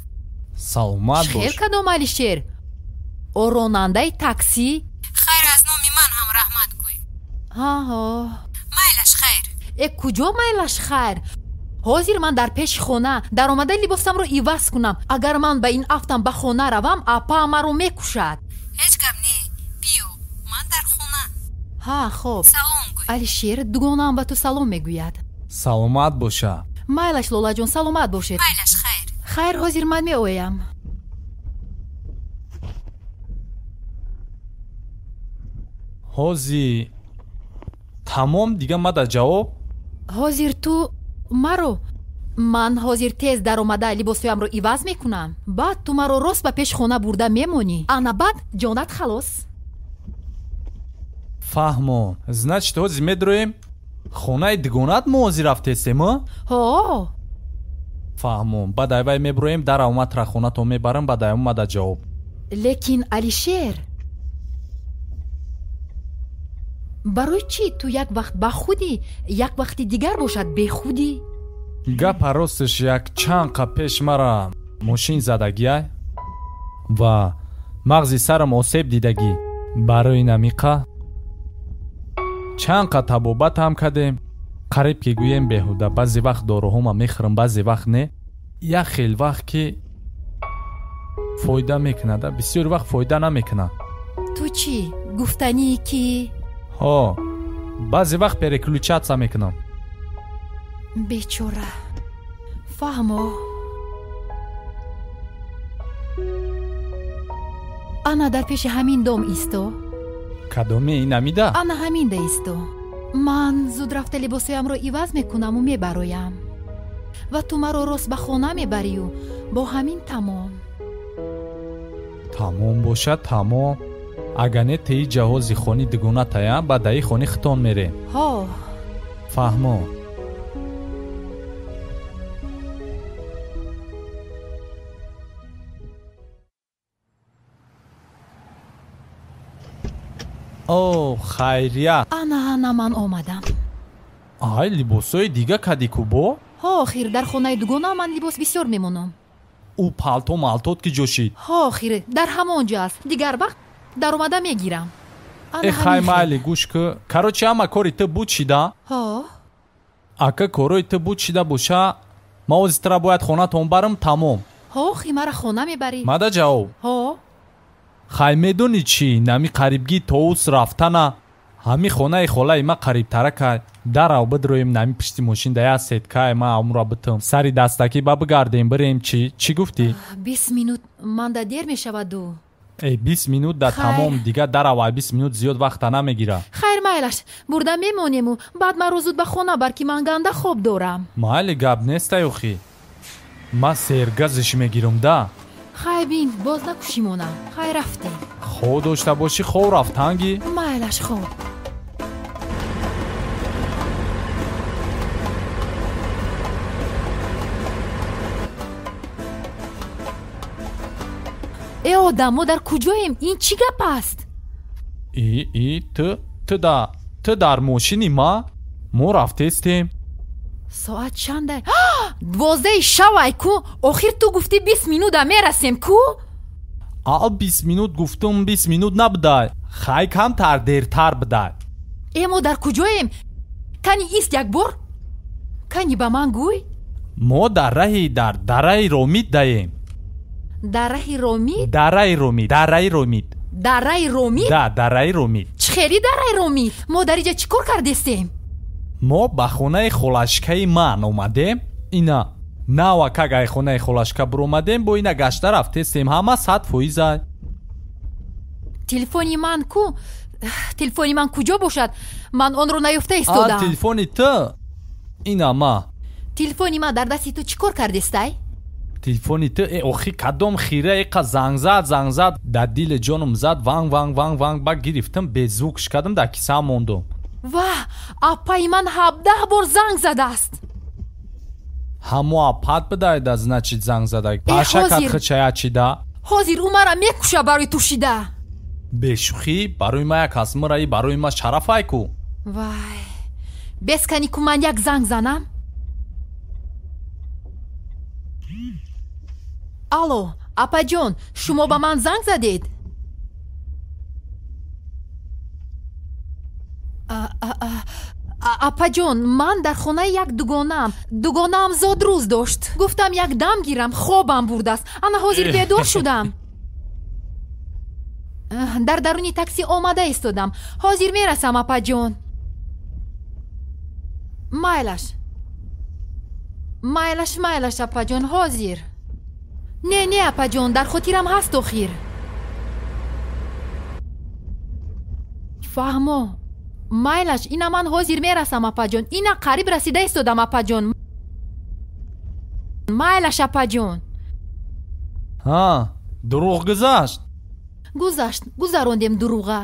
Саломат Хел бош. кадом Алишер? О ронандаи таксӣ? Хайр, аз номи ман ҳам раҳмат гӯй. Ҳаҳо. Майлаш хайр. Э, куҷо майлаш хайр? Ҳозир ман дар пеши хона даромада либосамро иваз кунам. Агар ман ба ин афтам ба хона равам, апаам маро мекушад. Ҳеҷ гап не, биё, ман дар хона. Ҳа, хоб. Салом гӯй. Алишер, дугонаам ба ту салом мегӯяд. Саломат боша. Майлаш, Лолаҷон, саломат бошед. Майлаш хайр. Хайр, ҳозир ман меоям. Ҳози тамом дига мада ҷавоб? Ҳозир ту маро, ман ҳозир тез даромада либосҳоямро иваз мекунам, баъд ту маро рост ба пеши хона бурда мемонӣ. Ана баъд ҷонат халос. Фаҳмо. Значит, ҳозир медроем хонаи дугонат, мо ҳозир рафтестем, а? Ҳо. Фаҳмо. Баъд айвай меброем, даромадра хонатон мебарам, баъд ай омада ҷавоб. Лекин Алишер, барои чӣ ту як вақт ба худӣ, як вақти дигар бошад бехудӣ? Гапа росташ, як чанд қа пеш мара мошин задагиай ва мағзи сарам осеб дидагӣ. Барои намиқа чанд қа табобат ҳам кардем, қариб ки гӯем беҳуда. Баъзе вақт доруҳома мехӯрам, баъзе вақт не. Як хел вақт ки фоида мекунад, бисёр вақт фоида намекунад. Ту чӣ гуфтании ки? Ҳо, баъзе вақт переключаться мекунам. Бечора, фаҳмо. Ана дар пеши ҳамин дом исто. Кадоме ин амида? Ана ҳаминда исто. Ман зуд рафта либосҳоямро иваз мекунаму мебароям, ва ту маро рост ба хона мебарию бо ҳамин тамом. Тамом бошад, тамом. Агар не, теи ҷаҳози хони дугона тая, ба даи хони хитон мерем. Ҳо. Фаҳмо. О, хайрият. Ана, ана ман омадам. Ай, либосҳои дига кади ку бо? Ҳо, охир дар хонаи дугона ман либос бисёр мемонам. Ӯ палто малтот ки ҷо шид? Ҳо, охир дар ҳамон ҷо аст. Дигар вақт даромада мегирам. Ана Э, хай, ҳамин хел. майли, гӯш ку. Короче, ҳама кори ту буд шида? Ҳо. Ака корои ту буд шида боша, ман ҳозир тура бояд хонатон барам, тамом. Ҳо, охи мара хона мебарӣ. Мада ҷавоб. Ҳо. Хай, медонӣ чӣ, нами қарибгӣ тоус рафтана, ҳами хонаи холаи ма қарибтаракай. Дарав бидроем, нами пишти мошин да як сеткай, ма амура битам. Сари дастакӣ ба бигардем, бирем, чӣ? Чӣ гуфтӣ? 20 минут манда дер мешаваду. Э, 20 минут да тамом, дига даравай, 20 минут зиёд вақта намегира. Хайр, майлаш, бурда мемонему, баъд маро зуд ба хона бар, ки ман ганда хоб дорам. Майли, гап нестай охи. Ма сергазиш мегирам да. Хай бин, боз накушимонам. Хай, рафтем. Хоб дошта бошӣ, хоб рафтанги. Майлаш, хоб. Э одам, мо дар куҷоем? Ин чӣ гап аст? И и ту ту да ту дар мошини ма мо рафтестем. Соат чандай? 12 шавай ку? Охир ту гуфтӣ 20 минута мерасем ку? Ал 20 минут гуфтум, 20 минут набудай. Хай, камтар дертар будай. Э, мо дар куҷоем? Кани ист як бор? Кани ба ман гӯй? Мо дар раҳи дар дараи Ромид даем. Дараи Ромид? Дараи Ромид, дараи Ромид. Дараи Ромид? Да, дараи Ромид. Чӣ хели дараи Ромид? Мо дар иҷа чӣ кор кардестем? Мо ба хонаи холашкаи ман омадем. Ина навакак ай хонаи холашка буромадем, бо ина гашта рафтестем, ҳама 100%. Телефони ман ку? Телефони ман куҷо бошад? Ман онро наёфта истодам. Телефони ту? Ина ма. Телефони ман дар дасти ту чӣ кор кардестай? Телефони ту, э, охи кадом хира иқа занг зад, занг зад, дар дили ҷонум зад, ванг ванг ванг ванг, ба гирифтам, беззвукш кардам, дар кисаам мондум. Ва, апаи ман 17 бор занг задааст. Ҳамо апат бидайда, значит, занг зада. Паша кад хичая чида? Ҳозир ӯ мара мекуша барои ту шида. Бешӯхӣ, барои ма як ҳасмираи, барои ма шарафай ку. Вай, бес кани ку ман як занг занам. Алло, апаҷон, шумо ба ман занг задед? Апаҷон, ман дар хонаи як дугонаам. Дугонаам зодрӯз дошт. Гуфтам як дам гирам, хобам бурдааст. Ана ҳозир бедор шудам. Дар даруни такси омада истодам. Ҳозир мерасам, апаҷон. Майлаш. Майлаш, майлаш, апаҷон, ҳозир. Не, не, апаҷон, дар хотирам ҳаст охир. Фаҳмо. Майлаш, ина ман ҳозир мерасам, апаҷон. Ина қариб расида истодам, апаҷон. Майлаш, апаҷон. Ҳа, дурӯғ гузашт? Гузашт, гузарондем дурӯға.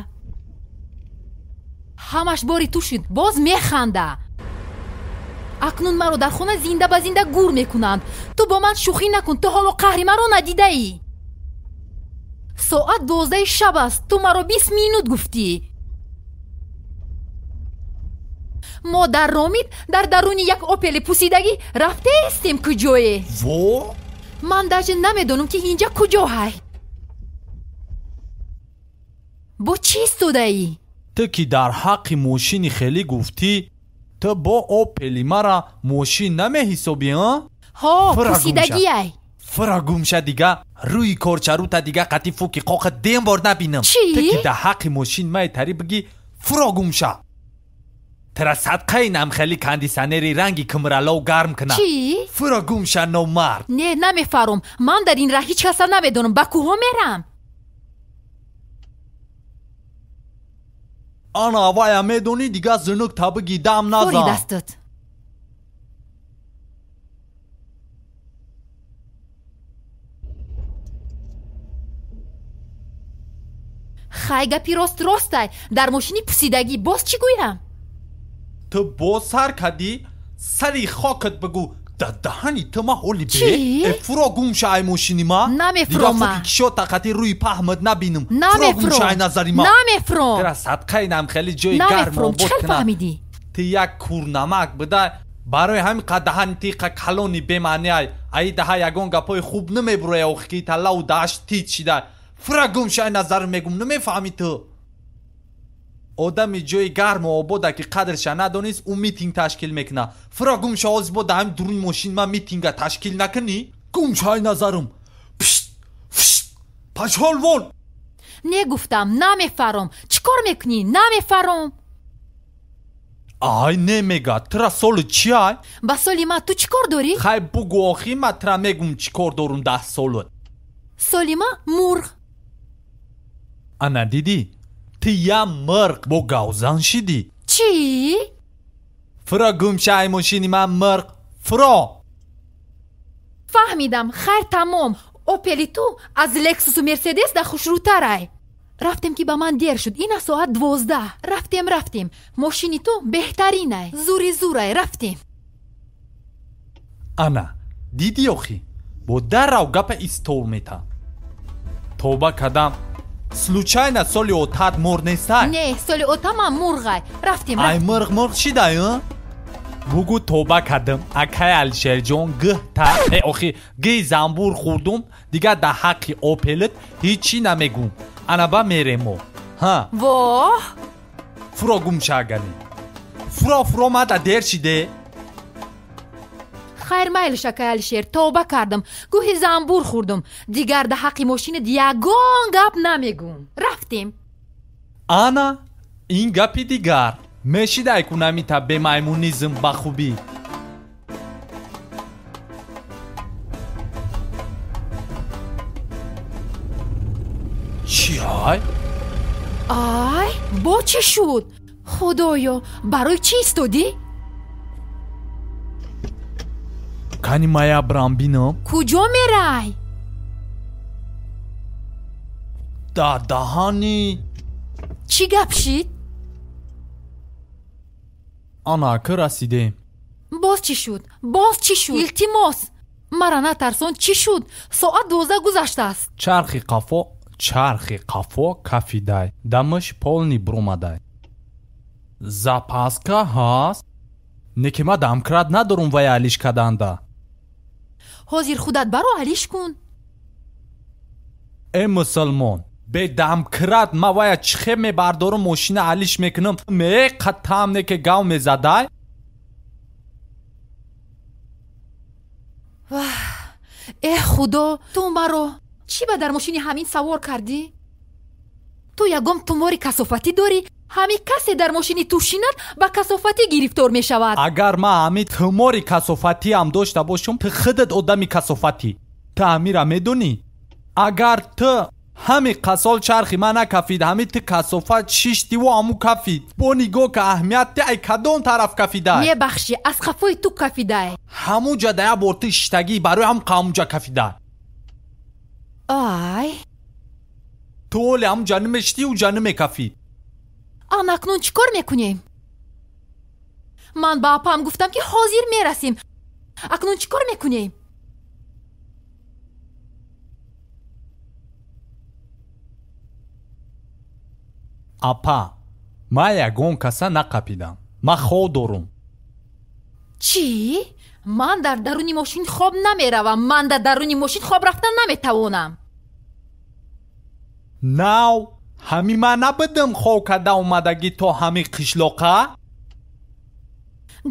Ҳамаш бори ту шуд, боз механда. Акнун маро дар хона зинда ба зинда гур мекунанд. Ту бо ман шӯхӣ накун, ту ҳоло қаҳри маро надидаӣ. Соат 12 шаб аст, ту маро 20 минут гуфтӣ. Мо дар Ромид дар даруни як опели пусидагӣ рафтаистем куҷое. Во? Ман даже намедонам, ки инҷа куҷо ҳай. Бо чӣ истодаӣ? Ту ки дар ҳаққи мошини хелӣ гуфтӣ, ту бо опели мара мошин намеҳисобӣ, а? Ҳо, пусидагиай. Фура гумша дига, рӯи корчарута дига қатӣ фуки қоқа дем бор набинам. Чӣ? Ту ки дар ҳаққи мошин маетарӣ бигӣ, фуро гумша. Тра садқаи намхели кондисионери ранги кимралов гарм кунад. Чӣ? Фуро гумша, номард. Не, намефаром. Ман дар ин раҳ ҳеҷ каса намедонам. Ба кӯҳо мерам. Ана вая медонӣ, дига зинук та бигӣ, дам Фори назан. дастат. Хай, гапи рост ростай. Дар мошини пусидагӣ боз чӣ гӯям? Ту боз сар кардӣ, сари хокат бигӯ, дар даҳани ту ма ҳоли бе. Чӣ? Э, фуро гумша ай мошини ма. Намефуром Дига ма. фуки кишота қати рӯи паҳмат набинам. Фуро Намефуром. гумша ай назари ма. Намефуром. Тра садқаи намхели ҷои гарм Намефуром. обод Чӣ хел кунад. фаҳмидӣ? Ту як курнамак бидай, барои ҳамин қад даҳани ти қа калони бемаъниай. Аи даҳа ягон гапҳои хуб намебуроя, охи ки таллаву даҳаш тит шида. Фура гумша ай назарам, мегум, намефаҳмӣ ту. Одами ҷои гарму обода ки қадрша надонист, ӯ митинг ташкил мекунад. Фура гумша, ҳозир бо даҳами дуруни мошин ман митинга ташкил накунӣ. Гумша ай назарам. Пшт, фшт, пашол вон. Не, гуфтам, намефаром. Чӣ кор мекунӣ? Намефаром. Ай, немега, тура соли чи ай? Ба соли ман ту чӣ кор дорӣ? Хай, бугӯ охи, ман тура мегум чӣ кор дорум даҳ солот. Соли ман мурғ. Ана дидӣ, ту як мирқ бо гавзан шидӣ. Чӣ? Фуро гум шай мошини ман мирқ, фуро. Фаҳмидам, хайр тамом. Опели ту аз Лексусу Мерседес да хушрӯтарай. Рафтем ки ба ман дер шуд. Ина соат 12. Рафтем, рафтем. Мошини ту беҳтаринай. Зури зурай, рафтем. Ана, дидӣ охи? Бо даррав гапа истол мета. Тоба кадам. Случайно соли отат мурғ нестай? Не, соли отамам мурғай. Рафтем, ай мурғ мурғ шидай, бугу тоба кардам. Акай Алишерҷон гӯҳ та охи гӯи занбур хӯрдум, дигар дар ҳаққи опелит ҳеҷ чӣ намегӯм. Ана ба меремо. Ҳа. Воҳ! Фуро гум шагани. Фуро фуро мада дер шиде. Хайр майлиш, акай Алишер, тоба кардам. Гӯҳи занбур хӯрдум. Дигар дар ҳаққи мошинат ягон гап намегӯм. Рафтем. Ана ин гапи дигар. Мешидай кунамита бемаймунизм ба хубӣ. Чӣ ай? Ай, бо чӣ шуд? Худоё, барои чӣ истодӣ? Кани мая брам бинам? Куҷо мерай? Дар даҳани. Чӣ гап шид? Ана ки расидем. Боз чӣ шуд? Боз чӣ шуд? Илтимос, мара натарсон, чӣ шуд? Соат 12 гузаштааст. Чархи қафо, чархи қафо кафидай. Дамаш полни бромадай. Запаска ҳаст? Не ки ма дамкрат надорум вай алиш карданда. Ҳозир худат баро алиш кун. Э мусулмон, бе дамкрат ма вая чӣ хел мебардорум мошина алиш мекунам? Меқатам не ки гав мезадай? Ваҳ, э худо, ту маро чӣ ба дар мошини ҳамин савор кардӣ? Ту ягон тумори касофатӣ дорӣ? Ҳамин касе дар мошини ту шинад ба касофатӣ гирифтор мешавад. Агар ман ҳамин тумори касофатиам дошта бошам, ту худат одами касофатӣ. Ту ҳамира медонӣ? Агар ту ҳами қасол чархи ман накафид, ҳами ту касофат шиштиву ҳаму кафид. Бо нигоҳ ка аҳамият ти ай кадом тараф кафидай? Мебахшӣ, аз қафои ту кафидай. Ҳамунҷа да як бор ту шиштагӣ барои ҳам ҳамунҷа кафидай. Ай, ту оли ҳамунҷа намешитӣ, уҷа намекафид. Ан акнун чӣ кор мекунем? Ман ба апам гуфтам ки ҳозир мерасем. Акнун чӣ кор мекунем? Апа, ман ягон каса нақапидам. Ман хоб дорум. Чӣ? Ман дар даруни мошин хоб намеравам. Ман дар даруни мошин хоб рафта наметавонам. Нав, ҳами ман набудам хоб карда омадагӣ то ҳами қишлоқа?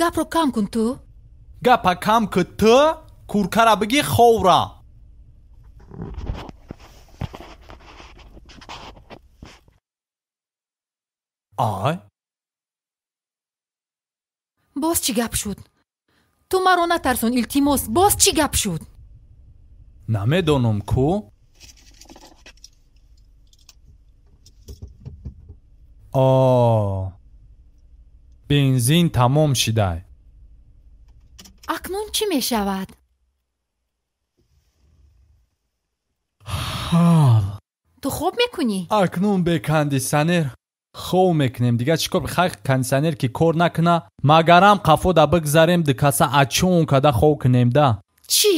Гапро кам кун ту. Гапа кам ку ту, куркара бигӣ ховра. Ай? Боз чӣ гап шуд? Ту маро натарсон, илтимос, боз чӣ гап шуд? Намедонам ку. О, бензин тамом шидай. Акнун чӣ мешавад? Ту хоб мекунӣ? Акнун бе кондитсионер хоб мекунем. Дигар чӣ кор? Хай кондитсионер ки кор накуна, магарам қафо да бигзарем, ду каса ачун када хоб кунем да. Чӣ?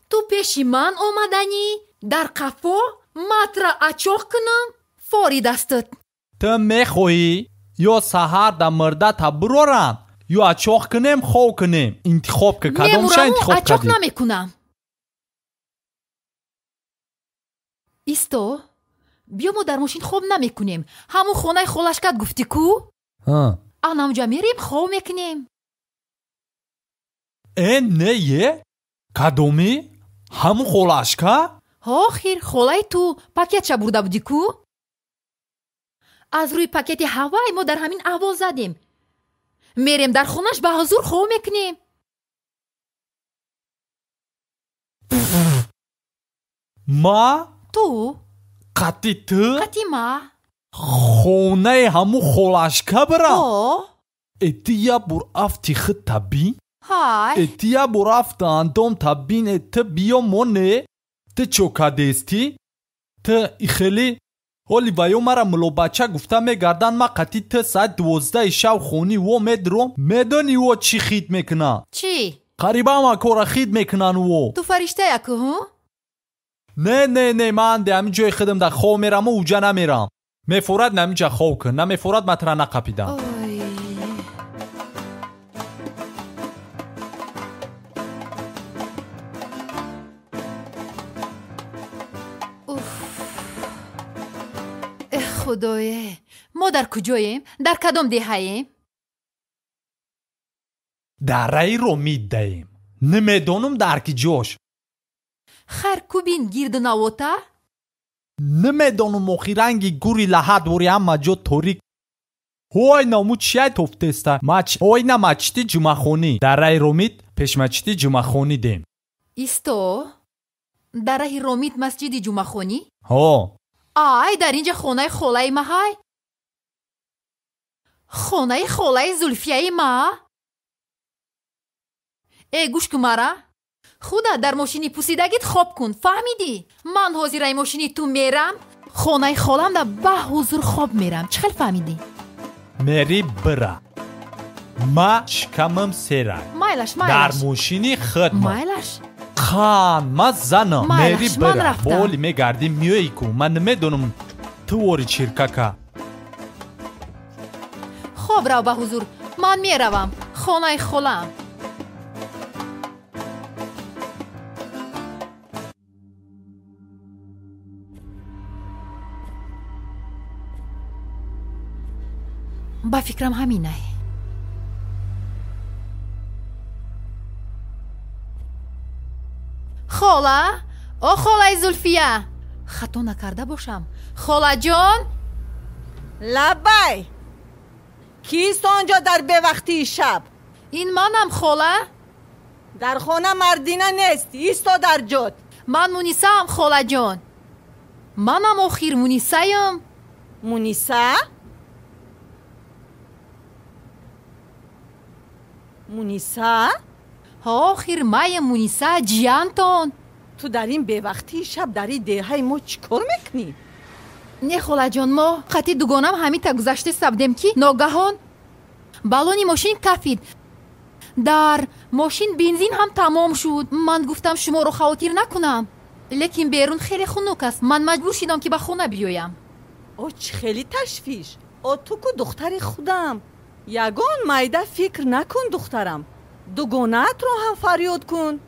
Ту пеши ман омаданӣ? Дар қафо матра ачоқ кунам? Фори дастат. Ту мехоҳӣ ё саҳар да мирдата буроранд, ё ачоқ кунем, хоб кунем? Интихоб ки, кадомша интихоб кардӣ? Ачоқ намекунам. Исто, биё мо дар мошин хоб намекунем. Ҳамун хонаи холашкат гуфтӣ ку? Анамҷа мерем, хоб мекунем. Э, не е? Кадомӣ? Ҳамун холашка? Охир, холаи ту пакетша бурда будӣ ку? Аз рӯи пакети ҳавай мо дар ҳамин аҳвол задем. Мерем дар хонаш ба ҳузур хоб мекунем. Ма? Ту? Қати ту? Қати ма. Хонаи ҳаму холашка бирам? О. Э ту як бор афти худта бин? Ҳай. Э ту як бор афта андомта бин, э ту биё моне? Ту чо кадестӣ? Ту ихелӣ? Ҳоли ваё мара мулобача гуфта мегарданд, ма қати ту соат 12 шав хони во медуром, медонӣ во чӣ хит мекунанд? Чӣ? Қариба ҳама кора хит мекунанд во. Ту фариштая ку, ҳу? Не, не, не, ман анде ҳамин ҷои худам дар хов мераму уҷа намерам. Мефорад наминҷа хов кун, намефорад ма тура нақапидам. Худое, мо дар куҷоем? Дар кадом деҳаем? Дараи Ромиддаем. Намедонам дар ки ҷош. Хайр, кубин гирду навота? Намедонам, охи ранги гури лаҳат вори ҳама ҷо торик. Ҳой ному чиай тофтеста? Ҳой на мачити ҷумъахонӣ. Дараи Ромид пешмачити ҷумъахонӣ дем. Исто, дараи Ромид масҷиди ҷумъахонӣ? Ҳо. Ай, дар инҷа хонаи холаи ма ҳай? Хонаи холаи Зулфияи ма? Э, гӯш кун мара. Худа дар мошини пусидагит хоб кун, фаҳмидӣ? Ман ҳозираи мошини ту мерам, хонаи холамда ба ҳузур хоб мерам. Чӣ хел фаҳмидӣ? Мери бира. Ма шикамам серак. Майлаш, майлаш. Дар мошини худма. Майлаш. Хан, ма занам. Мери бира. Боли мегардӣ миёӣ ку. Ман намедонам ту вори чиркака. Хоб рав ба ҳузур. Ман меравам. Хонаи холам. Ба фикрам ҳаминай. Хола? О, холаи Зулфия! Хато накарда бошам. Холаҷон? Лаббай! Кист он ҷо дар бевақтии шаб? Ин манам, хола. Дар хона мардина нест, исто дар ҷот. Ман Мунисаам, холаҷон. Манам охир Мунисаям. Муниса? Муниса? Охир маям Муниса, ҷиянтон. Ту дар ин бевақтии шаб дар ин деҳаи мо чӣ кор мекунӣ? Не, холаҷон, мо қати дугонам ҳамита гузашта сабдем, ки ногаҳон баллони мошин кафид. Дар мошин бензин ҳам тамом шуд. Ман гуфтам шуморо хавотир накунам, лекин берун хеле хунук аст. Ман маҷбур шидам, ки ба хона биёям. О, чӣ хеле ташвиш! О, ту ку духтари худам. Ягон майда фикр накун, духтарам. Дугонаатро ҳам фарёд кун.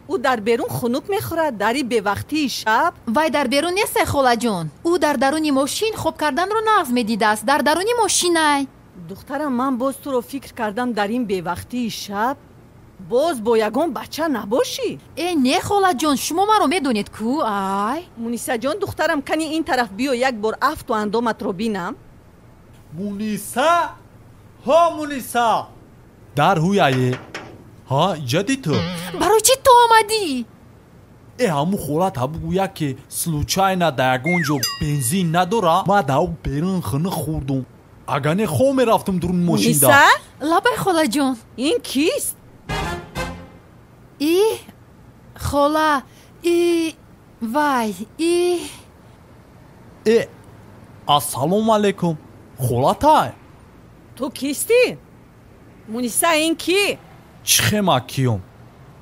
Ӯ дар берун хунук мехӯрад дар ин бевақтии шаб. Вай дар берун нестай, холаҷон. Ӯ дар даруни мошин хоб карданро нағз медидааст. Дар даруни мошинай. Духтарам, ман боз туро фикр кардам дар ин бевақтии шаб боз бо ягон бача набошӣ. Э, не, холаҷон, шумо маро медонед ку, ай. Мунисаҷон, духтарам, кани ин тараф биё, як бор афту андоматро бинам. Муниса? Ҳо, Муниса! Дар ҳуяе. Ҳа, иҷади ту. Барои чӣ ту омадӣ? Э, ҳаму холата бугӯя, ки случайно дар ягон ҷо бензин надора, ма дар ӯ берун хунук хӯрдум. Агар не, хоб мерафтум дуруни мошинда. Муниса? Лабай, холаҷон. Ин кист? И хола, и вай, и Э, ассалому алайкум. Холатай? Ту кистӣ? Муниса, ин кӣ? Чӣ хема киём?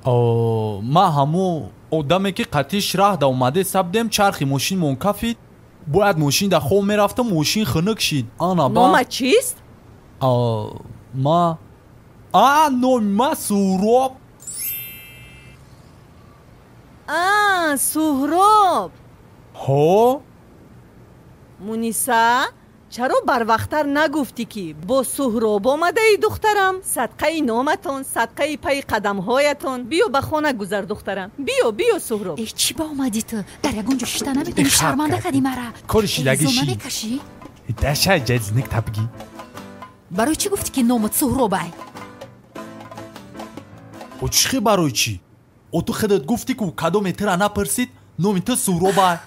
Ма ҳаму одаме, ки қатиш раҳ да омаде сабдем, чархи мошинмон кафид. Бояд мошин да хоб мерафтам, мошин хунук шид. Ана ба. Нома чист? Ма а номи ма Суҳроб. А, Суҳроб. Ҳо? Муниса, чаро барвақттар нагуфтӣ, ки бо Суҳроб омадаи, духтарам? Садқаи номатон, садқаи пайи қадамҳоятон. Биё, ба хона гузар, духтарам. Биё, биё, Суҳроб. Э, чӣ ба омадӣ ту? Дар ягон ҷо шишта наметавонӣ, шарманда кардӣ мара. Кори шидагӣ Эзо ши. намекашӣ? Дашай ҷазник табгӣ. Барои чӣ гуфтӣ, ки номат Суҳробай? О, чӣ хел барои чӣ? О, ту худат гуфтӣ, ку кадоме тура напурсид, номи ту Суҳробай.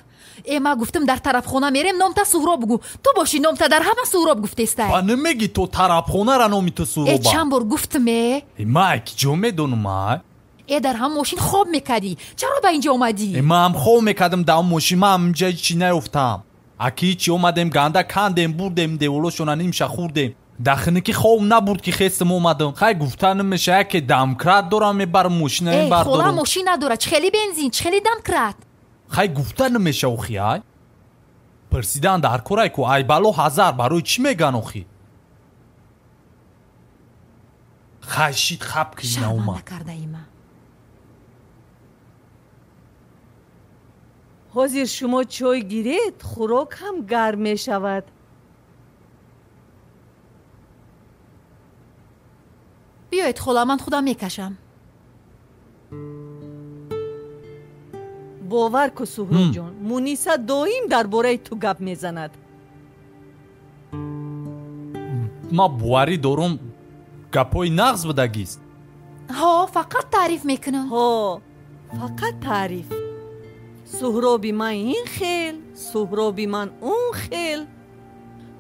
Э, ма гуфтам, дар тарабхона мерем, номта Суҳроб гу. Ту бошӣ, номта дар ҳама Суҳроб гуфтестай. Ба намеги, то тарабхонара номи ту Э, Суҳроба. чанд бор гуфтам, э. Э, ма ки ҷо медонам, ай? Э, дар ҳам мошин хоб мекардӣ, чаро ба инҷо омадӣ? Э, маам хоб мекардам дар мошин, ман инҷа ҳичи наёфтам. Аки ҳичи омадем, ганда кандем, бурдем, деволошона нимша хӯрдем. Дар хиникӣ хоб набурд, ки хестам омадам. Хай, гуфта намеша, яке домкрат дорам, мебарам, мошина Э, хола, мебардорам. мошин надорад, чӣ хели бензин, чӣ хели домкрат? Хай, гуфта намеша, охи, ай. Пурсидан дар корай ку, ай бало ҳазар барои чӣ меган, охи? Хай, шит, хаб ки наомад. Шарманда кардаима. Ҳозир шумо чой гиред, хӯрок ҳам гарм мешавад. Биёед, хола, ман худам мекашам. Бовар ку, Суҳробҷон, Муниса доим дар бораи ту гап мезанад. Ман боварӣ дорум, гапҳои нағз будагист. Ҳо, фақат таъриф мекунам. Ҳо, фақат таъриф. Суҳроби ман ин хел, Суҳроби ман он хел.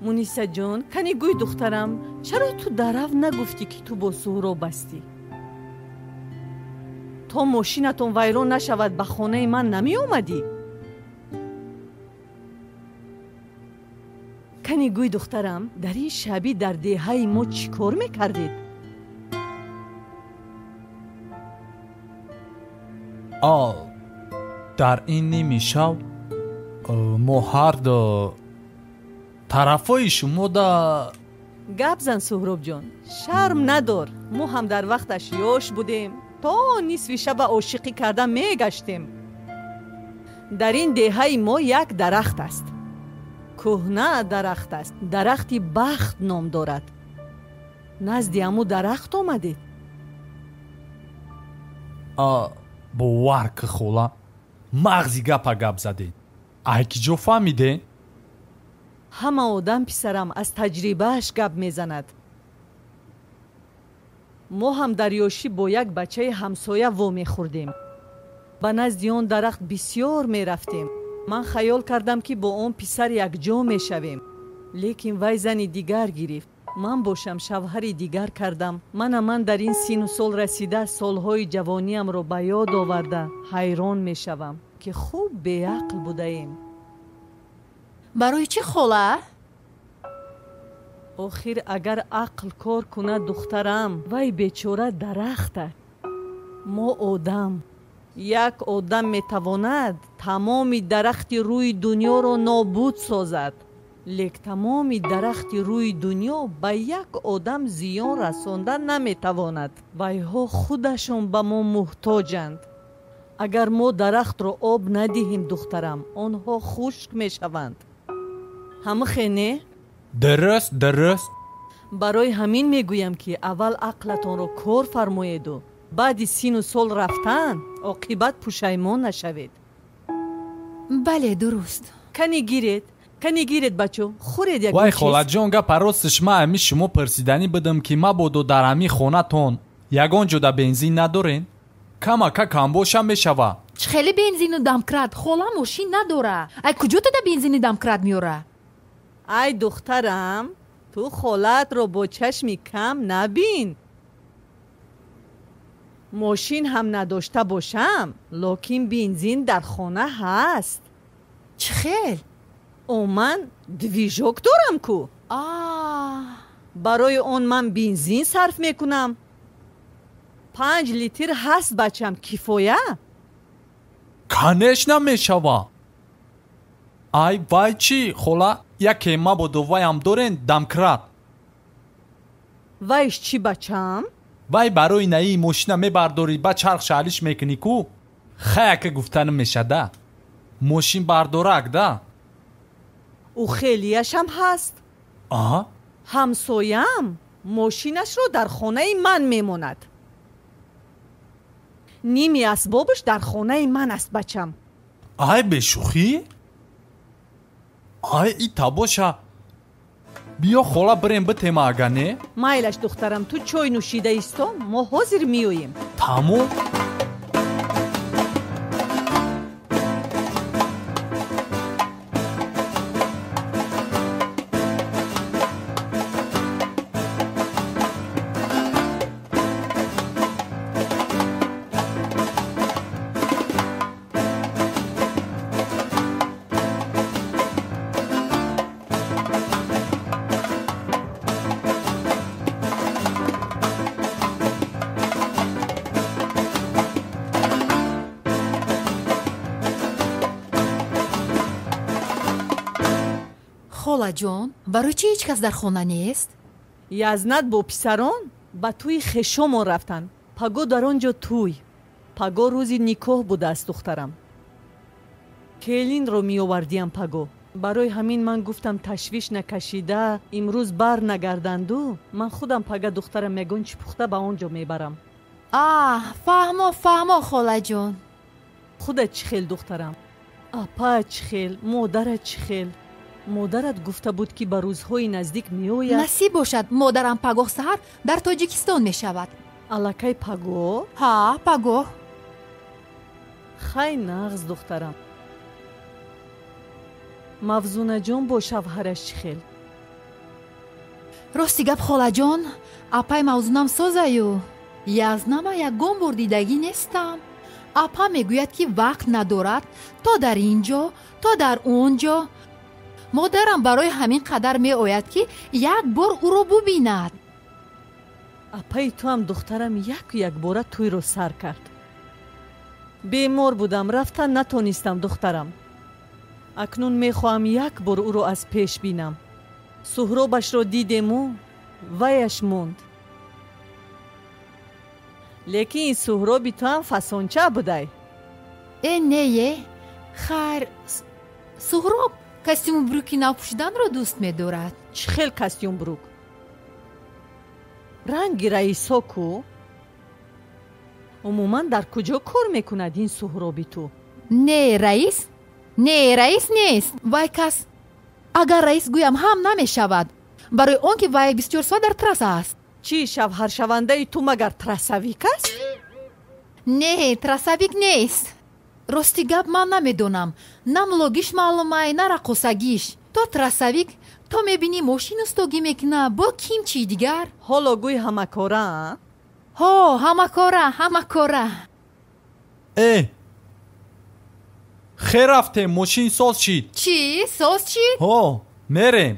Мунисаҷон, кани гӯй, духтарам, чаро ту дарав нагуфтӣ, ки ту бо Суҳроб ҳастӣ? То мошинатон вайрон нашавад, ба хонаи ман намеомадӣ. Кани гӯй, духтарам, дар ин шабӣ дар деҳаи мо чӣ кор мекардед? А дар ин ними шав мо ҳарду тарафҳои шумо да. Гап зан, Суҳробҷон, шарм надор. Мо ҳам дар вақташ ёш будем, то нисфи шаба ошиқӣ карда мегаштем. Дар ин деҳаи мо як дарахт аст, кӯҳна дарахт аст, дарахти бахт ном дорад. Назди ҳаму дарахт омадед? А, бовар ки, хола, мағзи гапа гап задед. Ай ки ҷо фаҳмидем? Ҳама одам, писарам, аз таҷрибааш гап мезанад. Мо ҳам дар ёшӣ бо як бачаи ҳамсоя вомехӯрдем, ба назди он дарахт бисьёр мерафтем. Ман хаёл кардам, ки бо он писар якҷо мешавем, лекин вай зани дигар гирифт, ман бошам шавҳари дигар кардам. Мана ман дар ин сину сол расида, солҳои ҷавониамро ба ёд оварда ҳайрон мешавам, ки хуб беақл будаем. Барои чӣ, хола? Охир, агар ақл кор кунад, духтарам, вай бечора дарахта, мо одам. Як одам метавонад тамоми дарахти рӯи дунёро нобуд созад, лек тамоми дарахти рӯи дунё ба як одам зиён расонда наметавонад. Вайҳо худашон ба мо муҳтоҷанд. Агар мо дарахтро об надиҳем, духтарам, онҳо хушк мешаванд. Ҳамихе, не? Дуруст, дуруст. Барои ҳамин мегӯям, ки аввал ақлатонро кор фармоеду баъди сину сол рафтан оқибат пушаймон нашавед. Бале, дуруст. Кани гиред, кани гиред, бачо, хӯред ягон Вай, чиз. холаҷон, гапа росташ, ман ҳами шумо пурсиданӣ будам, ки мабодо дар ҳами хонатон ягон ҷода бензин надорен? Камака камбоша мешава. Чӣ хеле бензину домкрат, хола? Мошин надора, ай куҷо туда бензини домкрат меёра? Ай духтарам, ту холаатро бо чашми кам набин. Мошин ҳам надошта бошам, локин бензин дар хона ҳаст. Чӣ хел? О, ман движок дорам ку. Барои он ман бензин сарф мекунам. 5 литр ҳаст, бачам, кифоя. Конечно, мешава. Ай, вай чӣ, хола, яке мабодо вайам дорен, домкрат? Вайш чӣ, бачам? Вай барои наии мошина мебардорӣ, ба чарх шаҳлиш мекунӣ ку. Хаяка, гуфта намешада, мошин бардорак да. Ӯ хелияшам ҳаст. А. Ҳамсоям мошинашро дар хонаи ман мемонад, ними асбобаш дар хонаи ман аст, бачам. Ай, бешӯхӣ? Ай, ита боша, биё, хола, бирем битема, ага не? Майлаш, духтарам, ту чой нӯшида исто, мо ҳозир меоем. Тамом. Холаҷон, барои чӣ ҳеҷ кас дар хона нест? Язнат бо писарон ба тӯи хешомон рафтанд. Паго дар он ҷо тӯй. Паго рӯзи никоҳ будааст, духтарам. Келинро меовардиям паго. Барои ҳамин ман гуфтам ташвиш накашида имрӯз бар нагарданду ман худам пага духтарам ягон чӣ пухта ба он ҷо мебарам. А, фаҳмо, фаҳмо, холаҷон. Худат чӣ хел, духтарам? Апа чӣ хел, модарат чӣ хел? Модарат гуфта буд, ки ба рӯзҳои наздик меояд. Насиб бошад, модарам пагоҳ саҳар дар Тоҷикистон мешавад. Аллакай пагоҳ? Ҳа, пагоҳ. Хай нағз, духтарам. Мавзунаҷон бо шавҳараш чӣ хел? Рости гап, холаҷон, апай Мавзунам созаю. Язнама ягон бор дидагӣ нестам. Апа мегӯяд, ки вақт надорад, то дар ин ҷо, то дар он ҷо. Модарам барои ҳамин қадар меояд, ки як бор ӯро бубинад. Апаи туам, духтарам, яку якбора тӯйро сар кард. Бемор будам, рафтан натонистам, духтарам. Акнун мехоҳам як бор ӯро аз пеш бинам. Суҳробашро дидему ваяш монд. Лекин ин суҳроби туам фасонча будай. Э, не-е, хайр, Суҳроб костюму брюки нав пӯшиданро дӯст медорад. Чӣ хел костюм брюк? Ранги раисо ку? Умуман дар куҷо кор мекунад ин суҳроби ту? Не, раис? Не, раис нест. Вай кас агар раис гӯям ҳам намешавад, барои он ки вай 24 соат дар трасса аст. Чӣ, шавҳаршавандаи ту магар трассавик аст? Не, трассавик нест. Рости гап, ман намедонам, на мулогиш маълумай, на раққосагиш. То трассавик, то мебинӣ мошин устогӣ мекуна, бо ким чӣ дигар. Ҳоло гӯй ҳамакора? Ҳо, ҳамакора, ҳамакора. Э, хер, рафтем, мошин соз шид. Чӣ, соз шид? Ҳо, мерем.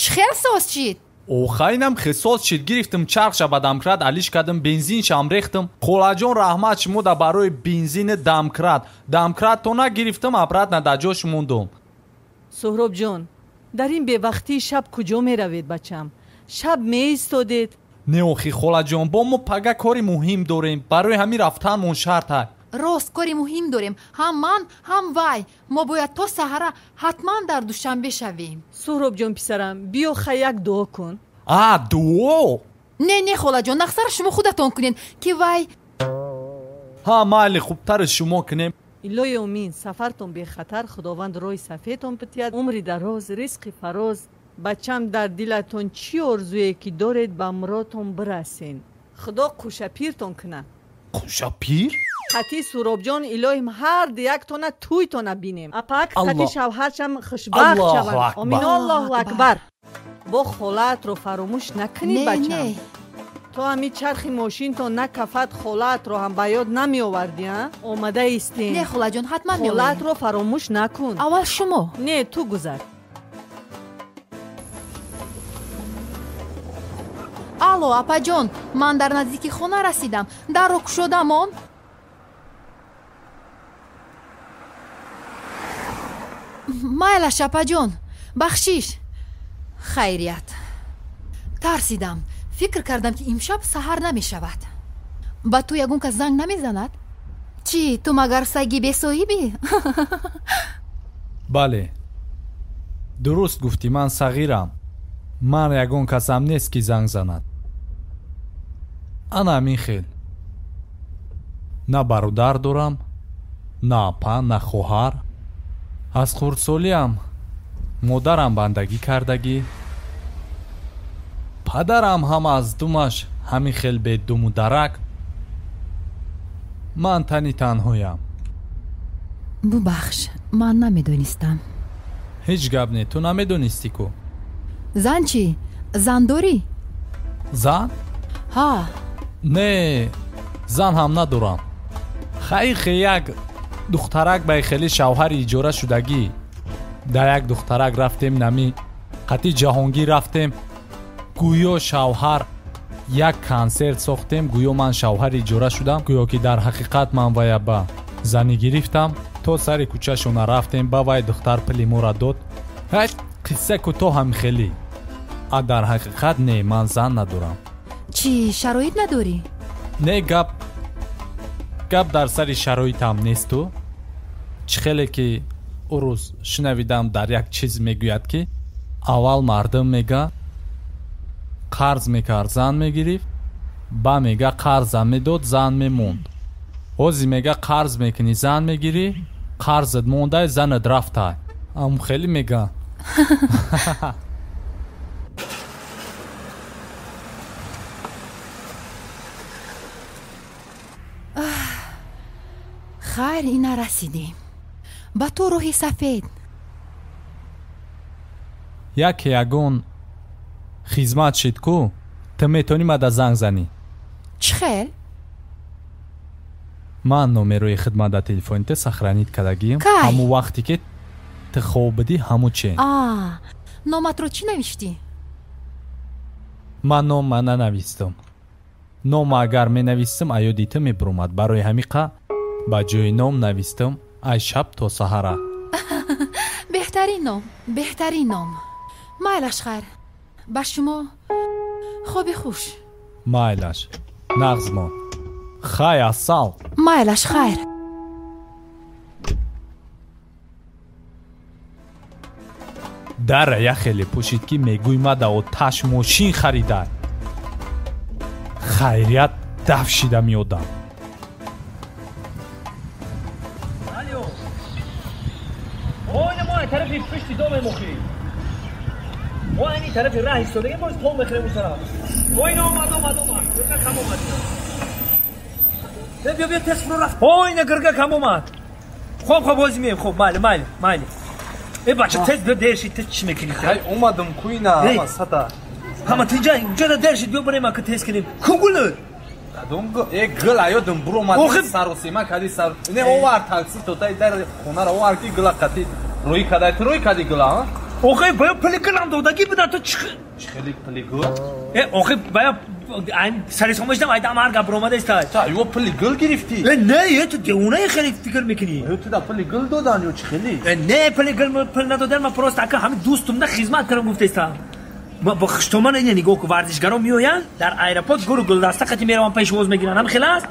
Чӣ хел соз шид? Охайнам хе соз шид. Гирифтам чархша ба домкрат алиш кардам, бензиншам рехтам. Холаҷон, раҳмат шумода барои бензини домкрат. Домкрат то нагирифтам, обратно дар ҷош мондум. Суҳробҷон, дар ин бевақтии шаб куҷо меравед, бачам? Шаб меистодед. Не, охи, холаҷон, бо мо пага кори муҳим дорем, барои ҳамин рафтанмон шарта. Рост, кори муҳим дорем, ҳам ман, ҳам вай. Мо бояд то саҳара ҳатман дар Душанбе шавем. Суҳробҷон, писарам, биё, хай як дуо кун. А, дуо? Не, не, холаҷон, нақсара шумо худатон кунед, ки вай. Ҳа, майли, хубтаре шумо кунем. Илоҳи омин, сафартон бехатар, Худованд роҳи сафедтон битиҳад, умри дароз, ризқи фароз. Бачам, дар дилатон чӣ орзуе ки доред, ба муродтон бирасен. Худо қӯшапиртон кунад. Қӯшапир? Қати Суробҷон, илоҳим, ҳар яктона тӯйтона бинем. Апак қати шавҳаршам хушбахт шаванд. Омин, Аллоҳу акбар. Бо холаатро фаромӯш накунӣ, бачам. То ҳами чархи мошинтон накафад, холаатро ҳам ба ёд намеовардӣ, а? Омада истем. Не, холаҷон, ҳатман меоем. Холаатро фаромӯш накун. Аввал шумо. Не, ту гузар. Алло, апаҷон, ман дар наздики хона расидам, дарро кушодам он. Майлаш, апаҷон, бахшиш. Хайрият, тарсидам, фикр кардам, ки имшаб саҳар намешавад. Ба ту ягон кас занг намезанад? Чӣ, ту магар саги бесоҳибӣ? Бале, дуруст гуфтӣ, ман сағирам. Ман ягон касам нест, ки занг занад. Ана ҳамин хел, на бародар дорам, на апа, на хоҳар. Аз хурдсолиам модарам бандагӣ кардагӣ, падарам ҳам аз думаш ҳамин хел бедуму дарак. Ман тани танҳоям. Бубахш, ман намедонистам. Ҳеҷ гап не, ту намедонистӣ ку. Зан чӣ, зан дорӣ? Зан? Ҳа. Не, зан ҳам надорам. Хайхе як духтарак ба хеле шавҳари иҷора шудагӣ. Дар як духтарак рафтем, нами қати Ҷаҳонгир рафтем, гӯё шавҳар, як консерт сохтем, гӯё ман шавҳари иҷора шудам, гӯё ки дар ҳақиқат ман вая ба занӣ гирифтам. То сари кӯчашона рафтем, ба вай духтар пули моро дод. Қисса кӯтоҳ ҳам хеле. А дар ҳақиқат не, ман зан надорам. Чӣ, шароит надорӣ? Не, гап дар сари шароитам несту. Чӣ хеле ки ӯ рӯз шунавидам дар як чиз мегӯяд ки аввал мардум мега қарз мекард, зан мегирифт, ба мега қарзам медод, зан мемонд. Ҳозир мега қарз мекунӣ, зан мегирӣ, қарзат мондай, занат рафтай. Ам хеле мега. Хайр, ина расидем. Ба ту роҳи сафед. Яке ягон хизмат шид ку, ту метавонӣ мада занг занӣ. Чӣ хел? Ман номерои хидмат дар телефони ту сохранить кардагием. Ҳамун вақте ки ту хоб будӣ, ҳамун чен. Номатро чӣ навиштӣ? Ман нома нанавистам. Нома агар менавистам, аёди ту мебуромад. Барои ҳамиқа ба ҷои ном навистам ай шаб то саҳара. Беҳтарин ном, беҳтарин ном. Майлаш хайр. Ба шумо хоби хуш. Майлаш. Нағзмон. Хай асал. Майлаш хайр. Дара я хеле пӯшид ки мегӯй мада оташ мошин харида. Хайрият даф шида меодам. тарафи пушти дом мохӣ. Мо ани тарафи раҳ истодаем, боз то мехӯрем он тараф. Ой, ина омад, омад, омад. Гирга кам омад. Бیا бیا тез фуро рафт. Ой, ина гирга кам омад. Хоб хоб боз меем, хоб, майли, майли, майли. Э бача, тез биё дер шид, тез чӣ мекунӣ? Ай омадам ку ина, ҳама сата. Ҳама тинҷа, ҷода дер шид, биё барем ака тез кунем. Ку гул? Кадом гул? Э гул аёдам буромад, саросема кади сар. Не овар такси тотай дар хонаро овар ки гула қати. Рӯи кадай, ту рӯи кади гула, а? Охе, бая пули гулам додагӣ буда, ту чӣ? Чӣ хеле пули гул? Э, охе, бая сари сомашдам, айдам ҳар гап ромада иста. Та, ё пули гул гирифтӣ? Э, не, э, ту девонаи хеле фикр мекунӣ. Ё ту да пули гул додан ё чӣ хеле? Э, не, пули гул пул надодан, ман просто ака ҳамин дӯстумда хизмат кардам гуфтаистам. Бо хуштоман ина нигоҳ кун, варзишгаро меоянд дар аэропорт гуру гулдаста қати мераванд пешвоз мегиранд, ҳам хел аст?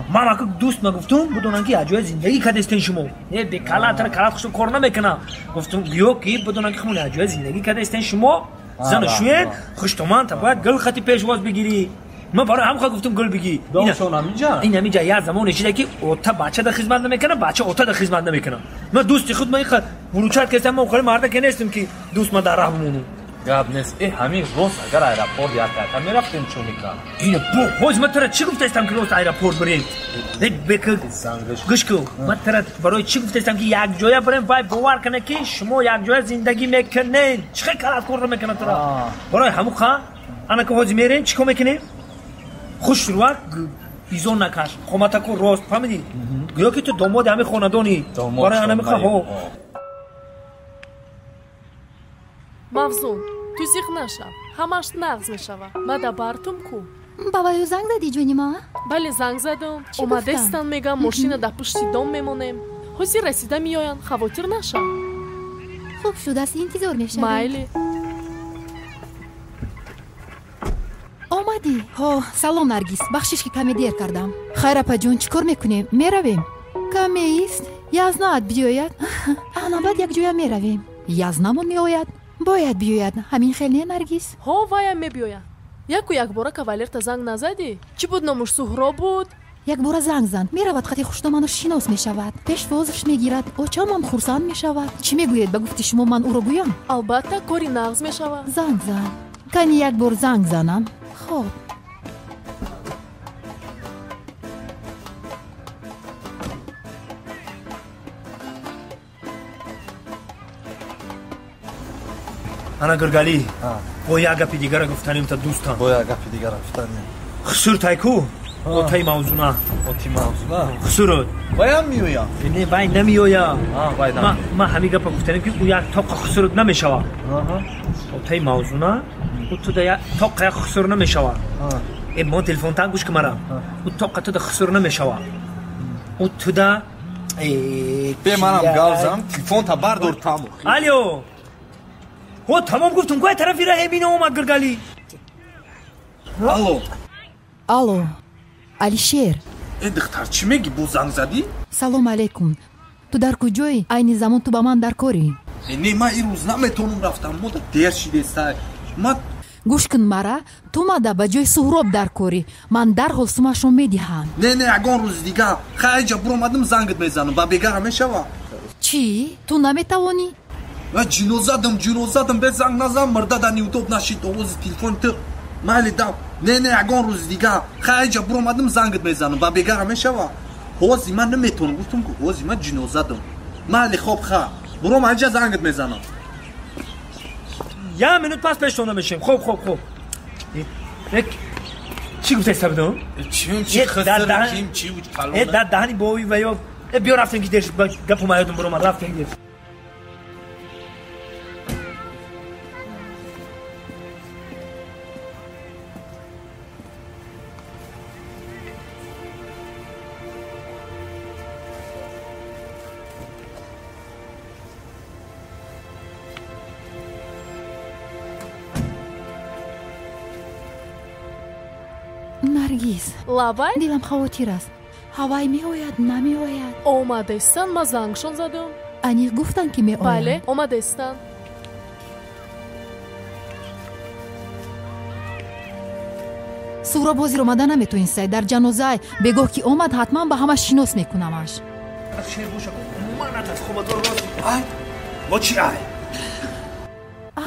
Ман ака дӯст ма гуфтум, бидонанд ки аҷоя зиндагӣ кардастен шумо. Не, бекалатра калат хуштум кор намекунам. Гуфтум, ё ки бидонанд ки хумон аҷоя зиндагӣ кардастен шумо, зану шӯед, хуштоман та бояд гул қати пешвоз бигирӣ. Ман барои ҳам гуфтум гул бигӣ. Доншон ҳаминҷа? Ин ҳаминҷа як замоне шида ки ота бача да хизмат намекунад, бача ота да хизмат намекунад. Ман дӯсти худ ман иқа вуручат кардам, ман охири марда ки нестам ки дӯст ман дар раҳ бимонам. Гап нест. Э, ҳамин рост агар аэропорт яката мерафтем чӯ мекард? Ина бо, ҳоз ман тура чӣ гуфтаистам ки рост аэропорт бирем? Э, бека гӯш кун. Ман тура барои чӣ гуфтаистам ки якҷоя бирем, вай бовар кунад ки шумо якҷоя зиндагӣ мекунед. Чӣ хел калаткорро мекунад тура? Барои ҳамун ха, ана ки ҳозир мерем, чӣ кор мекунем? Хуш рувак изон накаш. Қоматаку рост, фаҳмидӣ? Гӯё ки ту домоди ҳамин хонадонӣ. Барои ана меха ҳо. Мавзун, ту зиқ нашав, ҳамаш нағз мешавад. Мада бартум ку. Ба ваю занг задӣ, ҷони ма? Бале, занг задам. Омадестан мегам, мошина дар пушти дом мемонем. Ҳозир расида меоянд, хавотир нашав. Хуб шудааст, интизор мешавем. Майли. Омадӣ? Ҳо, салом Наргиз, бахшиш ки каме дер кардам. Хайр апаҷон, чӣ кор мекунем? Меравем? Каме ист, язнаат биёяд. Ана баъд якҷоя меравем. Язнамон меояд. Бояд биёяд. Ҳамин хел не, Наргиз? Ҳо, ваям мебиёяд. Яку якбора кавалерта занг назадӣ? Чӣ буд номуш, Суҳроб буд? Якбора занг зан. Меравад қати хуштоману шинос мешавад. Пешвозаш мегирад. Очамам хурсанд мешавад. Чӣ мегӯед, ба гуфти шумо ман ӯро гӯям? Албатта, кори нағз мешавад. Занг зан. Кани як бор занг занам. Хоб. Ана Гиргалӣ, бо як гапи дигара гуфтанем та дӯстам. Бо як гапи дигара гуфтанем. Хусур тайку, отаи мавзуна. Оти мавзуна? Хусурот. Ваям меоям. Не, вай намеоям. Ман ҳамин гапа гуфтанем ки ӯ як тоқа хусурот намешавад. Отаи мавзуна, ӯ туда як тоқа як хусур намешавад. Э, мо телефонтан гӯш ки мара. Ӯ тоқа туда хусур намешавад. Ӯ туда бе манам гап занам, телефонта бардор таму. Алё. Ҳо тамом гуфтум ку ай тарафи раҳе бино омад гиргали. Алло. Алло. Алишер. Э духтар чӣ мегӣ бо занг задӣ? Салом алейкум. Ту дар куҷоӣ? Айни замон ту ба ман дар корӣ. Не, ман ирӯз наметавонам рафтам. Мода дер шидеста. Ман гӯш кун мара, ту мада ба ҷои Суҳроб дар корӣ. Ман дарҳол сумашро медиҳам. Не, не, ягон рӯзи дигар. Хай инҷа буромадам зангат мезанам. Ба бегара мешава. Чӣ? Ту наметавонӣ? Ва ҷинозадам, бе занг назан, мурда да неудоб нашид овози телефони ту. Майли дам. Не, не, ягон рӯзи дигар. Хай инҷа буромадам зангат мезанам. Ба бегара мешава. Ҳози ман наметавонам. Гуфтам ку ҳози ман ҷинозадам. Майли хоб ха. Буром инҷа зангат мезанам. Я минут пас пештон намешем. Хоб, хоб, хоб. Чӣ гуфтаи сабидам? Чим чи хиср ким чи уч калон. Э дар даҳани бови ва ё биё рафтем ки деш гапу маёдум буромад рафтем деш. Наргиз. Лабай? Дилам хавотир аст. Ҳавай меояд, намеояд? Омадестан, ман зангшон задам. Аниқ гуфтанд ки меояд. Бале, омадестан. Суҳроб ҳозир омада наметонистай. Дар ҷанозай. Бегоҳ ки омад, ҳатман ба ҳама шинос мекунамаш.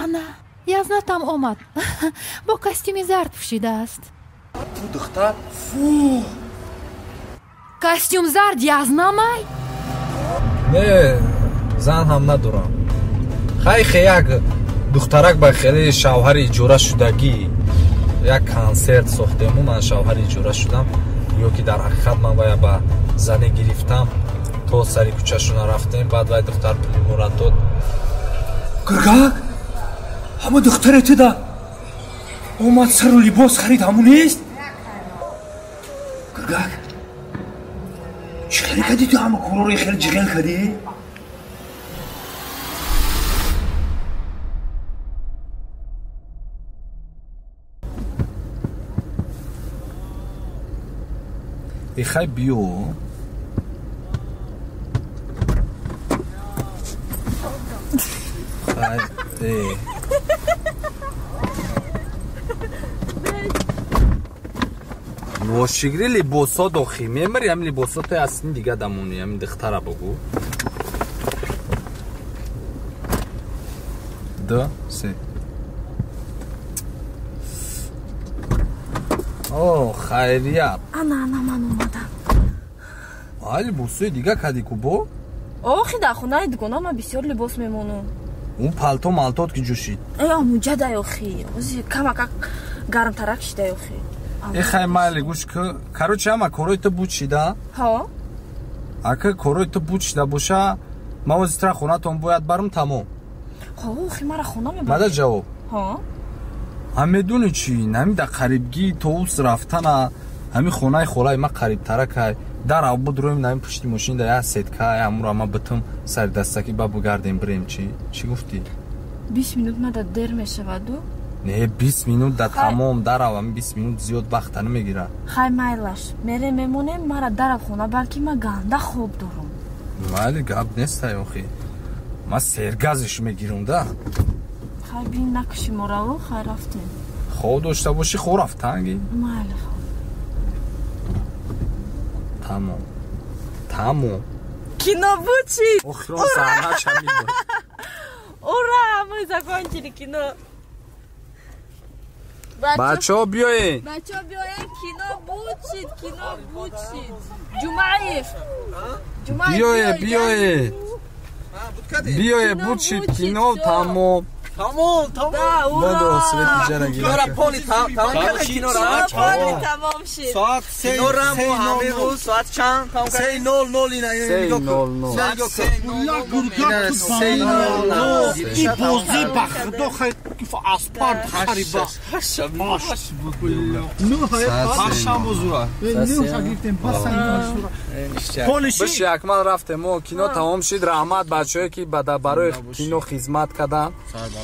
Ана, язнатам омад. Бо костюми зард пӯшидааст. Ту духтар? Фу! Костюм зард язнамай? Не, зан ҳам надорам. Хай хе як духтарак ба хеле шавҳари иҷора шудагӣ як консерт сохтему, ман шавҳари иҷора шудам, ё ки дар ҳақиқат ман вая ба зане гирифтам, то сари кӯчашона рафтем, баъд вай духтар пули мора дод. Гургак, ҳама духтаре ту да омад сару либос харид, ҳамун нест? Гургак, чӣ хеле кардӣ ту ҳама корро хеле ҷиғел кардӣ? Ихай биё. Хай, э. Ношигри либосо дохи. Мемари ҳам либосо то аслин дига дамони, ҳам духтара бугу. 2 3. О, хайрият. Ана, ана, ман омадам. Ай, либосои дига кади ку бо? Охи, дар хонаи дугона ман бисёр либос мемонам. Он палто малтот ки ҷӯшид? Э, амуҷадай охи. Ози камакак гармтарак шидай охи. Э, хай майли гӯш ку. Короче, ҳама корои ту буд шида? Ҳо. Ака корои ту буд шида боша, ман ози тра хонатон бояд барам тамом. Ҳо, охи мара хона мебарӣ. Мада ҷавоб. Ҳо. Ҳам медонӣ чӣ? Ҳами дар қарибгӣ тоус рафтана, ҳами хонаи холаи ма қарибтаракай. Дар авбуд роем нами пушти мошин да як сеткай, ҳамуро ма битум сари дастакӣ ба бугардем бирем чӣ? Чӣ гуфтӣ? 20 минут мада дер мешаваду? Не, 20 минут да тамом дарав, ҳами 20 минут зиёд вақта намегирад. Хай майлаш, мерем мемонем, мара дарав хона, балки ма ганда хоб дорум. Майли гап нестай охи. Ма сергазиш мегирам да. Хай бин накуши мораву, хай рафтем. Хоб дошта бошӣ, хоб рафтанги? Майли хоб. Тамом. Тамом. Кино бучи! Охирон саҳнаша мебуд. Ура, мы закончили кино. Бачо биёед. Бачо биёед, кино бучид, кино бучид. Ҷумаев. Ҷумаев биёед, биёед. Биёед, бучид кино тамом. Тамом, тамом. Да, ура! Бадо свети ҷара гирифт. Кинора поли тамом кардем кинора. Поли тамом шид. Соат 3 мо ҳамин рӯз соат чанд тамом кардем? 3:00 ина нигоҳ кун. 3:00. 3:00. Ин бозӣ ба худо хай. Аспарт хариба. Биши Акмал рафтем, мо кино тамом шид. Раҳмат бачаҳое ки барои кино хизмат карданд.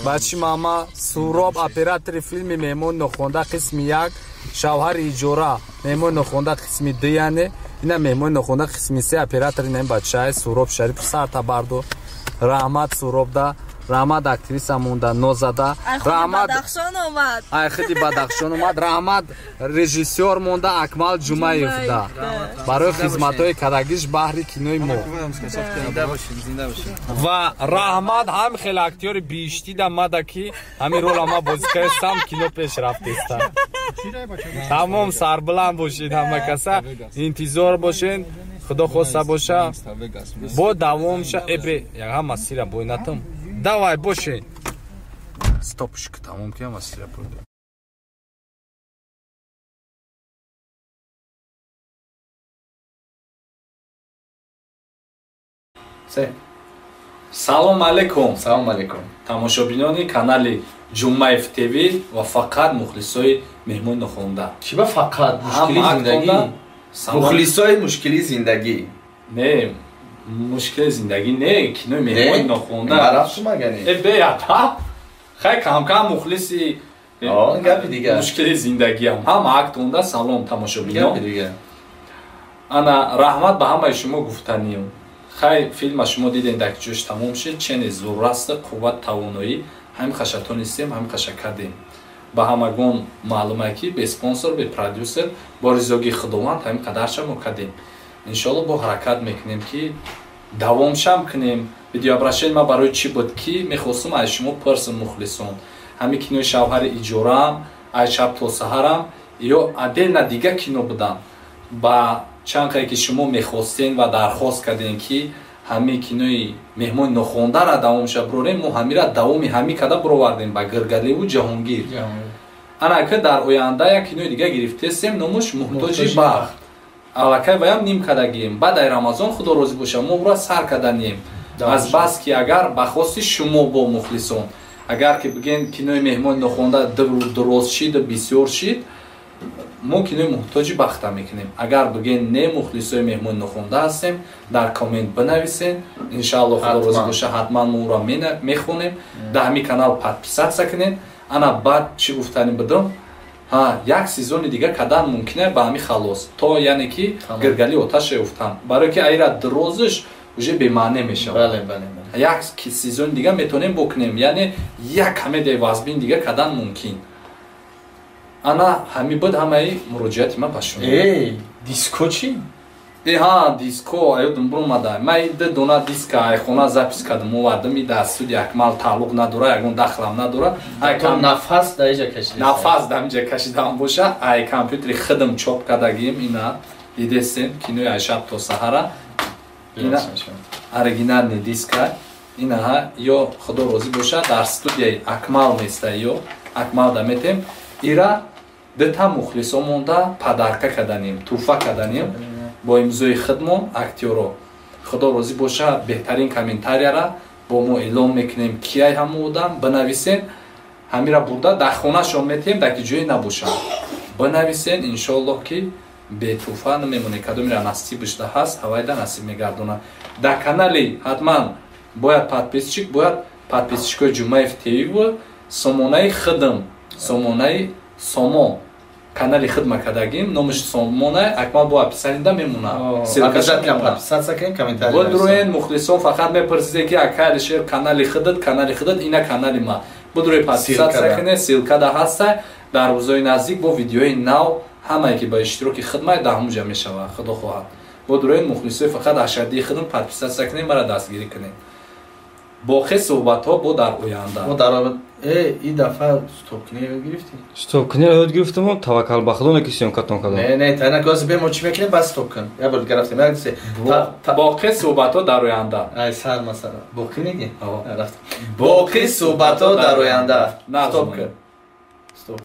Бачи мама Суроб, оператори филми Меҳмони нохонда қисми 1, шавҳари иҷора, Меҳмони нохонда қисми 2, яъне ина Меҳмони нохонда қисми 3, оператори ин бачаи Суроб Шариф сарта бардо. Раҳмат Суробда, раҳмат актриса монда Нозада, раҳмат Бадахшон омад. Ай худи Бадахшон омад. Раҳмат режиссёр монда Акмал Ҷумаевда барои хизматҳои кардагиш баҳри кинои мо. Ва раҳмат ҳам хеле актёри биҳиштида мада ки ҳамин рола ма бозӣ кардам, кино пеш рафтеста. Тамом, сарбаланд бошед ҳама каса, интизор бошед. Худо хоста боша, бо давом ша. Эбе, ҳама сира бойнатам. Давай, бошед. Стопшик, тамом ки ҳама сира бойнатам. Салом алейкум. Салом алейкум. Тамошобинони канали Ҷумаев ТВ ва фақат мухлисои Меҳмони нохонда. Чӣ ба фақат мушкили зиндагӣ? Мухлисои мушкили зиндагӣ. Не, мушкили зиндагӣ не, кинои Меҳмони нохонда. Марафту магани? Э, бе, ата. Хай кам-кам мухлиси гапи дигар. Мушкили зиндагиам. Ҳама актонда салом тамошобино. Гапи дигар. Ана раҳмат ба ҳамаи шумо гуфтанием. Хай филма шумо дидем, дар ҷош тамом шид, чене зурраста, қувват, тавоноӣ, ҳамин хаша тонистем, ҳамин хаша кардем. Ба ҳамагон маълума ки бе спонсор, бе продюсер, бо ризогии Худованд ҳамин қадарша мо кардем. Иншоалло бо ҳаракат мекунем ки давомшам кунем. Видеообращение ма барои чӣ буд ки мехостум аз шумо пурсам мухлисон. Ҳамин кинои шавҳари иҷораам, ай шаб то саҳарам ё отдельно дига кино будам. Ба чанд қае ки шумо мехостен ва дархост кардем ки ҳамин кинои Меҳмони нохондара давомша бирорем, мо ҳамира давоми ҳамин када бировардем ба Гиргаливу Ҷаҳонгир. Ана ки дар оянда як кинои дига гирифтесем, номуш Муҳтоҷи бахт. Аллакай ваям ним кадагием. Баъд ай Рамазон Худо розӣ боша, мо ура сар каданием. Аз бас ки агар ба хости шумо бо мухлисон, агар ки бигем кинои Меҳмони нохонда дуроз шид, бисёр шид, мо кинои Муҳтоҷи бахта мекунем. Агар бигем не, мухлисои Меҳмони нохонда ҳастем, дар коммент бинависен. Иншаалло Худо розӣ боша, ҳатман мо ура мехонем. Дар ҳамин канал подписаться кунед. Ана баъд чӣ гуфтани будам? Ҳа, як сезони дига кадан мумкин ба ҳамин халос. То яъне ки Гиргали оташе уфтан. Барои ки айра дурозиш уже бемаъне мешавад. Бале, бале. Як сезони дига метавонем бикунем. Яъне як комедияи вазбин дига кадан мумкин. Ана ҳамин буд ҳамаи муроҷиати ман ба шумо. Эй, диско чӣ? Э, ҳа, диско, аёдум буромада. Ман ду дона диска ай хона запис кардам, овардам, и дар студия Акмал тааллуқ надора, ягон дахлам надора. Ай кам нафас дар иҷа кашида. Нафас дар иҷа кашидаам боша, ай компютери худам чоп кардагием, ина дидесем, кинои ай шаб то саҳара. Ина оригинальный диска. Ина ҳа, ё Худо розӣ боша, дар студияи Акмал неста, ё Акмал да метем. Ира дута мухлисо монда падарка каданем, туҳфа каданем бо имзои худмон актёро. Худо розӣ боша, беҳтарин комментарияра бо мо эълон мекунем, кияй ҳамо одам, бинависен, ҳамира бурда дар хонашон метиҳем, дар ки ҷое набошад. Бинависен, иншоаллоҳ ки бетуҳфа намемонед. Кадомира насибаш да ҳаст, ҳавайда насиб мегардонад. Дар канали ҳатман бояд подписчик, бояд подписчикои Ҷумаев ТВ, сомонаи худам, сомонаи Сомо, канали хидма кардагим, номаш Сомона, Акмал бо описанида мемонад. Обязательно подписаться кунед, комментарий. Будруен мухлисон фақат мепурсиде ки акай Алишер канали худат, канали худат, ина канали ма. Будруи подписаться кунед, ссылка да ҳаста. Дар рӯзои наздик бо видеои нав ҳамае ки ба иштироки хидмат дар ҳамуҷа мешавад, Худо хоҳад. Будруен мухлисои фақат ашадии худам подписаться кунед, мара дастгирӣ кунед. Боқӣ суҳбатҳо бо дар оянда. Мо дар и дафъа стопкунӣ ёд гирифтӣ? Стопкуниро ёд гирифтам, таваккал ба Худо ки съёмкатон кардам. Не, не, тайна кози бе мо чӣ мекунем, бас стоп кун. Я бор дига рафтем, як се. Боқӣ суҳбатҳо дар оянда. Ай сар масала. Боқӣ мегӣ? Рафтем. Боқӣ суҳбатҳо дар оянда. Стоп кун. Стоп.